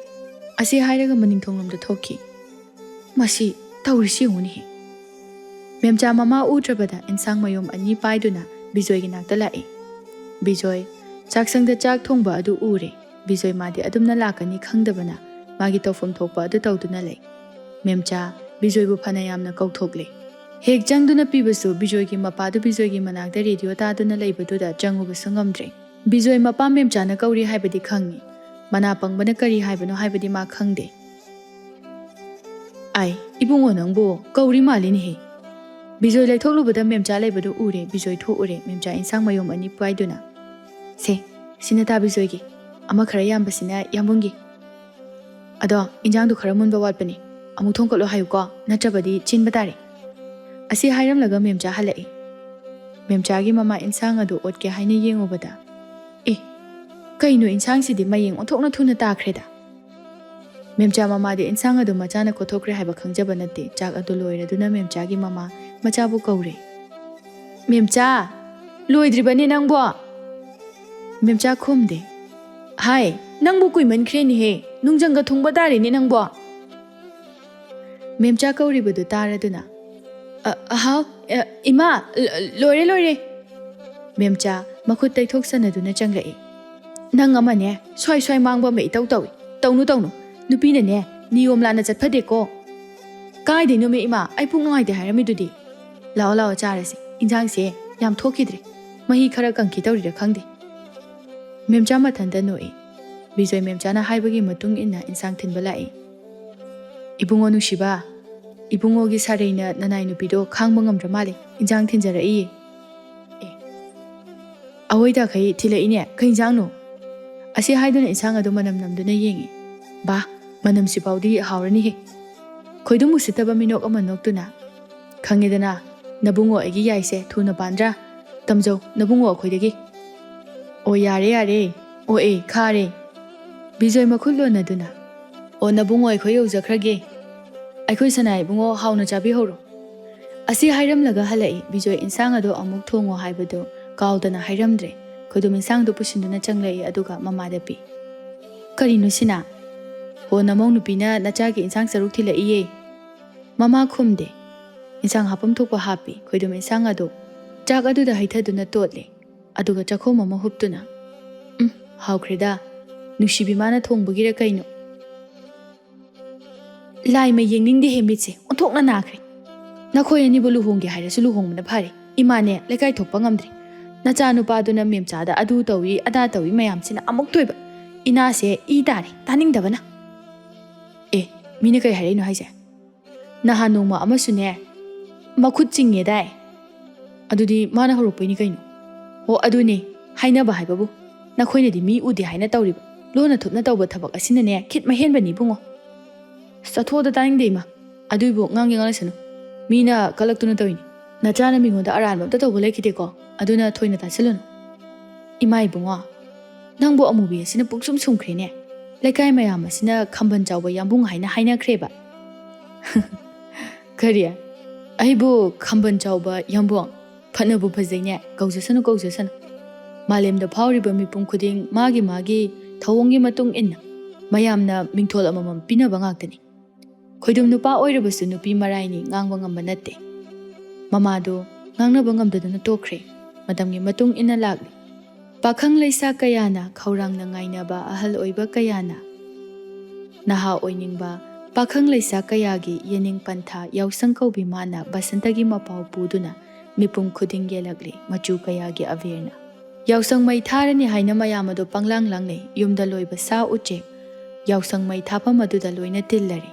ꯑꯁꯤ ꯍꯥꯏꯔꯒ ꯃꯅꯤꯡꯊꯣꯡꯂꯣꯝꯗ ꯊꯣꯛꯈꯤ꯫ "ꯃꯁꯤ ꯇꯧꯔꯤꯁꯤ ꯌꯦꯡꯉꯨꯅꯦꯍꯦ!" ꯃꯦꯝꯆꯥ ꯃꯃꯥ ꯎꯗ꯭ꯔꯕꯗ ꯏꯟꯁꯥꯡ ꯃꯌꯣꯝ ꯑꯅꯤ ꯄꯥꯏꯗꯨꯅ ꯕꯤꯖꯣꯏꯒꯤ ꯅꯥꯛꯇ ꯂꯥꯛꯏ꯫ ꯕꯤꯖꯣꯏ ꯆꯥꯛꯁꯪꯗ ꯆꯥꯛ ꯊꯣꯡꯕ ꯑꯗꯨ ꯎꯔꯦ꯫ ꯕꯤꯖꯣꯏ ꯃꯥꯗꯤ ꯑꯗꯨꯝꯅ ꯂꯥꯛꯀꯅꯤ ꯈꯪꯗꯕꯅ ꯃꯥꯒꯤ ꯇꯧꯐꯝ ꯊꯣꯛꯄ ꯑꯗꯨ ꯇꯧꯗꯨꯅ ꯂꯩ꯫ ꯃꯦꯝꯆꯥ ꯕꯤꯖꯣꯏꯕꯨ ꯐꯅ ꯌꯥꯝꯅ ꯀꯧꯊꯣꯛꯂꯦ꯫ ꯍꯦꯛ ꯆꯪꯗꯨꯅ ꯄꯤꯕꯁꯨ ꯕꯤꯖꯣꯏꯒꯤ ꯃꯄꯥꯗꯨ ꯕꯤꯖꯣꯏꯒꯤ ꯃꯅꯥꯛꯇ ꯔꯦꯗꯤꯑꯣ ꯇꯥꯗꯨꯅ ꯂꯩꯕꯗꯨꯗ ꯆꯪꯉꯨꯕꯁꯨ ꯉꯝꯗ꯭ꯔꯦ꯫ ꯕꯤꯖꯣꯏ ꯃꯄꯥ ꯃꯦꯝꯆꯥꯅ ꯀꯧꯔꯤ ꯍꯥꯏꯕꯗꯤ ꯈꯪꯉꯤ꯫ ꯃꯅꯥ ꯄꯪꯕꯅ ꯀꯔꯤ ꯍꯥꯏꯕꯅꯣ ꯍꯥꯏꯕꯗꯤ ꯃꯥ ꯈꯪꯗꯦ꯫ "ꯑꯥꯏ, ꯏꯕꯨꯡꯉꯣ ꯅꯪꯕꯨ ꯀꯧꯔꯤ ꯃꯥꯜꯂꯤꯅꯦꯍꯦ!" ꯕꯤꯖꯣꯏ ꯂꯩꯊꯣꯛꯂꯨꯕꯗ ꯃꯦꯝꯆꯥ ꯂꯩꯕꯗꯨ ꯎꯔꯦ꯫ ꯕꯤꯖꯣꯏ ꯊꯣꯛꯎꯔꯦ꯫ ꯃꯦꯝꯆꯥ ꯏꯟꯁꯥꯡ ꯃꯌꯣꯝ ꯑꯅꯤ ꯄꯥꯏꯗꯨꯅ, "ꯁꯦ, ꯁꯤꯅ ꯇꯥ ꯕꯤꯖꯣꯏꯒꯤ, ꯑꯃ ꯈꯔ ꯌꯥꯝꯕꯁꯤꯅ ꯌꯥꯝꯕꯨꯡꯒꯤ꯫ ꯑꯗꯣ ꯏꯟꯖꯥꯡꯗꯨ ꯈꯔ ꯃꯨꯟꯕ ꯋꯥꯠꯄꯅꯤ, ꯑꯃꯨꯛ ꯊꯣꯡꯒꯠꯂꯣ ꯍꯥꯏꯌꯨꯀꯣ, ꯅꯠꯇ꯭ꯔꯕꯗꯤ ꯆꯦꯟꯕ ꯇꯥꯔꯦ"꯫ ꯑꯁꯤ ꯍꯥꯏꯔꯝꯂꯒ ꯃꯦꯝꯆꯥ ꯍꯜꯂꯛꯏ꯫ ꯃꯦꯝꯆꯥꯒꯤ ꯃꯃꯥ ꯏꯟꯁꯥꯡ ꯑꯗꯨ ꯑꯣꯠꯀꯦ ꯍꯥꯏꯅ ꯌꯦꯡꯉꯨꯕꯗ, "ꯑꯦ, ꯀꯩꯅꯣ ꯏꯟꯁꯥꯡꯁꯤꯗꯤ ꯃꯌꯦꯡ ꯑꯣꯟꯊꯣꯛꯅ ꯊꯨꯅ ꯇꯥꯈ꯭ꯔꯦꯗ"꯫ ꯃꯦꯝꯆꯥ ꯃꯃꯥꯗꯤ ꯏꯟꯁꯥꯡ ꯑꯗꯨ ꯃꯆꯥꯅ ꯀꯣꯠꯊꯣꯛꯈ꯭ꯔꯦ ꯍꯥꯏꯕ ꯈꯪꯖꯕ ꯅꯠꯇꯦ꯫ ꯆꯥꯛ ꯑꯗꯨ ꯂꯣꯏꯔꯗꯨꯅ ꯃꯦꯝꯆꯥꯒꯤ ꯃꯃꯥ ꯃꯆꯥꯕꯨ ꯀꯧꯔꯦ꯫ "ꯃꯦꯝꯆꯥ, ꯂꯣꯏꯗ꯭ꯔꯤꯕꯅꯦ ꯅꯪꯕꯣ?" ꯃꯦꯝꯆꯥ ꯈꯨꯝꯗꯦ꯫ "ꯍꯥꯏ, ꯅꯪꯕꯨ ꯀꯨꯏꯃꯟꯈ꯭ꯔꯦꯅꯦꯍꯦ, ꯅꯨꯡꯖꯪꯒ ꯊꯨꯡꯕ ꯇꯥꯔꯦꯅꯦ ꯅꯪꯕꯣ!" ꯃꯦꯝꯆꯥ ꯀꯧꯔꯤꯕꯗꯨ ꯇꯥꯔꯗꯨꯅ, "ꯑ, ꯑꯍꯥꯎ, ꯑ, ꯏꯃꯥ, ꯂ-, ꯂꯣꯏꯔꯦ, ꯂꯣꯏꯔꯦ!" ꯃꯦꯝꯆꯥ ꯃꯈꯨꯠ ꯇꯩꯊꯣꯛꯁꯅꯗꯨꯅ ꯆꯪꯂꯛꯏ꯫ "ꯅꯪ ꯑꯃꯅꯦ, ꯁ꯭ꯋꯥꯏ ꯁ꯭ꯋꯥꯏ ꯃꯥꯡꯕ ꯑꯃ ꯏꯇꯧ ꯇꯧꯏ꯫ ꯇꯧꯅꯨ, ꯇꯧꯅꯨ꯫ ꯅꯨꯄꯤꯅꯅꯦ, ꯅꯤꯌꯣꯝ ꯂꯥꯟꯅ ꯆꯠꯐꯗꯦꯀꯣ꯫ ꯀꯥꯏꯗꯩꯅꯣꯃꯦ ꯏꯃꯥ, ꯑꯩ ꯄꯨꯛ ꯅꯨꯡꯉꯥꯏꯇꯦ ꯍꯥꯏꯔꯝꯃꯤꯗꯨꯗꯤ꯫ ꯂꯥꯛꯑꯣ, ꯂꯥꯛꯑꯣ, ꯆꯥꯔꯁꯤ꯫ ꯏꯟꯖꯥꯡꯁꯦ ꯌꯥꯝ ꯊꯣꯛꯈꯤꯗ꯭ꯔꯦ꯫ ꯃꯍꯤ ꯈꯔ ꯀꯪꯈꯤ ꯇꯧꯔꯤꯔꯥ ꯈꯪꯗꯦ"꯫ ꯃꯦꯝꯆꯥ ꯃꯊꯟꯇ ꯅꯣꯛꯏ꯫ ꯕꯤꯖꯣꯏ ꯃꯦꯝꯆꯥꯅ ꯍꯥꯏꯕꯒꯤ ꯃꯇꯨꯡ ꯏꯟꯅ ꯏꯟꯁꯥꯡ ꯊꯤꯟꯕ ꯂꯥꯛꯏ꯫ "ꯏꯕꯨꯡꯉꯣ ꯅꯨꯡꯁꯤꯕ, ꯏꯕꯨꯡꯉꯣꯒꯤ ꯁꯥꯔꯩꯅ ꯅꯅꯥꯏ ꯅꯨꯄꯤꯗꯣ ꯈꯥꯡꯕ ꯉꯝꯗ꯭ꯔ ꯃꯥꯜꯂꯦ, ꯏꯟꯖꯥꯡ ꯊꯤꯟꯖꯔꯛꯏꯌꯦ"꯫ "ꯑꯦ, ꯑꯋꯣꯏ ꯇꯥꯈꯩ ꯊꯤꯜꯂꯛꯏꯅꯦ, ꯀꯩ ꯏꯟꯖꯥꯡꯅꯣ?" ꯑꯁꯤ ꯍꯥꯏꯗꯨꯅ ꯏꯟꯁꯥꯡ ꯑꯗꯨ ꯃꯅꯝ ꯅꯝꯗꯨꯅ ꯌꯦꯡꯉꯤ꯫ "ꯕꯥ, ꯃꯅꯝꯁꯤꯐꯥꯎꯗꯤ ꯍꯥꯎꯔꯅꯤꯍꯦ"꯫ ꯈꯣꯏꯗꯨꯝ ꯎꯁꯤꯠꯇꯕ ꯃꯤꯅꯣꯛ ꯑꯃ ꯅꯣꯛꯇꯨꯅ, "ꯈꯪꯉꯦꯗꯅ, ꯅꯕꯨꯡꯉꯣ ꯑꯩꯒꯤ ꯌꯥꯏꯁꯦ ꯊꯨꯅ ꯄꯥꯟꯗ꯭ꯔꯥ? ꯇꯝꯖꯧ, ꯅꯕꯨꯡꯉꯣ ꯑꯩꯈꯣꯏꯗꯒꯤ"꯫ "ꯑꯣ, ꯌꯥꯔꯦ, ꯌꯥꯔꯦ꯫ ꯑꯣ, ꯑꯦ, ꯈꯥꯔꯦ"꯫ ꯕꯤꯖꯣꯏ ꯃꯈꯨꯠ ꯂꯣꯟꯅꯗꯨꯅ, "ꯑꯣ, ꯅꯕꯨꯡꯉꯣ ꯑꯩꯈꯣꯏ ꯌꯧꯖꯈ꯭ꯔꯒꯦ꯫ ꯑꯩꯈꯣꯏ ꯁꯅꯥ ꯏꯕꯨꯡꯉꯣ ꯍꯥꯎꯅ ꯆꯥꯕꯤꯍꯧꯔꯣ"꯫ ꯑꯁꯤ ꯍꯥꯏꯔꯝꯂꯒ ꯍꯜꯂꯛꯏ꯫ ꯕꯤꯖꯣꯏ ꯏꯟꯁꯥꯡ ꯑꯗꯨ ꯑꯃꯨꯛ ꯊꯣꯡꯉꯣ ꯍꯥꯏꯕꯗꯨ ꯀꯥꯎꯗꯅ ꯍꯥꯏꯔꯝꯗ꯭ꯔꯦ꯫ ꯈꯣꯏꯗꯨꯝ ꯏꯟꯁꯥꯡꯗꯨ ꯄꯨꯁꯤꯟꯗꯨꯅ ꯆꯪꯂꯛꯏ, ꯑꯗꯨꯒ ꯃꯃꯥꯗ ꯄꯤ꯫ "ꯀꯔꯤꯅꯣ ꯁꯤꯅ?" "ꯍꯣ, ꯅꯃꯧ ꯅꯨꯄꯤꯅ ꯅꯆꯥꯒꯤ ꯏꯟꯁꯥꯡ ꯆꯔꯨꯛ ꯊꯤꯜꯂꯛꯏꯌꯦ?" ꯃꯃꯥ ꯈꯨꯝꯗꯦ꯫ ꯏꯟꯁꯥꯡ ꯍꯥꯞꯐꯝ ꯊꯣꯛꯄ ꯍꯥꯞꯄꯤ ꯈꯣꯏꯗꯨꯝ ꯏꯟꯁꯥꯡ ꯑꯗꯨ꯫ ꯆꯥꯛ ꯑꯗꯨꯗ ꯍꯩꯊꯗꯨꯅ ꯇꯣꯠꯂꯦ꯫ ꯑꯗꯨꯒ ꯆꯥꯛꯈꯣꯝ ꯑꯃ ꯍꯨꯞꯇꯨꯅ, "ꯎꯝ, ꯍꯥꯎꯈ꯭ꯔꯦꯗ꯫ ꯅꯨꯡꯁꯤꯕꯤ ꯃꯥꯅ ꯊꯣꯡꯕꯒꯤꯔ ꯀꯩꯅꯣ?" ꯂꯥꯏ ꯃꯩ ꯌꯦꯡꯅꯤꯡꯗꯦꯍꯦ, ꯃꯤꯠꯁꯦ ꯑꯣꯟꯊꯣꯛꯅ ꯅꯥꯈ꯭ꯔꯦ꯫ ꯅꯈꯣꯏ ꯑꯅꯤꯕꯨ ꯂꯨꯍꯣꯡꯒꯦ ꯍꯥꯏꯔꯁꯨ ꯂꯨꯍꯣꯡꯕꯅ ꯐꯔꯦ꯫ ꯏꯃꯥꯅꯦ ꯂꯩꯀꯥꯏ ꯊꯣꯛꯄ ꯉꯝꯗ꯭ꯔꯦ꯫ ꯅꯆꯥꯅꯨꯄꯥꯗꯨꯅ ꯃꯦꯝꯆꯥꯗ ꯑꯗꯨ ꯇꯧꯏ, ꯑꯗꯥ ꯇꯧꯏ ꯃꯌꯥꯝꯁꯤꯅ ꯑꯃꯨꯛ ꯇꯣꯏꯕ꯫ ꯏꯅꯥꯁꯦ ꯏ ꯇꯥꯔꯦ ꯇꯥꯅꯤꯡꯗꯕꯅ꯫ ꯑꯦ, ꯃꯤꯅ ꯀꯩ ꯍꯥꯏꯔꯛꯏꯅꯣ ꯍꯥꯏꯁꯦ? ꯅꯍꯥꯟ ꯅꯣꯡꯃ ꯑꯃꯁꯨꯅꯦ, ꯃꯈꯨꯠ ꯆꯤꯡꯉꯦꯗꯥꯏ? ꯑꯗꯨꯗꯤ ꯃꯥꯅ ꯍꯧꯔꯛꯄꯩꯅꯤ ꯀꯩꯅꯣ꯫ ꯑꯣ, ꯑꯗꯨꯅꯦ, ꯍꯥꯏꯅꯕ ꯍꯥꯏꯕꯕꯨ꯫ ꯅꯈꯣꯏꯅꯗꯤ ꯃꯤ ꯎꯗꯦ ꯍꯥꯏꯅ ꯇꯧꯔꯤꯕ꯫ ꯂꯣꯟꯅ ꯊꯨꯞꯅ ꯇꯧꯕ ꯊꯕꯛ ꯑꯁꯤꯅꯅꯦ, ꯈꯤꯠ ꯃꯍꯦꯟꯕꯅꯤ ꯏꯕꯨꯡꯉꯣ꯫ ꯑꯁ, ꯆꯠꯊꯣꯛꯑꯗ ꯇꯥꯅꯤꯡꯗꯦ ꯏꯃꯥ꯫ ꯑꯗꯨꯏꯕꯨ ꯉꯥꯡꯒꯦ ꯉꯥꯡꯂꯁꯅꯨ꯫ ꯃꯤꯅ ꯀꯜꯂꯛꯇꯨꯅ ꯇꯧꯔꯤꯅꯤ꯫ ꯅꯆꯥꯅ ꯃꯤꯉꯣꯟꯗ ꯑꯔꯥꯟꯕ ꯑꯝꯇ ꯇꯧꯕ ꯂꯩꯈꯤꯗꯦꯀꯣ꯫ ꯑꯗꯨꯅ ꯊꯣꯏꯅ ꯇꯥꯁꯤꯜꯂꯨꯅꯨ꯫ ꯏꯃꯥ ꯏꯕꯨꯡꯉꯣ, ꯅꯪꯕꯨ ꯑꯃꯨꯕꯤ ꯑꯁꯤꯅ ꯄꯨꯡꯁꯨꯝ ꯁꯨꯝꯈ꯭ꯔꯦꯅꯦ꯫ ꯂꯩꯀꯥꯏ ꯃꯌꯥꯝ ꯑꯁꯤꯅ ꯈꯝꯕꯟ ꯆꯥꯎꯕ ꯌꯥꯝꯕꯨꯡ ꯍꯥꯏꯅ ꯍꯥꯏꯅꯈ꯭ꯔꯦꯕ꯫ ꯀꯔꯤ? ꯑꯩꯕꯨ ꯈꯝꯕꯟ ꯆꯥꯎꯕ ꯌꯥꯝꯕꯨꯡ? ꯐꯅꯕꯨ ꯐꯖꯩꯅꯦ꯫ ꯀꯧꯖꯁꯅꯨ, ꯀꯧꯖꯁꯅꯨ꯫ ꯃꯥꯂꯦꯝꯗ ꯐꯥꯎꯔꯤꯕ ꯃꯤꯄꯨꯝ ꯈꯨꯗꯤꯡ ꯃꯥꯒꯤ ꯃꯥꯒꯤ ꯊꯧꯑꯣꯡꯒꯤ ꯃꯇꯨꯡ ꯏꯟꯅ ꯃꯌꯥꯝꯅ ꯃꯤꯡꯊꯣꯜ ꯑꯃꯃꯝ ꯄꯤꯅꯕ ꯉꯥꯛꯇꯅꯤ꯫ ꯈꯣꯏꯗꯨꯝ ꯅꯨꯄꯥ ꯑꯣꯏꯔꯕꯁꯨ ꯅꯨꯄꯤ ꯃꯔꯥꯏꯅꯤ, ꯉꯥꯡꯕ ꯉꯝꯕ ꯅꯠꯇꯦ꯫ ꯃꯃꯥꯗꯨ ꯉꯥꯡꯅꯕ ꯉꯝꯗꯗꯨꯅ ꯇꯣꯛꯈ꯭ꯔꯦ꯫ ꯃꯇꯝꯒꯤ ꯃꯇꯨꯡ ꯏꯟꯅ ꯂꯥꯛꯂꯤ꯫ ꯄꯥꯈꯪ ꯂꯩꯁꯥ ꯀꯌꯥꯅ ꯈꯧꯔꯥꯡꯅ ꯉꯥꯏꯅꯕ ꯑꯍꯜ ꯑꯣꯏꯕ ꯀꯌꯥꯅ ꯅꯍꯥ ꯑꯣꯏꯅꯤꯡꯕ ꯄꯥꯈꯪ ꯂꯩꯁꯥ ꯀꯌꯥꯒꯤ ꯌꯦꯅꯤꯡ ꯄꯟꯊꯥ ꯌꯥꯎꯁꯪ ꯀꯧꯕꯤ ꯃꯥꯅ ꯕꯁꯟꯇꯒꯤ ꯃꯄꯥꯎ ꯄꯨꯗꯨꯅ ꯃꯤꯄꯨꯝ ꯈꯨꯗꯤꯡ ꯌꯦꯜꯂꯛꯂꯤ ꯃꯆꯨ ꯀꯌꯥꯒꯤ ꯑꯕꯦꯔꯅ꯫ ꯌꯥꯎꯁꯪ ꯃꯩ ꯊꯥꯔꯅꯤ ꯍꯥꯏꯅ ꯃꯌꯥꯝ ꯑꯗꯨ ꯄꯪꯂꯥꯡ ꯂꯥꯡꯅꯩ꯫ ꯌꯨꯝꯗ ꯂꯣꯏꯕ ꯁꯥ ꯎꯆꯦꯛ ꯌꯥꯎꯁꯪ ꯃꯩ ꯊꯥꯐꯝ ꯑꯗꯨꯗ ꯂꯣꯏꯅ ꯇꯤꯜꯂꯔꯦ꯫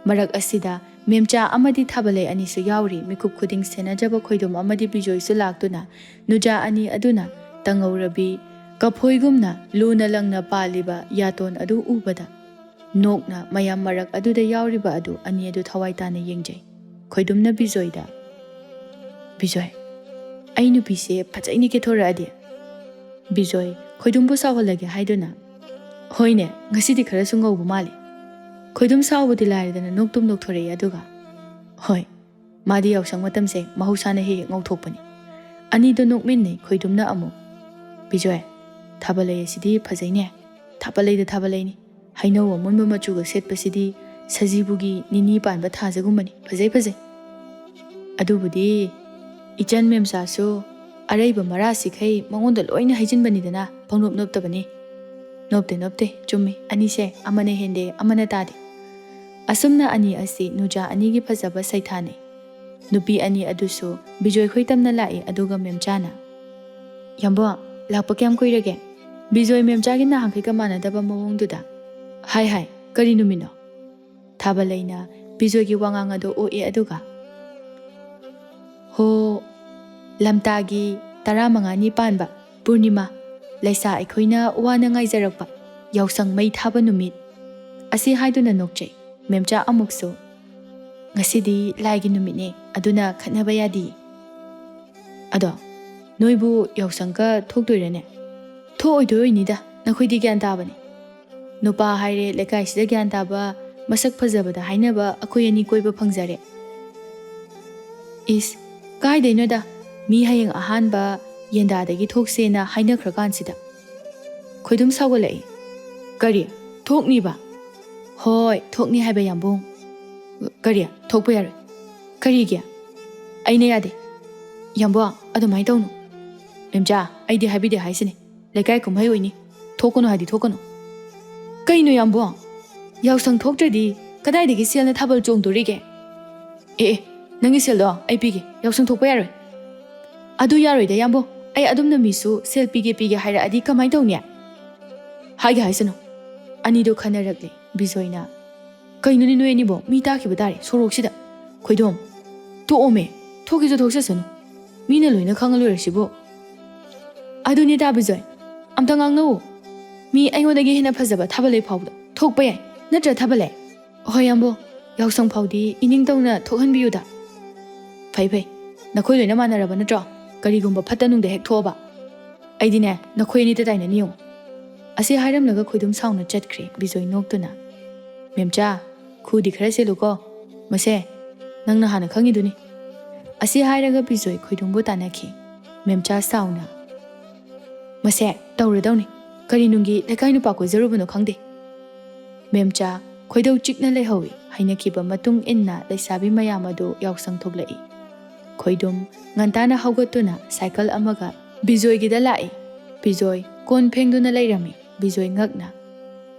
ꯃꯔꯛ ꯑꯁꯤꯗ ꯃꯦꯝꯆꯥ ꯑꯃꯗꯤ ꯊꯥꯕꯂꯩ ꯑꯅꯤꯁꯨ ꯌꯥꯎꯔꯤ꯫ ꯃꯤꯀꯨꯞ ꯈꯨꯗꯤꯡ ꯁꯦꯟꯅꯖꯕ ꯈꯣꯏꯗꯨꯝ ꯑꯃꯗꯤ ꯕꯤꯖꯣꯏꯁꯨ ꯂꯥꯛꯇꯨꯅ ꯅꯨꯖꯥ ꯑꯅꯤ ꯑꯗꯨꯅ ꯇꯪꯍꯧꯔꯕꯤ ꯀꯐꯣꯏꯒꯨꯝꯅ ꯂꯨꯅ ꯂꯪꯅ ꯄꯥꯜꯂꯤꯕ ꯌꯥꯇꯣꯟ ꯑꯗꯨ ꯎꯕꯗ ꯅꯣꯛꯅ ꯃꯌꯥꯝ ꯃꯔꯛ ꯑꯗꯨꯗ ꯌꯥꯎꯔꯤꯕ ꯑꯗꯨ ꯑꯅꯤ ꯑꯗꯨ ꯊꯋꯥꯏ ꯇꯥꯅ ꯌꯦꯡꯖꯩ꯫ ꯈꯣꯏꯗꯨꯝꯅ ꯕꯤꯖꯣꯏꯗ, "ꯕꯤꯖꯣꯏ, ꯑꯩ ꯅꯨꯄꯤꯁꯦ ꯐꯖꯩꯅꯦ ꯀꯦꯊꯣꯔꯛꯑꯗꯤ?" ꯕꯤꯖꯣꯏ ꯈꯣꯏꯗꯨꯝꯕꯨ ꯁꯥꯎꯍꯜꯂꯒꯦ ꯍꯥꯏꯗꯨꯅ, "ꯍꯣꯏꯅꯦ, ꯉꯁꯤꯗꯤ ꯈꯔꯁꯨ ꯉꯧꯕ ꯃꯥꯜꯂꯤ꯫" ꯈꯣꯏꯗꯨꯝ ꯁꯥꯎꯕꯗꯤ ꯂꯥꯏꯔꯗꯅ ꯅꯣꯛꯇꯨꯝ ꯅꯣꯛꯊꯣꯔꯛꯏ꯫ ꯑꯗꯨꯒ, "ꯍꯣꯏ, ꯃꯥꯗꯤ ꯌꯥꯎꯁꯪ ꯃꯇꯝꯁꯦ ꯃꯍꯧꯁꯥꯅ ꯍꯦꯛ ꯍꯦꯛ ꯉꯧꯊꯣꯛꯄꯅꯤ꯫" ꯑꯅꯤꯗꯣ ꯅꯣꯛꯃꯤꯟꯅꯩ꯫ ꯈꯣꯏꯗꯨꯝꯅ ꯑꯃꯨꯛ, "ꯕꯤꯖꯣꯏ, ꯊꯥꯕꯂꯩ ꯑꯁꯤꯗꯤ ꯐꯖꯩꯅꯦ꯫ ꯊꯥꯕꯂꯩꯗ ꯊꯥꯕꯂꯩꯅꯤ꯫ ꯍꯩꯅꯧ ꯑꯃꯨꯟꯕ ꯃꯆꯨꯒ ꯁꯦꯠꯄꯁꯤꯗꯤ ꯁꯖꯤꯕꯨꯒꯤ ꯅꯤꯅꯤ ꯄꯥꯟꯕ ꯊꯥꯖꯒꯨꯝꯕꯅꯤ꯫ ꯐꯖꯩ, ꯐꯖꯩ꯫ ꯑꯗꯨꯕꯨꯗꯤ ꯏꯆꯟ ꯃꯦꯝꯆꯥꯁꯨ ꯑꯔꯩꯕ ꯃꯔꯥꯁꯤꯈꯩ ꯃꯉꯣꯟꯗ ꯂꯣꯏꯅ ꯍꯩꯖꯤꯟꯕꯅꯤꯗꯅ, ꯄꯪꯅꯣꯞ ꯅꯣꯞꯇꯕꯅꯤ꯫ ꯅꯣꯞꯇꯦ, ꯅꯣꯞꯇꯦ, ꯆꯨꯝꯃꯤ꯫ ꯑꯅꯤꯁꯦ ꯑꯃꯅ ꯍꯦꯟꯗꯦ, ꯑꯃꯅ ꯇꯥꯗꯦ꯫ ꯑꯁꯨꯝꯅ ꯑꯅꯤ ꯑꯁꯤ ꯅꯨꯖꯥ ꯑꯅꯤꯒꯤ ꯐꯖꯕ ꯁꯩꯊꯥꯅꯤ꯫ ꯅꯨꯄꯤ ꯑꯅꯤ ꯑꯗꯨꯁꯨ ꯕꯤꯖꯣꯏ ꯈꯣꯏ ꯇꯝꯅ ꯂꯥꯛꯏ, ꯑꯗꯨꯒ ꯃꯦꯝꯆꯥꯅ, "ꯌꯥꯝꯕꯣ, ꯂꯥꯛꯄ ꯀꯌꯥꯝ ꯀꯨꯏꯔꯒꯦ?" ꯕꯤꯖꯣꯏ ꯃꯦꯝꯆꯥꯒꯤ ꯅꯍꯥꯟꯈꯩꯒ ꯃꯥꯟꯅꯗꯕ ꯃꯑꯣꯡꯗꯨꯗ, "ꯍꯥꯏ ꯍꯥꯏ, ꯀꯔꯤ ꯅꯨꯃꯤꯠꯅꯣ?" ꯊꯥꯕꯂꯩꯅ ꯕꯤꯖꯣꯏꯒꯤ ꯋꯥꯉꯥꯡ ꯑꯗꯨ ꯑꯣꯛꯑꯦ, ꯑꯗꯨꯒ, "ꯍꯣ, ꯂꯝꯇꯥꯒꯤ ꯇꯔꯥꯃꯉꯥꯅꯤ ꯄꯥꯟꯕ ꯄꯨꯔꯅꯤꯃꯥ, ꯂꯩꯁꯥ ꯑꯩꯈꯣꯏꯅ ꯋꯥꯅ ꯉꯥꯏꯖꯔꯛꯄ ꯌꯥꯎꯁꯪ ꯃꯩ ꯊꯥꯕ ꯅꯨꯃꯤꯠ" ꯑꯁꯤ ꯍꯥꯏꯗꯨꯅ ꯅꯣꯛꯆꯩ꯫ ꯃꯦꯝꯆꯥ ꯑꯃꯨꯛꯁꯨ, "ꯉꯁꯤꯗꯤ ꯂꯥꯏꯒꯤ ꯅꯨꯃꯤꯠꯅꯦ, ꯑꯗꯨꯅ ꯈꯠꯅꯕ ꯌꯥꯗꯤꯌꯦ꯫ ꯑꯗꯣ ꯅꯣꯏꯕꯨ ꯌꯥꯎꯁꯪꯒ ꯊꯣꯛꯇꯣꯏꯔꯅꯦ?" "ꯊꯣꯛꯑꯣꯏꯗꯣꯏ ꯑꯣꯏꯅꯤꯗ, ꯅꯈꯣꯏꯗꯤ ꯒ꯭ꯌꯥꯟ ꯇꯥꯕꯅꯦ꯫ ꯅꯨꯄꯥ ꯍꯥꯏꯔꯦ ꯂꯩꯀꯥꯏꯁꯤꯗ ꯒ꯭ꯌꯥꯟ ꯇꯥꯕ, ꯃꯁꯛ ꯐꯖꯕꯗ ꯍꯥꯏꯅꯕ ꯑꯩꯈꯣꯏ ꯑꯅꯤ ꯀꯣꯏꯕ ꯐꯪꯖꯔꯦ꯫" "ꯏꯁ, ꯀꯥꯏꯗꯩꯅꯣꯗ, ꯃꯤ ꯍꯌꯦꯡ ꯑꯍꯥꯟꯕ ꯌꯦꯟꯗꯥꯗꯒꯤ ꯊꯣꯛꯁꯦꯅ ꯍꯥꯏꯅꯈ꯭ꯔꯀꯥꯟꯁꯤꯗ꯫" ꯈꯣꯏꯗꯨꯝ ꯁꯥꯎꯒꯠꯂꯛꯏ꯫ "ꯀꯔꯤ? ꯊꯣꯛꯅꯤꯕ?" "ꯍꯣꯏ, ꯊꯣꯛꯅꯤ ꯍꯥꯏꯕ, ꯌꯥꯝꯕꯨꯡ꯫" "ꯀꯔꯤ? ꯊꯣꯛꯄ ꯌꯥꯔꯣꯏ? ꯀꯔꯤꯒꯤ?" "ꯑꯩꯅ ꯌꯥꯗꯦ꯫" "ꯌꯥꯝꯕꯨꯡ, ꯑꯗꯨꯃꯥꯏꯅ ꯇꯧꯅꯨ꯫" "ꯃꯦꯝꯆꯥ, ꯑꯩꯗꯤ ꯍꯥꯏꯕꯤꯗꯦ ꯍꯥꯏꯁꯤꯅꯤ꯫ ꯂꯩꯀꯥꯏ ꯀꯨꯝꯍꯩ ꯑꯣꯏꯅꯤ꯫ ꯊꯣꯛꯀꯅꯨ ꯍꯥꯏꯗꯤ ꯊꯣꯛꯀꯅꯨ꯫" "ꯀꯩꯅꯣ ꯌꯥꯝꯕꯨꯡ? ꯌꯥꯎꯁꯪ ꯊꯣꯛꯇ꯭ꯔꯗꯤ ꯀꯗꯥꯏꯗꯒꯤ ꯁꯦꯜꯅ ꯊꯥꯕꯜ ꯆꯣꯡꯗꯣꯔꯤꯒꯦ?" "ꯑꯦ ꯑꯦ, ꯅꯪꯒꯤ ꯁꯦꯜꯗꯣ ꯑꯩ ꯄꯤꯒꯦ, ꯌꯥꯎꯁꯪ ꯊꯣꯛꯄ ꯌꯥꯔꯣꯏ꯫" "ꯑꯗꯨ ꯌꯥꯔꯣꯏꯗ ꯌꯥꯝꯕꯨꯡ, ꯑꯩ ꯑꯗꯨꯝꯅ ꯃꯤꯁꯨ ꯁꯦꯜ ꯄꯤꯒꯦ ꯄꯤꯒꯦ ꯍꯥꯏꯔꯛꯑꯗꯤ ꯀꯃꯥꯏꯅ ꯇꯧꯅꯤ?" "ꯍꯥꯏꯒꯦ ꯍꯥꯏꯁꯅꯨ꯫" ꯑꯅꯤꯗꯣ ꯈꯟꯅꯔꯛꯂꯦ꯫ ꯕꯤꯖꯣꯏꯅ, "ꯀꯩꯅꯣꯅꯦ ꯅꯣꯏ ꯑꯅꯤꯕꯣ, ꯃꯤ ꯇꯥꯈꯤꯕ ꯇꯥꯔꯦ ꯁꯣꯔꯣꯛꯁꯤꯗ꯫ ꯈꯣꯏꯗꯣꯝ, ꯇꯣꯛꯑꯣꯃꯦ, ꯊꯣꯛꯀꯦꯁꯨ ꯊꯣꯛꯆꯁꯅꯨ꯫ ꯃꯤꯅ ꯂꯣꯏꯅ ꯈꯪꯉ ꯂꯣꯏꯔꯁꯤꯕꯨ꯫" "ꯑꯗꯨꯅꯦ ꯇꯥ ꯕꯤꯖꯣꯏ, ꯑꯝꯇ ꯉꯥꯡꯅꯧ꯫ ꯃꯤ ꯑꯩꯉꯣꯟꯗꯒꯤ ꯍꯦꯟꯅ ꯐꯖꯕ ꯊꯥꯕꯜ ꯂꯩ ꯐꯥꯎꯕꯗ ꯊꯣꯛꯄ ꯌꯥꯏ, ꯅꯠꯇ꯭ꯔ ꯊꯥꯕꯜ ꯂꯩ?" "ꯍꯣꯏ ꯌꯥꯝꯕꯣ, ꯌꯥꯎꯁꯪ ꯐꯥꯎꯗꯤ ꯏꯅꯤꯡ ꯇꯧꯅ ꯊꯣꯛꯍꯟꯕꯤꯌꯨꯗ꯫" "ꯐꯩ ꯐꯩ, ꯅꯈꯣꯏ ꯂꯣꯏꯅ ꯃꯥꯟꯅꯔꯕ ꯅꯠꯇ꯭ꯔꯣ? ꯀꯔꯤꯒꯨꯝꯕ ꯐꯠꯇ ꯅꯨꯡꯗ ꯍꯦꯛ ꯊꯣꯛꯑꯕ ꯑꯩꯗꯤꯅꯦ ꯅꯈꯣꯏ ꯑꯅꯤꯇ ꯇꯥꯏꯅꯅꯤ ꯌꯦꯡꯉꯨ꯫" ꯑꯁꯤ ꯍꯥꯏꯔꯝꯂꯒ ꯈꯣꯏꯗꯨꯝ ꯁꯥꯎꯅ ꯆꯠꯈ꯭ꯔꯦ ꯕꯤꯖꯣꯏ ꯅꯣꯛꯇꯨꯅ꯫ "ꯃꯦꯝꯆꯥ, ꯈꯨꯗꯤ ꯈꯔ ꯆꯦꯜꯂꯨꯀꯣ꯫ ꯃꯁꯦ, ꯅꯪꯅ ꯍꯥꯟꯅ ꯈꯪꯉꯤꯗꯨꯅꯤ꯫" ꯑꯁꯤ ꯍꯥꯏꯔꯒ ꯕꯤꯖꯣꯏ ꯈꯣꯏꯗꯨꯝꯕꯨ ꯇꯥꯟꯅꯈꯤ꯫ ꯃꯦꯝꯆꯥ ꯁꯥꯎꯅ, "ꯃꯁꯦ, ꯇꯧꯔꯗꯧꯅꯤ꯫ ꯀꯔꯤ ꯅꯨꯡꯒꯤ ꯂꯩꯀꯥꯏ ꯅꯨꯄꯥ ꯀꯣꯏꯖꯔꯨꯕꯅꯣ ꯈꯪꯗꯦ꯫ ꯃꯦꯝꯆꯥ ꯈꯣꯏꯗꯧ ꯆꯤꯛꯅ ꯂꯩꯍꯧꯏ꯫ ꯍꯩꯅꯈꯤꯕ ꯃꯇꯨꯡ ꯏꯟꯅ ꯂꯩꯁꯥꯕꯤ ꯃꯌꯥꯝ ꯑꯗꯨ ꯌꯥꯎꯁꯪ ꯊꯣꯛꯂꯛꯏ꯫ ꯈꯣꯏꯗꯨꯝ ꯉꯟꯇꯥꯅ ꯍꯧꯒꯠꯇꯨꯅ ꯁꯥꯏꯀꯜ ꯑꯃꯒ ꯕꯤꯖꯣꯏꯒꯤꯗ ꯂꯥꯛꯏ꯫ ꯕꯤꯖꯣꯏ ꯀꯣꯟ ꯐꯦꯡꯗꯨꯅ ꯂꯩꯔꯝꯃꯤ꯫ ꯕꯤꯖꯣꯏ ꯉꯛꯅ,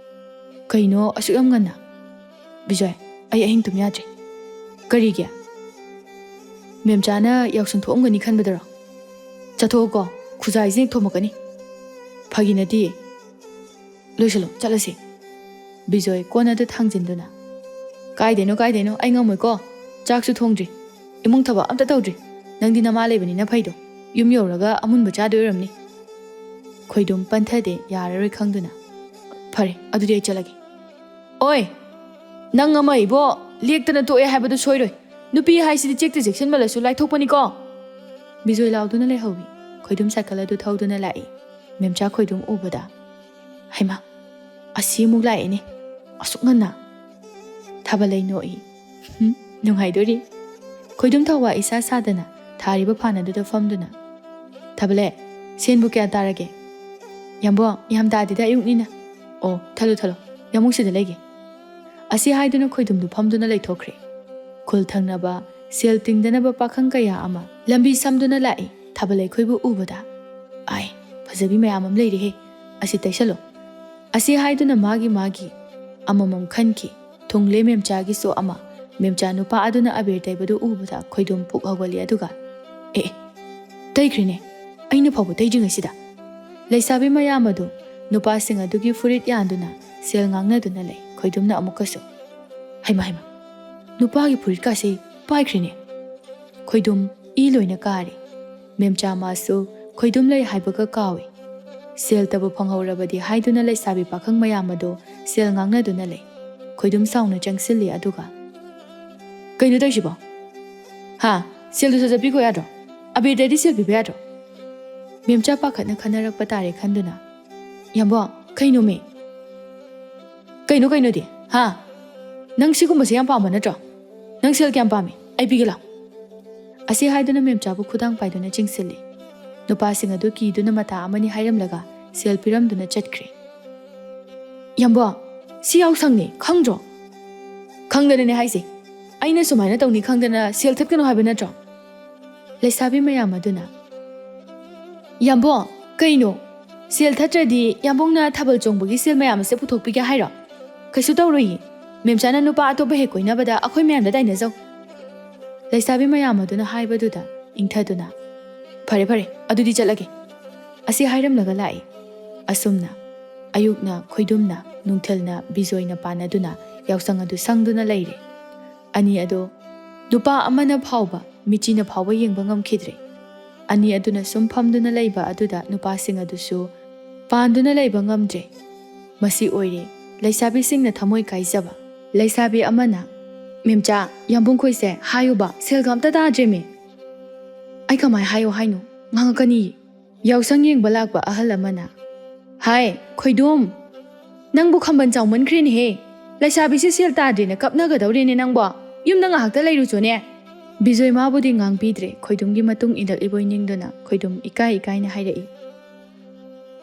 "ꯀꯩꯅꯣ ꯑꯁꯨꯛ ꯌꯥꯝ ꯉꯟꯅ? ꯕꯤꯖꯣꯏ, ꯑꯩ ꯑꯍꯤꯡ ꯇꯨꯝ ꯌꯥꯗ꯭ꯔꯦ꯫" "ꯀꯔꯤꯒꯤ?" "ꯃꯦꯝꯆꯥꯅ ꯌꯥꯎꯁꯪ ꯊꯣꯛꯑꯝꯒꯅꯤ ꯈꯟꯕꯗꯔꯣ?" "ꯆꯠꯊꯣꯛꯑꯣꯀꯣ, ꯈꯨꯖꯥꯏꯁꯦ ꯊꯣꯝꯃꯛꯀꯅꯤ꯫" "ꯐꯥꯒꯤ ꯅꯠꯇꯤꯌꯦ꯫ ꯂꯣꯏꯁꯤꯜꯂꯣ, ꯆꯠꯂꯁꯤ꯫" ꯕꯤꯖꯣꯏ ꯀꯣꯟ ꯑꯗꯨ ꯊꯥꯡꯖꯤꯟꯗꯨꯅ, "ꯀꯥꯏꯗꯩꯅꯣ, ꯀꯥꯏꯗꯩꯅꯣ, ꯑꯩ ꯉꯝꯃꯣꯏꯀꯣ꯫ ꯆꯥꯛꯁꯨ ꯊꯣꯡꯗ꯭ꯔꯤ, ꯏꯃꯨꯡ ꯊꯕꯛ ꯑꯝꯇ ꯇꯧꯗ꯭ꯔꯤ꯫ ꯅꯪꯗꯤ ꯅꯃꯥ ꯂꯩꯕꯅꯤꯅ ꯐꯩꯗꯣ꯫ ꯌꯨꯝ ꯌꯧꯔꯒ ꯑꯃꯨꯟꯕ ꯆꯥꯗꯣꯏ ꯑꯣꯏꯔꯝꯅꯤ꯫" ꯈꯣꯏꯗꯨꯝ ꯄꯟꯊꯗꯦ, ꯌꯥꯔꯔꯣꯏ ꯈꯪꯗꯨꯅ, "ꯐꯔꯦ, ꯑꯗꯨꯗꯤ ꯑꯩ ꯆꯠꯂꯒꯦ꯫" "ꯑꯣꯏ, ꯅꯪ ꯑꯃ ꯏꯕꯣ, ꯂꯦꯛꯇꯅ ꯇꯣꯛꯑꯦ ꯍꯥꯏꯕꯗꯨ ꯁꯣꯏꯔꯣꯏ꯫ ꯅꯨꯄꯤ ꯍꯥꯏꯁꯤꯗꯤ ꯆꯦꯛꯇ ꯆꯦꯛꯁꯤꯟꯃꯜꯂꯁꯨ ꯂꯥꯏꯊꯣꯛꯄꯅꯤꯀꯣ꯫" ꯕꯤꯖꯣꯏ ꯂꯥꯎꯗꯨꯅ ꯂꯩꯍꯧꯏ꯫ ꯈꯣꯏꯗꯨꯝ ꯁꯥꯏꯀꯜ ꯑꯗꯨ ꯊꯧꯗꯨꯅ ꯂꯥꯛꯏ꯫ ꯃꯦꯝꯆꯥ ꯈꯣꯏꯗꯨꯝ ꯎꯕꯗ, "ꯍꯩꯃꯥ, ꯑꯁꯤ ꯑꯃꯨꯛ ꯂꯥꯛꯑꯦꯅꯦ, ꯑꯁꯨꯛ ꯉꯟꯅ꯫" ꯊꯥꯕꯂꯩ ꯅꯣꯛꯏ꯫ "ꯍꯨꯝ, ꯅꯨꯡꯉꯥꯏꯗꯣꯔꯤ꯫" ꯈꯣꯏꯗꯨꯝ ꯊꯧꯋꯥ ꯏꯁꯥ ꯁꯥꯗꯅ ꯊꯥꯔꯤꯕ ꯐꯥꯟ ꯑꯗꯨꯗ ꯐꯝꯗꯨꯅ, "ꯊꯥꯕꯂꯩ, ꯁꯦꯟꯕꯨ ꯀꯌꯥ ꯇꯥꯔꯒꯦ?" "ꯌꯥꯝꯕꯣ, ꯌꯥꯝ ꯇꯥꯗꯦꯗ, ꯑꯌꯨꯛꯅꯤꯅ꯫" "ꯑꯣ, ꯊꯜꯂꯨ, ꯊꯜꯂꯨ, ꯌꯥꯝꯃꯨꯛ ꯁꯤꯗ ꯂꯩꯒꯦ꯫" ꯑꯁꯤ ꯍꯥꯏꯗꯨꯅ ꯈꯣꯏꯗꯨꯝꯗꯨ ꯐꯝꯗꯨꯅ ꯂꯩꯊꯣꯛꯈ꯭ꯔꯦ꯫ ꯈꯨꯜ ꯊꯪꯅꯕ ꯁꯦꯜ ꯇꯤꯡꯗꯅꯕ ꯄꯥꯈꯪ ꯀꯌꯥ ꯑꯃ ꯂꯝꯕꯤ ꯁꯝꯗꯨꯅ ꯂꯥꯛꯏ꯫ ꯊꯥꯕꯂꯩ ꯈꯣꯏꯕꯨ ꯎꯕꯗ, "ꯑꯥꯏ, ꯐꯖꯕꯤ ꯃꯌꯥꯝ ꯑꯃ ꯂꯩꯔꯦꯍꯦ, ꯑꯁꯤ ꯇꯩꯁꯜꯂꯣ꯫" ꯑꯁꯤ ꯍꯥꯏꯗꯨꯅ ꯃꯥꯒꯤ ꯃꯥꯒꯤ ꯑꯃꯃꯝ ꯈꯟꯈꯤ꯫ ꯊꯨꯡꯂꯦ ꯃꯦꯝꯆꯥꯒꯤꯁꯨ ꯑꯃ꯫ ꯃꯦꯝꯆꯥ ꯅꯨꯄꯥ ꯑꯗꯨꯅ ꯑꯕꯤꯔ ꯇꯩꯕꯗꯨ ꯎꯕꯗ ꯈꯣꯏꯗꯨꯝ ꯄꯨꯛ ꯍꯧꯒꯠꯂꯤ, ꯑꯗꯨꯒ, "ꯑꯦ, ꯑꯦ, ꯇꯩꯈ꯭ꯔꯦꯅꯦ, ꯑꯩꯅ ꯐꯥꯎꯕ ꯇꯩꯗ꯭ꯔꯤꯉꯩꯁꯤꯗ꯫" ꯂꯩꯁꯥꯕꯤ ꯃꯌꯥꯝ ꯑꯗꯨ ꯅꯨꯄꯥꯁꯤꯡ ꯑꯗꯨꯒꯤ ꯐꯨꯔꯤꯠ ꯌꯥꯟꯗꯨꯅ ꯁꯦꯜ ꯉꯥꯡꯅꯗꯨꯅ ꯂꯩ꯫ ꯈꯣꯏꯗꯨꯝꯅ ꯑꯃꯨꯛꯀꯁꯨ, "ꯍꯩꯃꯥ, ꯍꯩꯃꯥ, ꯅꯨꯄꯥꯒꯤ ꯐꯨꯔꯤꯠꯀꯥꯁꯦ ꯄꯥꯏꯈ꯭ꯔꯦꯅꯦ꯫" ꯈꯣꯏꯗꯨꯝ ꯏ ꯂꯣꯏꯅ ꯀꯥꯔꯦ꯫ ꯃꯦꯝꯆꯥ ꯃꯥꯁꯨ ꯈꯣꯏꯗꯨꯝ ꯂꯩ ꯍꯥꯏꯕꯒ ꯀꯥꯎꯏ꯫ ꯁꯦꯜꯇꯕꯨ ꯐꯪꯍꯧꯔꯕꯗꯤ ꯍꯥꯏꯗꯨꯅ ꯂꯩꯁꯥꯕꯤ ꯄꯥꯈꯪ ꯃꯌꯥꯝ ꯑꯗꯨ ꯁꯦꯜ ꯉꯥꯡꯅꯗꯨꯅ ꯂꯩ꯫ ꯈꯣꯏꯗꯨꯝ ꯁꯥꯎꯅ ꯆꯪꯁꯤꯜꯂꯤ, ꯑꯗꯨꯒ, "ꯀꯩꯅꯣ ꯇꯧꯔꯤꯁꯤꯕꯣ? ꯍꯥ? ꯁꯦꯜꯗꯨ ꯁꯠ ꯁꯠ ꯄꯤꯈꯣ ꯌꯥꯗ꯭ꯔꯣ? ꯑꯕꯤꯔꯗꯗꯤ ꯁꯦꯜ ꯄꯤꯕ ꯌꯥꯗ꯭ꯔꯣ?" ꯃꯦꯝꯆꯥ ꯄꯥꯈꯠꯅ ꯈꯟꯅꯔꯛꯄ ꯇꯥꯔꯦ ꯈꯟꯗꯨꯅ, "ꯌꯥꯝꯕꯣ, ꯀꯩꯅꯣꯃꯤ? ꯀꯩꯅꯣ ꯀꯩꯅꯣꯗꯤ? ꯍꯥ? ꯅꯪ ꯁꯤꯒꯨꯝꯕꯁꯦ ꯌꯥꯝ ꯄꯥꯝꯕ ꯅꯠꯇ꯭ꯔꯣ? ꯅꯪ ꯁꯦꯜ ꯀꯌꯥꯝ ꯄꯥꯝꯃꯤ? ꯑꯩ ꯄꯤꯒꯦ ꯂꯥꯎ꯫" ꯑꯁꯤ ꯍꯥꯏꯗꯨꯅ ꯃꯦꯝꯆꯥꯕꯨ ꯈꯨꯗꯥꯡ ꯄꯥꯏꯗꯨꯅ ꯆꯤꯡꯁꯤꯜꯂꯤ꯫ ꯅꯨꯄꯥꯁꯤꯡ ꯑꯗꯨ ꯀꯤꯗꯨꯅ ꯃꯇꯥ ꯑꯃꯅꯤ ꯍꯥꯏꯔꯝꯂꯒ ꯁꯦꯜ ꯄꯤꯔꯝꯗꯨꯅ ꯆꯠꯈ꯭ꯔꯦ꯫ "ꯌꯥꯝꯕꯣ, "ꯁꯤ ꯌꯥꯎꯁꯪꯅꯤ, ꯈꯪꯗ꯭ꯔꯣ?" "ꯈꯪꯗꯅꯅꯦ ꯍꯥꯏꯁꯦ꯫ ꯑꯩꯅ ꯁꯨꯃꯥꯏꯅ ꯇꯧꯅꯤ ꯈꯪꯗꯅ ꯁꯦꯜ ꯊꯠꯀꯅꯨ ꯍꯥꯏꯕ ꯅꯠꯇ꯭ꯔꯣ?" ꯂꯩꯁꯥꯕꯤ ꯃꯌꯥꯝ ꯑꯗꯨꯅ, "ꯌꯥꯝꯕꯣ, ꯀꯩꯅꯣ? ꯁꯦꯜ ꯊꯠꯇ꯭ꯔꯗꯤ ꯌꯥꯝꯕꯨꯡꯅ ꯊꯥꯕꯜ ꯆꯣꯡꯕꯒꯤ ꯁꯦꯜ ꯃꯌꯥꯝ ꯑꯁꯦ ꯄꯨꯊꯣꯛꯄꯤꯒꯦ ꯍꯥꯏꯔꯣ? ꯀꯩꯁꯨ ꯇꯧꯔꯣꯏꯌꯦ꯫ ꯃꯦꯝꯆꯥꯅ ꯅꯨꯄꯥ ꯑꯇꯣꯞꯄ ꯍꯦꯛ ꯀꯣꯏꯅꯕꯗ ꯑꯩꯈꯣꯏ ꯃꯌꯥꯝꯗ ꯇꯥꯏꯅꯖꯧ꯫" ꯂꯩꯁꯥꯕꯤ ꯃꯌꯥꯝ ꯑꯗꯨꯅ ꯍꯥꯏꯕꯗꯨꯗ ꯏꯪꯊꯗꯨꯅ, "ꯐꯔꯦ, ꯐꯔꯦ, ꯑꯗꯨꯗꯤ ꯆꯠꯂꯒꯦ" ꯑꯁꯤ ꯍꯥꯏꯔꯝꯂꯒ ꯂꯥꯛꯏ꯫ ꯑꯁꯨꯝꯅ ꯑꯌꯨꯛꯅ ꯈꯣꯏꯗꯨꯝꯅ, ꯅꯨꯡꯊꯤꯜꯅ ꯕꯤꯖꯣꯏꯅ ꯄꯥꯟꯅꯗꯨꯅ ꯌꯥꯎꯁꯪ ꯑꯗꯨ ꯁꯪꯗꯨꯅ ꯂꯩꯔꯦ꯫ ꯑꯅꯤ ꯑꯗꯨ ꯅꯨꯄꯥ ꯑꯃꯅ ꯐꯥꯎꯕ, ꯃꯤꯆꯤꯅ ꯐꯥꯎꯕ ꯌꯦꯡꯕ ꯉꯝꯈꯤꯗ꯭ꯔꯦ꯫ ꯑꯅꯤ ꯑꯗꯨꯅ ꯁꯨꯝ ꯐꯝꯗꯨꯅ ꯂꯩꯕ ꯑꯗꯨꯗ ꯅꯨꯄꯥꯁꯤꯡ ꯑꯗꯨꯁꯨ ꯄꯥꯟꯗꯨꯅ ꯂꯩꯕ ꯉꯝꯗ꯭ꯔꯦ꯫ ꯃꯁꯤ ꯑꯣꯏꯔꯦ ꯂꯩꯁꯥꯕꯤꯁꯤꯡꯅ ꯊꯃꯣꯏ ꯀꯥꯏꯖꯕ꯫ ꯂꯩꯁꯥꯕꯤ ꯑꯃꯅ, "ꯃꯦꯝꯆꯥ, ꯌꯥꯝꯕꯨꯡꯈꯣꯏꯁꯦ ꯍꯥꯏꯌꯨꯕ, ꯁꯦꯜꯒ ꯑꯝꯇ ꯇꯥꯗ꯭ꯔꯦꯃꯤ꯫" "ꯑꯩ ꯀꯃꯥꯏ ꯍꯥꯏꯌꯣ ꯍꯥꯏꯅꯣ? ꯉꯥꯡꯉꯛꯀꯅꯤ꯫" ꯌꯥꯎꯁꯪ ꯌꯦꯡꯕ ꯂꯥꯛꯄ ꯑꯍꯜ ꯑꯃꯅ, "ꯍꯥꯏ, ꯈꯣꯏꯗꯨꯝ, ꯅꯪꯕꯨ ꯈꯝꯕꯟ ꯆꯥꯎꯃꯟꯈ꯭ꯔꯦꯅꯦꯍꯦ꯫ ꯂꯩꯁꯥꯕꯤꯁꯦ ꯁꯦꯜ ꯇꯥꯗ꯭ꯔꯦꯅ ꯀꯞꯅꯒꯗꯧꯔꯦꯅꯦ ꯅꯪꯕꯣ꯫ ꯌꯨꯝꯗ ꯉꯥꯏꯍꯥꯛꯇ ꯂꯩꯔꯨꯆꯣꯅꯦ꯫" ꯕꯤꯖꯣꯏ ꯃꯥꯕꯨꯗꯤ ꯉꯥꯡꯕꯤꯗ꯭ꯔꯦ꯫ ꯈꯣꯏꯗꯨꯝꯒꯤ ꯃꯇꯨꯡ ꯏꯜꯂꯛꯂꯤꯕꯣꯏ ꯅꯤꯡꯗꯨꯅ ꯈꯣꯏꯗꯨꯝ ꯏꯀꯥꯏ ꯏꯀꯥꯏꯅ ꯍꯥꯏꯔꯛꯏ,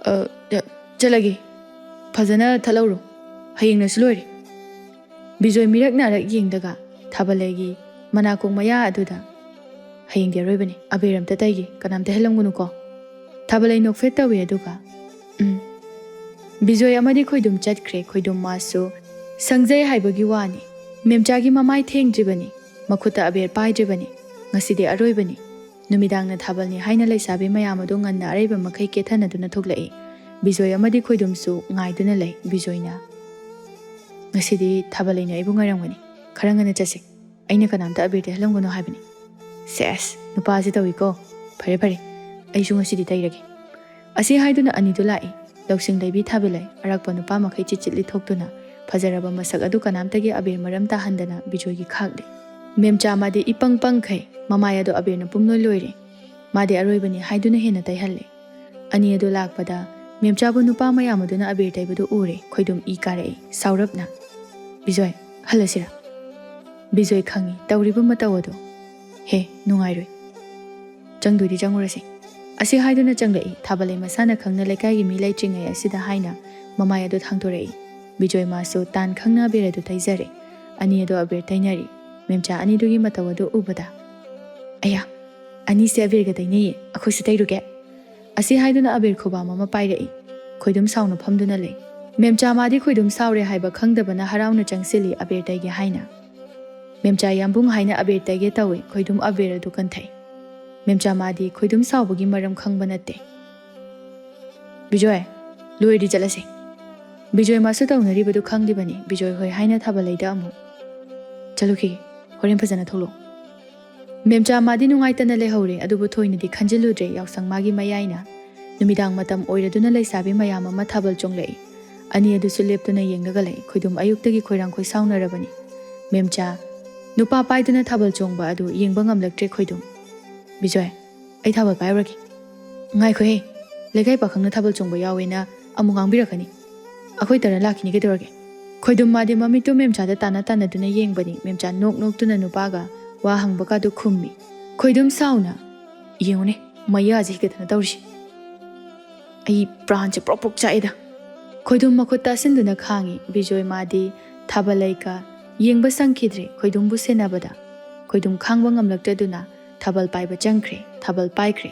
"ꯑ, ꯆ-, ꯆꯠꯂꯒꯦ꯫ ꯐꯖꯅ ꯊꯠꯍꯧꯔꯣ꯫ ꯍꯌꯦꯡꯅꯁꯨ ꯂꯣꯏꯔꯦ꯫" ꯕꯤꯖꯣꯏ ꯃꯤꯔꯛ ꯅꯥꯔꯛ ꯌꯦꯡꯗꯒ ꯊꯥꯕꯂꯩꯒꯤ ꯃꯅꯥꯀꯣꯡ ꯃꯌꯥ ꯑꯗꯨꯗ, "ꯍꯌꯦꯡꯗꯤ ꯑꯔꯣꯏꯕꯅꯤ꯫ ꯑꯕꯦꯔ ꯑꯝꯇ ꯇꯩꯒꯦ꯫ ꯀꯅꯥꯝꯇ ꯍꯦꯜꯂꯝꯒꯅꯨꯀꯣ꯫" ꯊꯥꯕꯂꯩ ꯅꯣꯛꯐꯦꯠ ꯇꯧꯏ ꯑꯗꯨꯒ, "ꯎꯝ꯫" ꯕꯤꯖꯣꯏ ꯑꯃꯗꯤ ꯈꯣꯏꯗꯨꯝ ꯆꯠꯈ꯭ꯔꯦ꯫ ꯈꯣꯏꯗꯨꯝ ꯃꯥꯁꯨ ꯁꯪꯖꯩ ꯍꯥꯏꯕꯒꯤ ꯋꯥꯅꯤ꯫ ꯃꯦꯝꯆꯥꯒꯤ ꯃꯃꯥꯏ ꯊꯦꯡꯗ꯭ꯔꯤꯕꯅꯤ꯫ ꯃꯈꯨꯠꯇ ꯑꯕꯦꯔ ꯄꯥꯏꯗ꯭ꯔꯤꯕꯅꯤ꯫ ꯉꯁꯤꯗꯤ ꯑꯔꯣꯏꯕꯅꯤ꯫ ꯅꯨꯃꯤꯗꯥꯡꯅ ꯊꯥꯕꯜꯅꯤ ꯍꯥꯏꯅ ꯂꯩꯁꯥꯕꯤ ꯃꯌꯥꯝ ꯑꯗꯨ ꯉꯟꯅ ꯑꯔꯩꯕ ꯃꯈꯩ ꯀꯦꯊꯅꯗꯨꯅ ꯊꯣꯛꯂꯛꯏ꯫ ꯕꯤꯖꯣꯏ ꯑꯃꯗꯤ ꯈꯣꯏꯗꯨꯝꯁꯨ ꯉꯥꯏꯗꯨꯅ ꯂꯩ꯫ ꯕꯤꯖꯣꯏꯅ, "ꯉꯁꯤꯗꯤ ꯊꯥꯕꯂꯩꯅ ꯑꯩꯕꯨ ꯉꯥꯏꯔꯝꯒꯅꯤ꯫ ꯈꯔ ꯉꯟꯅ ꯆꯠꯁꯤ꯫ ꯑꯩꯅ ꯀꯅꯥꯝꯇ ꯑꯕꯤꯔ ꯇꯩꯍꯜꯂꯝꯒꯅꯨ ꯍꯥꯏꯕꯅꯤ꯫" "ꯁꯦꯁ, ꯅꯨꯄꯥꯁꯤ ꯇꯧꯏꯀꯣ꯫ ꯐꯔꯦ, ꯐꯔꯦ꯫ ꯑꯩꯁꯨ ꯉꯁꯤꯗꯤ ꯇꯩꯔꯒꯦ꯫" ꯑꯁꯤ ꯍꯥꯏꯗꯨꯅ ꯑꯅꯤꯗꯨ ꯂꯥꯛꯏ꯫ ꯂꯧꯁꯤꯡ ꯂꯩꯕꯤ ꯊꯥꯕꯂꯩ ꯑꯔꯛꯄ ꯅꯨꯄꯥ ꯃꯈꯩ ꯆꯤꯠ ꯆꯤꯠ ꯂꯤꯊꯣꯛꯇꯨꯅ ꯐꯖꯔꯕ ꯃꯁꯛ ꯑꯗꯨ ꯀꯅꯥꯝꯇꯒꯤ ꯑꯕꯤꯔ ꯃꯔꯝ ꯇꯥꯍꯟꯗꯅ ꯕꯤꯖꯣꯏꯒꯤ ꯈꯥꯛꯂꯤ꯫ ꯃꯦꯝꯆꯥ ꯃꯥꯗꯤ ꯏꯄꯪ ꯄꯪꯈꯩ ꯃꯃꯥꯏ ꯑꯗꯨ ꯑꯕꯤꯔꯅ ꯄꯨꯝꯂꯣꯏ ꯂꯣꯏꯔꯦ꯫ ꯃꯥꯗꯤ ꯑꯔꯣꯏꯕꯅꯤ ꯍꯥꯏꯗꯨꯅ ꯍꯦꯟꯅ ꯇꯩꯍꯜꯂꯦ꯫ ꯑꯅꯤ ꯑꯗꯨ ꯂꯥꯛꯄꯗ ꯃꯦꯝꯆꯥꯕꯨ ꯅꯨꯄꯥ ꯃꯌꯥꯝ ꯑꯗꯨꯅ ꯑꯕꯤꯔ ꯇꯩꯕꯗꯨ ꯎꯔꯦ꯫ ꯈꯣꯏꯗꯨꯝ ꯏ ꯀꯥꯔꯛꯏ꯫ ꯁꯥꯎꯔꯞꯅ, "ꯕꯤꯖꯣꯏ, ꯍꯜꯂꯁꯤꯔ?" ꯕꯤꯖꯣꯏ ꯈꯪꯏ ꯇꯧꯔꯤꯕ ꯃꯇꯧ ꯑꯗꯨ꯫ "ꯍꯦ, ꯅꯨꯡꯉꯥꯏꯔꯣꯏ꯫ ꯆꯪꯗꯣꯏꯗꯤ ꯆꯪꯉꯨꯔꯁꯤ꯫" ꯑꯁꯤ ꯍꯥꯏꯗꯨꯅ ꯆꯪꯂꯛꯏ꯫ ꯊꯥꯕꯂꯩ ꯃꯁꯥꯅ ꯈꯪꯅ ꯂꯩꯀꯥꯏꯒꯤ ꯃꯤ ꯂꯩꯇ꯭ꯔꯤꯉꯩ ꯑꯁꯤꯗ ꯍꯥꯏꯅ ꯃꯃꯥꯏ ꯑꯗꯨ ꯊꯥꯡꯗꯣꯔꯛꯏ꯫ ꯕꯤꯖꯣꯏ ꯃꯥꯁꯨ ꯇꯥꯟ ꯈꯪꯅ ꯑꯕꯦꯔ ꯑꯗꯨ ꯇꯩꯖꯔꯦ꯫ ꯑꯅꯤ ꯑꯗꯨ ꯑꯕꯦꯔ ꯇꯩꯅꯔꯤ꯫ ꯃꯦꯝꯆꯥ ꯑꯅꯤꯗꯨꯒꯤ ꯃꯇꯧ ꯑꯗꯨ ꯎꯕꯗ, "ꯑꯌꯥ, ꯑꯅꯤꯁꯦ ꯑꯕꯦꯔꯒ ꯇꯩꯅꯩꯌꯦ, ꯑꯩꯈꯣꯏꯁꯨ ꯇꯩꯔꯨꯒꯦ꯫ ꯑꯁꯤ ꯍꯥꯏꯗꯨꯅ ꯑꯕꯦꯔ ꯈꯨꯕꯥꯝ ꯑꯃ ꯄꯥꯏꯔꯛꯏ꯫ ꯈꯣꯏꯗꯨꯝ ꯁꯥꯎꯅ ꯐꯝꯗꯨꯅ ꯂꯩ꯫ ꯃꯦꯝꯆꯥ ꯃꯥꯗꯤ ꯈꯣꯏꯗꯨꯝ ꯁꯥꯎꯔꯦ ꯍꯥꯏꯕ ꯈꯪꯗꯕꯅ ꯍꯔꯥꯎꯅ ꯆꯪꯁꯤꯜꯂꯤ ꯑꯕꯦꯔ ꯇꯩꯒꯦ ꯍꯥꯏꯅ꯫ ꯃꯦꯝꯆꯥ ꯌꯥꯝꯕꯨꯡ ꯍꯥꯏꯅ ꯑꯕꯦꯔ ꯇꯩꯒꯦ ꯇꯧꯏ, ꯈꯣꯏꯗꯨꯝ ꯑꯕꯦꯔ ꯑꯗꯨ ꯀꯟꯊꯩ꯫ ꯃꯦꯝꯆꯥ ꯃꯥꯗꯤ ꯈꯣꯏꯗꯨꯝ ꯁꯥꯎꯕꯒꯤ ꯃꯔꯝ ꯈꯪꯕ ꯅꯠꯇꯦ꯫ "ꯕꯤꯖꯣꯏ, ꯂꯣꯏꯔꯗꯤ ꯆꯠꯂꯁꯤ꯫ ꯕꯤꯖꯣꯏ ꯃꯥꯁꯨ ꯇꯧꯅꯔꯤꯕꯗꯨ ꯈꯪꯂꯤꯕꯅꯤ, ꯕꯤꯖꯣꯏ ꯍꯣꯏ ꯍꯥꯏꯅ ꯊꯥꯕꯜ ꯂꯩꯗ ꯑꯃꯨꯛ ꯆꯠꯂꯨꯈꯤꯒꯦ꯫ ꯍꯣꯔꯦꯟ ꯐꯖꯅ ꯊꯣꯛꯂꯛꯑꯣ꯫" ꯃꯦꯝꯆꯥ ꯃꯥꯗꯤ ꯅꯨꯡꯉꯥꯏꯇꯅ ꯂꯩꯍꯧꯔꯦ, ꯑꯗꯨꯕꯨ ꯊꯣꯏꯅꯗꯤ ꯈꯟꯖꯤꯜꯂꯨꯗ꯭ꯔꯦ꯫ ꯌꯥꯎꯁꯪ ꯃꯥꯒꯤ ꯃꯌꯥꯏꯅ ꯅꯨꯃꯤꯗꯥꯡ ꯃꯇꯝ ꯑꯣꯏꯔꯗꯨꯅ ꯂꯩꯁꯥꯕꯤ ꯃꯌꯥꯝ ꯑꯃ ꯊꯥꯕꯜ ꯆꯣꯡꯂꯛꯏ꯫ ꯑꯅꯤ ꯑꯗꯨꯁꯨ ꯂꯦꯞꯇꯨꯅ ꯌꯦꯡꯂꯒ ꯂꯩ꯫ ꯈꯣꯏꯗꯨꯝ ꯑꯌꯨꯛꯇꯒꯤ ꯈꯣꯏꯔꯥꯡꯈꯣꯏ ꯁꯥꯎꯅꯔꯕꯅꯤ꯫ ꯃꯦꯝꯆꯥ, ꯅꯨꯄꯥ ꯄꯥꯏꯗꯨꯅ ꯊꯥꯕꯜ ꯆꯣꯡꯕ ꯑꯗꯨ ꯌꯦꯡꯕ ꯉꯝꯂꯛꯇ꯭ꯔꯦ ꯈꯣꯏꯗꯨꯝ꯫ "ꯕꯤꯖꯣꯏ, ꯑꯩ ꯊꯥꯕꯜ ꯄꯥꯏꯔꯨꯔꯒꯦ꯫" "ꯉꯥꯏꯈꯣꯍꯦ, ꯂꯩꯀꯥꯏ ꯄꯥꯈꯪꯅ ꯊꯥꯕꯜ ꯆꯣꯡꯕ ꯌꯥꯎꯋꯦꯅ ꯑꯃꯨꯛ ꯉꯥꯡꯕꯤꯔꯛꯀꯅꯤ꯫ ꯑꯩꯈꯣꯏ ꯇꯔꯥ ꯂꯥꯛꯈꯤꯅꯤ, ꯀꯩꯗꯧꯔꯒꯦ?" ꯈꯣꯏꯗꯨꯝ ꯃꯥꯗꯤ ꯃꯃꯤꯠꯇꯨ ꯃꯦꯝꯆꯥꯗ ꯇꯥꯟꯅ ꯇꯥꯟꯅꯗꯨꯅ ꯌꯦꯡꯕꯅꯤ꯫ ꯃꯦꯝꯆꯥ ꯅꯣꯛ ꯅꯣꯛꯇꯨꯅ ꯅꯨꯄꯥꯒ ꯋꯥ ꯍꯪꯕꯒꯗꯨ ꯈꯨꯝꯃꯤ꯫ ꯈꯣꯏꯗꯨꯝ ꯁꯥꯎꯅ, "ꯌꯦꯡꯉꯨꯅꯦ, ꯃꯌꯥꯁꯦ ꯍꯤꯒꯠꯇꯅ ꯇꯧꯔꯤꯁꯦ꯫ ꯑꯩ ꯄ꯭ꯔꯥꯟꯁꯦ ꯄ꯭ꯔꯣꯛ ꯄ꯭ꯔꯣꯛ ꯆꯥꯛꯏꯗ꯫" ꯈꯣꯏꯗꯨꯝ ꯃꯈꯨꯠ ꯇꯥꯁꯤꯟꯗꯨꯅ ꯈꯥꯡꯉꯤ꯫ ꯕꯤꯖꯣꯏ ꯃꯥꯗꯤ ꯊꯥꯕꯜ ꯂꯩꯀ ꯌꯦꯡꯕ ꯁꯪꯈꯤꯗ꯭ꯔꯦ꯫ ꯈꯣꯏꯗꯨꯝꯕꯨ ꯁꯦꯟꯅꯕꯗ ꯈꯣꯏꯗꯨꯝ ꯈꯥꯡꯕ ꯉꯝꯂꯛꯇꯗꯨꯅ ꯊꯥꯕꯜ ꯄꯥꯏꯕ ꯆꯪꯈ꯭ꯔꯦ꯫ ꯊꯥꯕꯜ ꯄꯥꯏꯈ꯭ꯔꯦ꯫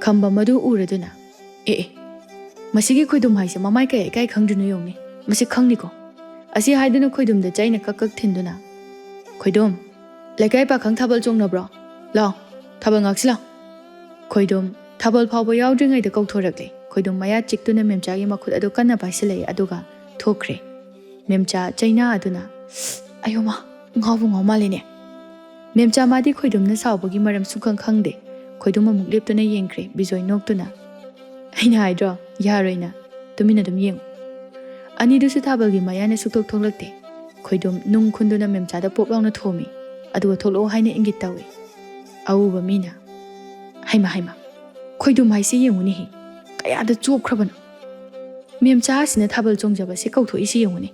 ꯈꯝꯕ ꯃꯗꯨ ꯎꯔꯗꯨꯅ, "ꯑꯦ ꯑꯦ, ꯃꯁꯤꯒꯤ ꯈꯣꯏꯗꯨꯝ ꯍꯥꯏꯁꯦ ꯃꯃꯥꯏ ꯀꯌꯥ ꯏꯀꯥꯏ ꯈꯪꯗ꯭ꯔꯤꯅꯣ ꯌꯦꯡꯉꯨꯅꯦ꯫ ꯃꯁꯤ ꯈꯪꯅꯤꯀꯣ꯫" ꯑꯁꯤ ꯍꯥꯏꯗꯨꯅ ꯈꯣꯏꯗꯨꯝꯗ ꯆꯩꯅ ꯀꯛ ꯀꯛ ꯊꯤꯟꯗꯨꯅ, "ꯈꯣꯏꯗꯨꯝ, ꯂꯩꯀꯥꯏ ꯄꯥꯈꯪ ꯊꯥꯕꯜ ꯆꯣꯡꯅꯕ꯭ꯔꯣ? ꯂꯥꯎ, ꯊꯥꯕꯜ ꯉꯥꯛꯁꯤ ꯂꯥꯎ꯫" ꯈꯣꯏꯗꯨꯝ ꯊꯥꯕꯜ ꯐꯥꯎꯕ ꯌꯥꯎꯗ꯭ꯔꯤꯉꯩꯗ ꯀꯧꯊꯣꯔꯛꯂꯦ꯫ ꯈꯣꯏꯗꯨꯝ ꯃꯌꯥ ꯆꯤꯛꯇꯨꯅ ꯃꯦꯝꯆꯥꯒꯤ ꯃꯈꯨꯠ ꯑꯗꯨ ꯀꯟꯅ ꯄꯥꯏꯁꯤꯜꯂꯛꯏ, ꯑꯗꯨꯒ ꯊꯣꯛꯈ꯭ꯔꯦ꯫ ꯃꯦꯝꯆꯥ ꯆꯩꯅꯥ ꯑꯗꯨꯅ, "ꯑꯌꯣ ꯃꯥ, ꯉꯥꯎꯕꯨ ꯉꯥꯎ ꯃꯥꯜꯂꯦꯅꯦ꯫" ꯃꯦꯝꯆꯥ ꯃꯥꯗꯤ ꯈꯣꯏꯗꯨꯝꯅ ꯁꯥꯎꯕꯒꯤ ꯃꯔꯝ ꯁꯨꯡꯈꯪ ꯈꯪꯗꯦ꯫ ꯈꯣꯏꯗꯨꯝ ꯑꯃꯨꯛ ꯂꯦꯞꯇꯨꯅ ꯌꯦꯡꯈ꯭ꯔꯦ꯫ ꯕꯤꯖꯣꯏ ꯅꯣꯛꯇꯨꯅ, "ꯑꯩꯅ ꯍꯥꯏꯗ꯭ꯔꯣ, ꯌꯥꯔꯣꯏꯅ꯫ ꯇꯨꯃꯤꯟꯅ ꯑꯗꯨꯝ ꯌꯦꯡꯉꯨ꯫" ꯑꯅꯤꯗꯨꯁꯨ ꯊꯥꯕꯜꯒꯤ ꯃꯌꯥꯅ ꯁꯨꯛꯊꯣꯛ ꯊꯣꯛꯂꯛꯇꯦ꯫ ꯈꯣꯏꯗꯨꯝ ꯅꯨꯡ ꯈꯨꯟꯗꯨꯅ ꯃꯦꯝꯆꯥꯗ ꯄꯣꯞ ꯂꯥꯎꯅ ꯊꯣꯝꯃꯤ꯫ ꯑꯗꯨꯒ ꯊꯣꯛꯂꯛꯑꯣ ꯍꯥꯏꯅ ꯏꯪꯒꯤꯠ ꯇꯧꯏ꯫ ꯑꯎꯕ ꯃꯤꯅ, "ꯍꯩꯃ ꯍꯩꯃ, ꯈꯣꯏꯗꯨꯝ ꯍꯥꯏꯁꯤ ꯌꯦꯡꯉꯨꯅꯦꯍꯦ, ꯀꯌꯥꯗ ꯆꯣꯞꯈ꯭ꯔꯕꯅꯣ꯫ ꯃꯦꯝꯆꯥ ꯑꯁꯤꯅ ꯊꯥꯕꯜ ꯆꯣꯡꯖꯕꯁꯤ ꯀꯧꯊꯣꯛꯏꯁꯤ ꯌꯦꯡꯉꯨꯅꯦ꯫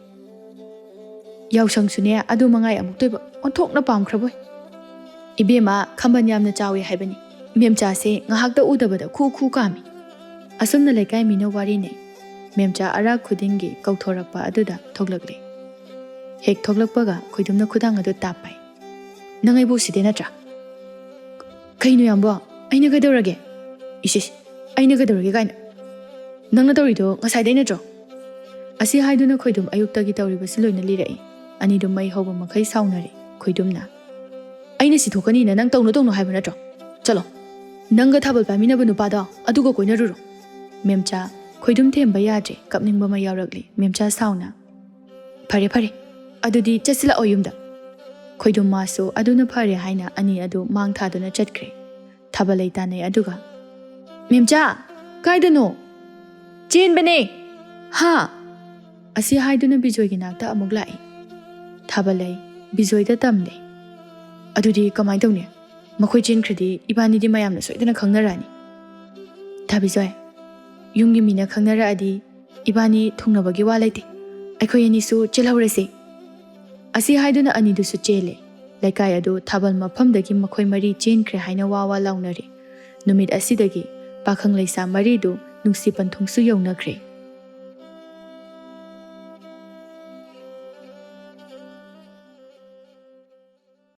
ꯌꯥꯎꯁꯪꯁꯨꯅꯦ ꯑꯗꯨ ꯃꯉꯥꯏ ꯑꯃꯨꯛꯇꯣꯏꯕ ꯑꯣꯟꯊꯣꯛꯅ ꯄꯥꯝꯈ꯭ꯔꯕꯣꯏ꯫ ꯏꯕꯦꯝꯃ, ꯈꯝꯕꯟ ꯌꯥꯝꯅ ꯆꯥꯎꯏ ꯍꯥꯏꯕꯅꯤ꯫ ꯃꯦꯝꯆꯥꯁꯦ ꯉꯥꯏꯍꯥꯛꯇ ꯎꯗꯕꯗ ꯈꯨ ꯈꯨ ꯀꯥꯝꯃꯤ꯫" ꯑꯁꯨꯝꯅ ꯂꯩꯀꯥꯏ ꯃꯤꯅ ꯋꯥꯔꯤꯅꯩ꯫ ꯃꯦꯝꯆꯥ ꯑꯔꯥꯛ ꯈꯨꯗꯤꯡꯒꯤ ꯀꯧꯊꯣꯔꯛꯄ ꯑꯗꯨꯗ ꯊꯣꯛꯂꯛꯂꯦ꯫ ꯍꯦꯛ ꯊꯣꯛꯂꯛꯄꯒ ꯈꯣꯏꯗꯨꯝꯅ ꯈꯨꯗꯥꯡ ꯑꯗꯨ ꯇꯥꯞꯄꯥꯏ꯫ "ꯅꯪ ꯑꯩꯕꯨ ꯎꯁꯤꯠꯇꯦ ꯅꯠꯇ꯭ꯔꯥ?" "ꯀꯩꯅꯣ ꯌꯥꯝꯕꯣ? ꯑꯩꯅ ꯀꯩꯗꯧꯔꯒꯦ? ꯏꯁ ꯏꯁ, ꯑꯩꯅ ꯀꯩꯗꯧꯔꯒꯦ ꯀꯥꯏꯅ? ꯅꯪꯅ ꯇꯧꯔꯤꯗꯣ ꯉꯁꯥꯏꯗꯩ ꯅꯠꯇ꯭ꯔꯣ?" ꯑꯁꯤ ꯍꯥꯏꯗꯨꯅ ꯈꯣꯏꯗꯨꯝ ꯑꯌꯨꯛꯇꯒꯤ ꯇꯧꯔꯤꯕꯁꯤ ꯂꯣꯏꯅ ꯂꯤꯔꯛꯏ꯫ ꯑꯅꯤꯗꯨ ꯃꯩ ꯍꯧꯕ ꯃꯈꯩ ꯁꯥꯎꯅꯔꯦ꯫ ꯈꯣꯏꯗꯨꯝꯅ, "ꯑꯩꯅ ꯁꯤ ꯊꯣꯛꯀꯅꯤꯅ ꯅꯪ ꯇꯧꯅꯨ ꯇꯧꯅꯨ ꯍꯥꯏꯕ ꯅꯠꯇ꯭ꯔꯣ? ꯆꯠꯂꯣ, ꯅꯪꯒ ꯊꯥꯕꯜ ꯄꯥꯏꯃꯤꯟꯅꯕ ꯅꯨꯄꯥꯗꯣ ꯑꯗꯨꯒ ꯀꯣꯏꯅꯔꯨꯔꯣ꯫" ꯃꯦꯝꯆꯥ ꯈꯣꯏꯗꯨꯝ ꯊꯦꯝꯕ ꯌꯥꯗ꯭ꯔꯦ, ꯀꯞꯅꯤꯡꯕ ꯑꯃ ꯌꯥꯎꯔꯛꯂꯦ꯫ ꯃꯦꯝꯆꯥ ꯁꯥꯎꯅ, "ꯐꯔꯦ ꯐꯔꯦ, ꯑꯗꯨꯗꯤ ꯆꯠꯁꯤꯜꯂꯛꯑꯣ ꯌꯨꯝꯗ꯫" ꯈꯣꯏꯗꯨꯝ ꯃꯥꯁꯨ ꯑꯗꯨꯅ ꯐꯔꯦ ꯍꯥꯏꯅ ꯑꯅꯤ ꯑꯗꯨ ꯃꯥꯡ ꯊꯥꯗꯨꯅ ꯆꯠꯈ꯭ꯔꯦ꯫ ꯊꯥꯕꯜꯂꯩ ꯇꯥꯟꯅꯩ ꯑꯗꯨꯒ, "ꯃꯦꯝꯆꯥ, ꯀꯥꯏꯗꯅꯣ?" "ꯆꯦꯟꯕꯅꯦ!" "ꯍꯥ?" ꯑꯁꯤ ꯍꯥꯏꯗꯨꯅ ꯕꯤꯖꯣꯏꯒꯤ ꯅꯥꯛꯇ ꯑꯃꯨꯛ ꯂꯥꯛꯏ꯫ ꯊꯥꯕꯜꯂꯩ ꯕꯤꯖꯣꯏꯗ ꯇꯝꯂꯦ꯫ "ꯑꯗꯨꯗꯤ ꯀꯃꯥꯏꯅ ꯇꯧꯅꯤ? ꯃꯈꯣꯏ ꯆꯦꯟꯈ꯭ꯔꯗꯤ ꯏꯕꯥꯅꯤꯗꯤ ꯃꯌꯥꯝꯅ ꯁꯣꯏꯗꯅ ꯈꯪꯅꯔꯛꯑꯅꯤ꯫" "ꯊꯥꯕꯤꯖꯣꯏ, ꯌꯨꯝꯒꯤ ꯃꯤꯅ ꯈꯪꯅꯔꯛꯑꯗꯤ ꯏꯕꯥꯅꯤ ꯊꯨꯡꯅꯕꯒꯤ ꯋꯥ ꯂꯩꯇꯦ꯫ ꯑꯩꯈꯣꯏ ꯑꯅꯤꯁꯨ ꯆꯦꯜꯍꯧꯔꯁꯤ꯫" ꯑꯁꯤ ꯍꯥꯏꯗꯨꯅ ꯑꯅꯤꯗꯨꯁꯨ ꯆꯦꯜꯂꯦ꯫ ꯂꯩꯀꯥꯏ ꯑꯗꯨ ꯊꯥꯕꯜ ꯃꯐꯝꯗꯒꯤ ꯃꯈꯣꯏ ꯃꯔꯤ ꯆꯦꯟꯈ꯭ꯔꯦ ꯍꯥꯏꯅ ꯋꯥ ꯋꯥ ꯂꯥꯎꯅꯔꯦ꯫ ꯅꯨꯃꯤꯠ ꯑꯁꯤꯗꯒꯤ ꯄꯥꯈꯪ ꯂꯩꯁꯥ ꯃꯔꯤꯗꯨ ꯅꯨꯡꯁꯤ ꯄꯟꯊꯨꯡꯁꯨ ꯌꯧꯅꯈ꯭ꯔꯦ꯫